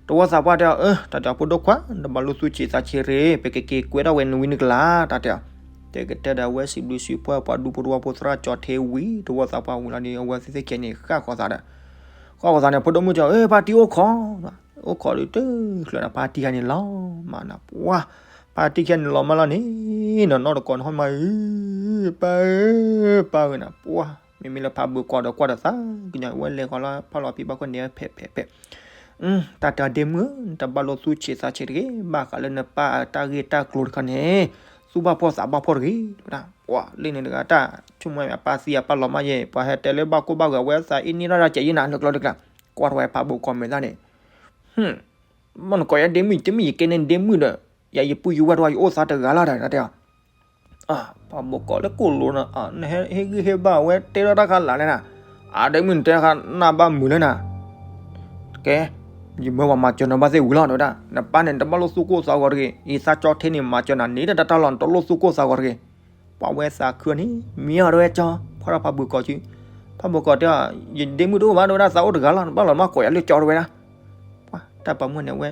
တဝီသးပှၢ်တဲအီၤ အၢ တၢ်တဲအီၤဖိဒိၣ်ခွါ တဘၣ်လိၣ်သူၣ်ဆံးသးဆံးတဂ့ၤ, ပကက့ၤကွဲထီၣ်ဝဲနဝံနကလၤ, တၢ်တဲအီၤ, တဲကတဲဒီးအဝဲစံးဘျုးစံးဖှိၣ်ပှၤဒူဖိတဝီဖိသရၣ်ကၠီၤထ့ဝံၤ တဝီသးပှၢ်ဝံၤလီၤဒီး အဝဲသ့ၣ်သ့ၣ်ခဲန့ၣ် ဃၣ်ဃီၤသးဒီး ဃၣ်ဃီၤသးန့ၣ် ဖိဒိၣ်မုၣ်တဲအီၤ အၢ ဖါတံၢ်အိၣ်ခိး, အိၣ်ခိးဒီးတချုးန့ၣ် ဖါတံၢ်ခါန့ၣ်လီၤမးနၤ, ပှၤ ဖါတံၢ်ခါန့ၣ်လီၤမၢ်လီၤန့ၣ်, နီၢ်တကိးန့ၣ်ဟီၣ်မးဧၢ, ပၢ်ဧၢ, ပၢ်ဧၢနၤ, ပှၤ မ့မ့ၢ်လၢဖးဘိးကီးဒီးကွၢ်ဒီးသးကညီၤ ဝဲလဲၤဃီၤလၢဖးလီၤဖံးဘၣ်ခိၣ်န့ၣ် ဖဲးဖဲးဖဲး, တၢ်တဲဒ့မုၣ်ဧၢ, တဘၣ်လိၣ်သူၣ်ဆံးသးဆံးတဂ့ၤ, ဘၣ်ဃးလၢနပၢ်အတၢ်ဂ့ၢ်တၢ်ကျိၤတခါန့ၣ် သူၣ်ဘၣ်ဖှီၣ်သးဘၣ်ဖှီၣ်တဂ့ၤ, တဲဝဲဒၣ်, ပှၤလၢန့ၣ်တဂၤတၢ်ဆိကမိၣ်အပၢ်သံအပၢ်လီၤမၢ်ယဲ, ပှၤဟဲတဲလၢဘၣ်ကိၢ်ဘၣ်ဂီၤ အဝဲသးအ့ၣ်န့ၢ်ထီၣ်တၢ်ကဲးယဲနၤ လၢကျီတကျါ, ကွၢ်ထီၣ်ဝဲဖးဘိးကီးမဲာ်သၣ်န့ၣ် မ့ၢ်နကိးယၤဒ့မုၣ် တမ့ၢ်ယကဲန့ၣ်ဒ့မုၣ်ဒီး ယၤယပုၢ်ယဝဲၢ်တဝီ ယအိၣ်သးတဂၤလီၤဒီး တၢ်တဲအီၤ, ဖးဘိးကီးလၢကိၣ်လိၤနၤ, နဟဲဟ့ၣ်ဂံၢ်ဟ့ၣ်ဘါဝဲတဲထီၣ်တၢ်ခါလၢ်လဲၣ်နၤ, အဒ့မုၣ်နတဲခါနၢ်ဘၣ်မုာ်လၢနၤ, ကဲ, ယမၢပှၤမၤစၢၤနၤဘၣ်သ့ၣ်ဝံၤလီၤ တဲဝဲဒၣ်, နပၢ်န့ၣ် နတဘၣ်လိၣ်သူၣ်ကိၢ်သးဂီၤတဂ့ၤ, ယသးကၠီၤထ့န့ၣ် မၤစၢၤနၤန့ၣ် တၢ်တၢ်လီၤ နတလိၣ်သူၣ်ကိၢ်သးဂီၤတဂ့ၤ, ပှၤဝဲသးခုန့ၣ် မံအီၤတဝဲကၠီ, ဖီၣ်ထီၣ်ဖးဘိးကီးစု, ဖးဘိးကီးတဲအီၤ ယဒ့မုၣ်တအိၣ်ဘၣ် တဲဝဲဒၣ် သးအိၣ်တဂၤလီၤ နဘၣ်လီၤမၢ်ကိးယၤလၢကၠီ တဲဝဲဒၣ်, ပှၤတၢ်ပာ်မူန့ၣ်ဝဲ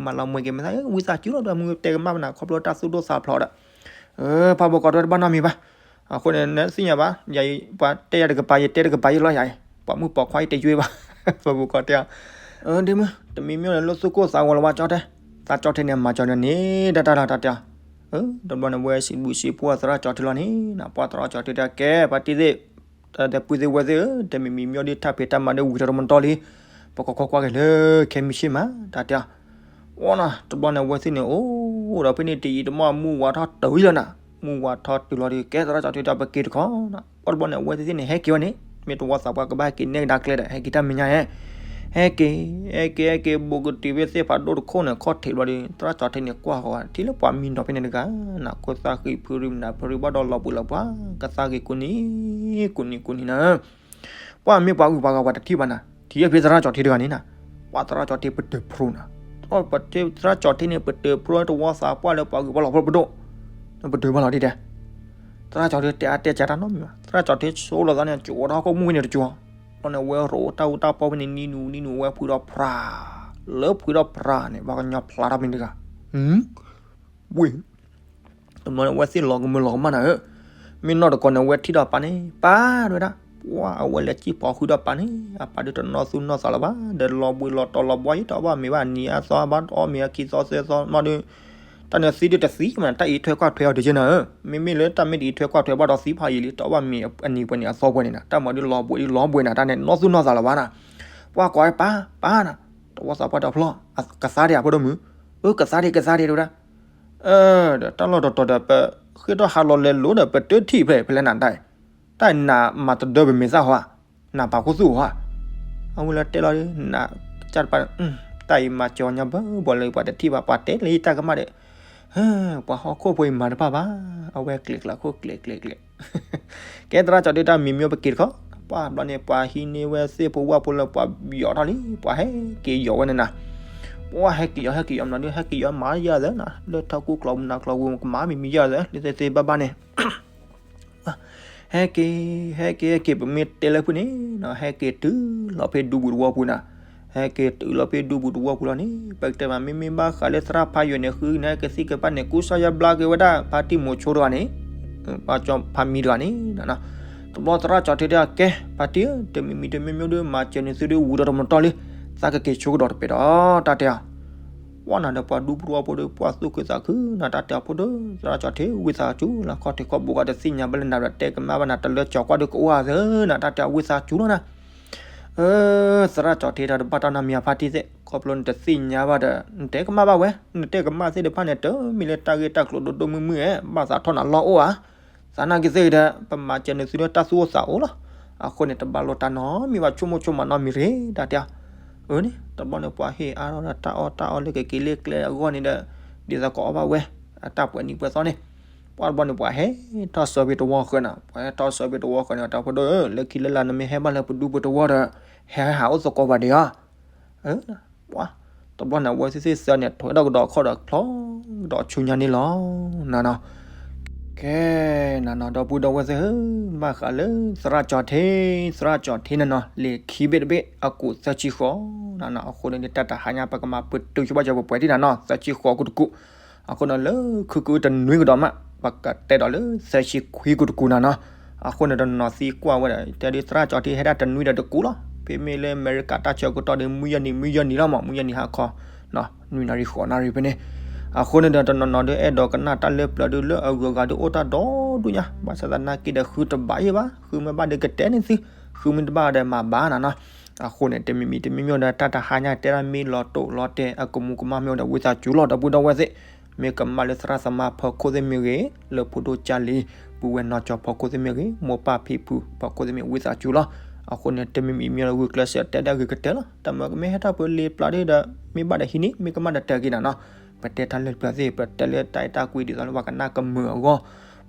မၤလီၤမွဲက့ၤမဲာ်သၣ်, ဝံသးစူၤလီၤ ဒီးမုၢ်တဲကမၣ်ပနၤ ခီဖျိတၢ်သူၣ်ဒိၣ်သးဖျိးဒီး, ဖးဘိးကီးတဲဝဲတဘၣ်နီတမံၤဘၣ်, အဃိန့ၣ် နသ့ၣ်ညါဘၣ်, ယၤ ပှၤတဲယၤတကပၤ ယတဲတကပၤယဲလီၤယၤ, ပှၤမုၣ်ပိာ်ခွါယတဲယွဲဘၣ်, ဖးဘိးကီးတဲအီၤ, ဒ့မုၣ် တမံၤမံၤန့ၣ် လိၣ်သူၣ်ကိၢ်သးဂီၤလၢၤဘၣ်ကၠီတဲ, သးကၠီထ့န့ၣ် မၤစၢၤနၤန့ၣ် တၢ်တၢ်လီၤ တၢ်တဲအီၤ, တဘျီန့ၣ် ဝဲစံးဘျုးစံးဖှိၣ်သရၣ်ကၠီထ့လီၤန့ၣ်, ပှၤသရၣ်ကၠီထ့တဲ ကဲ ပှၤတံၢ်သ့ၣ် တၢ်တဲပုၢ်သ့ၣ်ဝဲၢ်သ့ၣ်ဧၢ, တမံၤမံၤမံၤဒီး ထၢ်ဖံးတၢ်မၤဒီး ဝံၤထီၣ်တမတီၢ်လံ, ပကကွၢ်ကွၢ်က့ၤလၢခဲမုၢ်ဆ့ၣ်မး တၢ်တဲအီၤ, အီၣ်နီၤ တဘျီန့ၣ် အဝဲသ့ၣ်န့ၣ် အိၣ်ဒီးဖဲန့ၣ်တယံာ်တမီၢ် မုၢ်ဝါထီၣ်တုၤလီၤနၤ, မုၢ်ဝါထီၣ်တုၤလီၤဒီး ကဲသရၣ်ကၠီထ့ဒီး ပက့ၤတခီနီၤ, အီၣ်တဘျီန့ၣ် အဝဲသ့ၣ်သ့ၣ်န့ၣ် ဟဲက့ၤဝဲန့ၣ်, မ့ၢ်တဝီသးပှၢ်ကဘၣ်ဟဲက့ၤနဲၣ်ကဒါကျဲဒီး ဟဲက့ၤတၢ်မဲာ်ညါဧါ, ဟဲက့ၤ ဟဲက့ၤ ဟဲက့ၤ ဘူးကတုၤဖဲသ့ၣ်ဖးဒိၣ်တခိၣ်န့ၣ် ခီၣ်ထံးဘျီဒီး သရၣ်ကၠီၤထံန့ၣ်ကွၢ်ဃီၤ ထံၣ်လၢပှၤမံနီၤဖဲန့ၣ်တဂၤ နခိၣ်သၣ်ဃံဖုရံမနၤဖုရံဘၣ်ဒီးလီၤဘှံးလီၤဘှါ ကသါဂ့ၤကူနံၤ ကူနံၤ ကူနံၤနၤ ပှၤမ့ၢ်ပှၤဂုၤပှၤဂၤပှၤတထံၣ်ဘၣ်နၤ ထံၣ်ဖဲသရၣ်ကၠီၤထံတဂၤန့ၣ်နၤ ပှၤသရၣ်ကၠီၤထံပတၢၤဖျိနၤ သရၣ်ကၠီၤထံန့ၣ် ပတၢၤဖျိတဝီသးပှၢ်လၢပှၤဂုၤပှၤလီၤဖျိပဒိၣ် ပတၢၤဘၣ်လီၤဒ်တဲ သရၣ်ကၠီၤထံတဲအါတဲကၠးတၢ်နီတမံၤဘၣ် သရၣ်ကၠီၤထံဆိလီၤသးန့ၣ် ကၠီၤဝဲတၢ်ဟီၣ်ခိၣ်မုၢ်ဝဲန့ၣ်တကၠီၤ ဘျီန့ၣ်ဝဲရိးတၢ်အူတၢ်ပီဖဲန့ၣ် နံၤနူၤ နံၤနူၤ ဝဲဖှံဒီးဖြး လၢဖှံဒီးဖြးန့ၣ် ပှၤကညီဖျါထီၣ်ဖဲန့ၣ်တဂၤ ဝ့ၢ် တဘျီန့ၣ် အဝဲသ့ၣ်လီၤကမၢလီၤကမၣ်နၤဧၢ, မ့ၢ်နီၢ်တကိးန့ၣ် အဝဲထံၣ်ဒီးပၢ်န့ၣ် ပၢ် တဲဝဲဒၣ်, ပှၤအဝဲလဲၤစံၣ်ဖီဃုာ်ဒီးပၢ်န့ၣ် အပၢ်ဒုးတနီၢ်သူၣ်နီၢ်သးလၢၤဘၣ်, ဒီးလီၤဘှံးလီၤတီၤလီၤဘှါ ယတအီၣ်ဘၣ်မ့ၤဘၣ် နံၤအသီဘၣ် တအီၣ်မ့ၤအခံသီသၢသီမးဒီး တၢ်န့ၣ်သံဒုးတသံမး တၢ်အံးထွဲကွၢ်ထွဲအီၤတက့ၢ်နၤဧၢ, မ့မ့ၢ်လၢတၢ်မ့ၢ်တအံးထွဲကွၢ်ထွဲဘၣ်ဒီးသံဖးယံာ်လံ တအီၣ်ဘၣ်မ့ၤအနံၤပှဲၤန့ၣ်အသီပှဲၤန့ၣ်နၤ တၢ်မၤဒုးလီၤဘှံးဒုးလီၤဘှံးနၤ တၢ်န့ၣ်နီၢ်သူၣ်နီၢ်သးလၢၤဘၣ်နၤ, ပှၤကိးဝဲပၢ် ပၢ်နၤ, တဝီသးပှၢ်တဖျီၣ်, ကသါဒံးအဖိဒိၣ်မုၣ်, အၢ ကသါဒံး ကသါဒံး တဲဝဲဒၣ် ဒီးတၢ်လီၢ်တတီၤဒီး ပဃ့ၢ်ထီၣ်ဟးလီၤလဲၤလိၤဒီး ပတထံၣ်ဖဲ ဖဲလဲၣ်နၤတၢ်အံၤ, တၢ်အံၤနၤမၤတဒၢပမ့ၢ်သၣ်ဟီဧါ, နၤပာ်ခူသူၣ်ဟီဧါ, အဝဲလၢတဲလီၤဒ်နၤ, ကၢ်တပၤ, တၢ်အံၤမၤစၢၤအီၤညါဘၢဘှီလၢပှၤတထံၣ်ဘၣ် ပှၤတဲလၢယတၢ်ကမၣ်ဒီး, ပှၤဟီၣ်ခိၣ်ဖိအံၤမၤတဘၣ်ဘၣ်, အဝဲကျဲၤကျဲၤခိၣ်ကျဲၤကျဲၤကျဲၤ ကဲသရၣ်ကၠီၤဒုးတၢ်မံၤမံၤပက့ၤတခီ, ပှၤဘျီန့ၣ် ပှၤဟံးန့ၢ်ဝဲသ့ၣ်ဖိဝၣ်ဖိလၢပှၤယီၤထီၣ်လံ ပှၤဟဲက့ၤယီၤဝဲန့ၣ်နၤ, ပှၤဟဲက့ၤယီၤ ဟဲက့ၤယီၤမနုၤဒုး ဟဲက့ၤယီၤမၤယၤသၢနၤ လၢထီကူၣ်ကျီၤပူၤနၤကျီၤပူၤ ကမၤမံၤမံၤယၤသၢ လၢသ့သ့ဘၣ်ဘၣ်န့ၣ် ဟဲက့ၤ ဟဲက့ၤ ဟဲက့ၤ ပမ့ၢ်တဲလၢဖုန့ၣ် ဟဲက့ၤတုၤလီၤဖဲဒူပူၤတဝီပူၤနၤ, ဟဲက့ၤတုၤလီၤဖဲဒူပူၤတဝီပူၤလီၤန့ၣ် ပကတဲမး မ့မ့ၢ်ဘၣ်ဃးလၢသရၣ်ဖးယိာ်န့ၣ် ဃုန့ၣ် ကသံၣ်ကပၢ်န့ၣ် ကူစါယါဘျါက့ၤဝဲဒၣ် ဖါတံၢ်မိၤဆိတဂၤန့ၣ်, ပှၤကၠီဖးမံၤတဂၤန့ၣ်, တဘျီသရၣ်ကၠီၤထံတဲ ကဲ ဖါတံၢ်ဧၢ တမံၤမံၤတမံၤမံၤဒုး မၤစၢၤန့ၢ်သုဒုး ဝံၤဒီးတမတီၢ်လံ, သးကက့ၤဆိကဒီးတပဲာ်ဒီး တၢ်တဲအီၤ ပှၤနၤဒီးပှၤဒူပူၤတဝီဖိဒီး ပှၤသူၣ်ခုသးခုနၤ တၢ်တဲအီၤဖိဒီး သရၣ်ကၠီၤထံ ဝံသးစူၤလီၤ ခီၣ်ထံးခီၣ်ဘိးကဒီး တသ့ၣ်ညါဘၣ်လၢနၤဒီး တဲကမၣ်ဘၣ်နၤ တလၢကၠီၤကွၢ်ဒုးကအိၣ်အသၢနၤ တၢ်တဲအီၤဝံသးစူၤလီၤနၤ, သရၣ်ကၠီၤထံတၢ်တဘၣ်တၢ်နီတမံၤအဖါတံၢ်သ့ၣ် ခီဖျိနတသ့ၣ်ညါဘၣ်ဒီး နတဲကမၣ်ဘၣ်ဝဲ နတဲကမၣ်သ့ၣ်တဖၣ်န့ၣ် တမ့ၢ်လၢတၢ်ဂ့ၢ်တၢ်ကျိၤဒိၣ်ဒိၣ်မုၢ်မုၢ်ဧါ ဘၣ်သးထီၣ်နၤလီၢ်အိၣ်ဧါ, သနာ်က့သ့ၣ်ဒီး ပမၤစၢၤန့ၢ်သုဒီးတၢ်သူၣ်အိၣ်သးအိၣ်လီၤ, အဃိန့ၣ် တဘၣ်လိာ်တၢ်နီတမံၤဘၣ် ဆိကမိၣ်ဆိကမးနီတမံၤရ့ တၢ်တဲအီၤ, အၢန့ၣ် တဘျီန့ၣ် ပှၤဟ့ၣ်အါထီၣ်ဒီးတၢ်အီၣ်တၢ်အီလၢကက့ၤလၢကျဲအဂီၢ်န့ၣ်ဒီး ဒ်သိးကအီၣ်ဘၣ်ဝဲ အတၢ်ပှဲၤနံၣ်ပှဲၤသီန့ၣ်, ပှၤတဘျီန့ၣ် ပှၤဟဲထီၣ်ဆၢဖဲတဝီဃၢၤနၤ ပှၤဟဲထီၣ်ဆၢဖဲတဝီဃၢၤန့ၣ် တၢ်ဖိဒိၣ်ဧၢ လၢခံလၢလာ်နမ့ၢ်ဟဲဘၣ်လၢပဒူပူၤတဝီဒီး ဟဲဟးအိၣ်သကိးပှၤဒံးဧါ အၢ, ပှၤ တဘျီန့ၣ် အဝဲသ့ၣ်သ့ၣ်ဆၢန့ၣ် ထွဲထီၣ်ကဒီးခီၣ်ဒီးချီကဒီးဆူညါန့ၣ်လီၤ, နနီၤ, ကဲ နနီၤ ဒီပုၢ်ဒီဝဲၢ်သ့ၣ်ဧၢ, ဘၣ်ဃးလၢသရၣ်ကၠီၤထံ, သရၣ်ကၠီၤထံနနီၤ လံာ်ခံဘ့ၣ်တဘ့ၣ် အကိးသၢဆံဃိး, နနီၤ အဃိန့ၣ် တၢ်တဟါညါ ပကမၤပတုာ်ဆိဘၣ်စၢၤပှဲၤပှဲၤဒံးနနီၤ သၢဆံဃိးကူတကူ, အဃိန့ၣ် လၢခုကုတနွံကဒီးမး ပကတဲဒီးလၢသၢဆံခွံကူတကူနနီၤ, အဃိန့ၣ် တနီၤသံကွၢ်ဝဲဒီး တဲဒ်သရၣ်ကၠီၤထံဟဲဒၣ်တနွံဒီးတကူလီၤ, ဖဲမ့ၢ်လၢအမဲရကၤတၢ်ဆၢကတီၢ်ဒီး မုၢ်ယဲၢ်နံၤ မုၢ်ယဲၢ်နံၤလီၤမး မုၢ်ယဲၢ်နံၤဟါခီ နွံနၣ်ရံၣ်ဃိးနၣ်ရံၣ်ဖဲန့ၣ်, အဃိန့ၣ်ဒီး တနီၤနီၤဒီး အဲၣ်ဒိးကနၣ်တၢ်လၢပျၢၤဒုး လၢအဂုၤအဂၤဒုး အိၣ်တၢ်ဒီဒူၣ်ညါ, ဘၣ်ဆၣ်သနာ်က့ဒီး ဃုတဘၣ်ယဲၢ်ဘၣ်, ဃုမ့ၢ်ဘၣ်ဒီးကတဲန့ၢ်သု, ဃုမ့ၢ်တဘၣ်ဒီးမၤဘၣ်နနီၤ, အဃိန့ၣ် တမံၤမံၤတမံၤမံၤဒီး တၢ်တဟါညါတဲဒၣ်မ့ၢ်လီၤတိာ်လီၤတဲာ် အကမူးကမၣ်မ့ၢ်အိၣ်ဒီး ဝံသးစူၤလီၤ ဒီပုၢ်ဒီဝဲၢ်သ့ၣ်, မ့ၢ်ကမၣ်လၢသရၣ်သမါဖီခိၣ်သ့ၣ်မ့ၢ်ဂ့ၤ, လၢဖိဒိၣ်ကၢ်လံၤ ပုၢ်ဝဲၢ်နီၢ်ကၠီဖီခိၣ်သ့ၣ်မ့ၢ်ဂ့ၤ, မိၢ်ပၢ်ဖံဖုဖီခိၣ်သ့ၣ်မ့ၢ် ဝံသးစူၤလီၤ, အဃိန့ၣ် တမံၤမံၤမံၤဒီး ဂုာ်ကျဲးစၢးတဲဒၣ်ဂ့ၤကတၢၢ်လီၤ, တၢ်မၤကမ့ၢ်ဟဲထီၣ်ပလံာ်ပျၢၤဒုးဒီး မ့ၢ်ဘၣ်ဒီးဟံးန့ၢ် မ့ၢ်ကမၣ်ဒီးတၢ်က့ၤနၤနီၤ, ပတဲတၢ်လၢပျၢၤသ့ၣ် ပတဲလၢတၢ်အဲၣ်တၢ်ကွံဒ်သိးလၢပှၤကနၣ်ကမုာ်အဂီၢ်,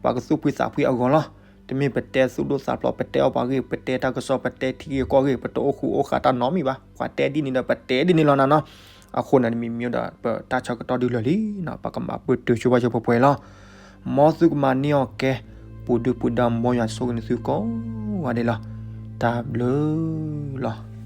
ပှၤကသူၣ်ဖှံသးဖှံအဂီၢ်လီၤ, တမ့ၢ်ပတဲသူၣ်ဒိၣ်သးဖျိး ပတဲအီၣ်ပှၤဂ့ၢ် ပတဲတၢ်ကစီၣ် ပတဲထံဂ့ၢ်ကီၢ်ဂ့ၢ် ပတအိၣ်ဃူအိၣ်ဃာ်တၢ်နီတမံၤဘၣ်, ပှၤတဲဒ်န့ၣ်ဒီး ပတဲဒ်န့ၣ်လီၤနၤနီၤ, အဃိန့ၣ် တမံၤမံၤဒီး ပတၢ်ဆၢကတီၢ်ဒုးလၢာ်လံနီၤ, ပကမၤပတုာ်ဆိဘၣ်စၢၤပှဲၤပှဲၤလီၤ, မ်သုကမၤန့ၢ်အီၣ်ကဲ ပူၤဒုၣ်ပူၤဒါ မ်ယွၤဆိၣ်ဂ့ၤန့ၢ်သုကိးဂၤဒဲးလီၤ, တၢ်ဘျုးလီၤ.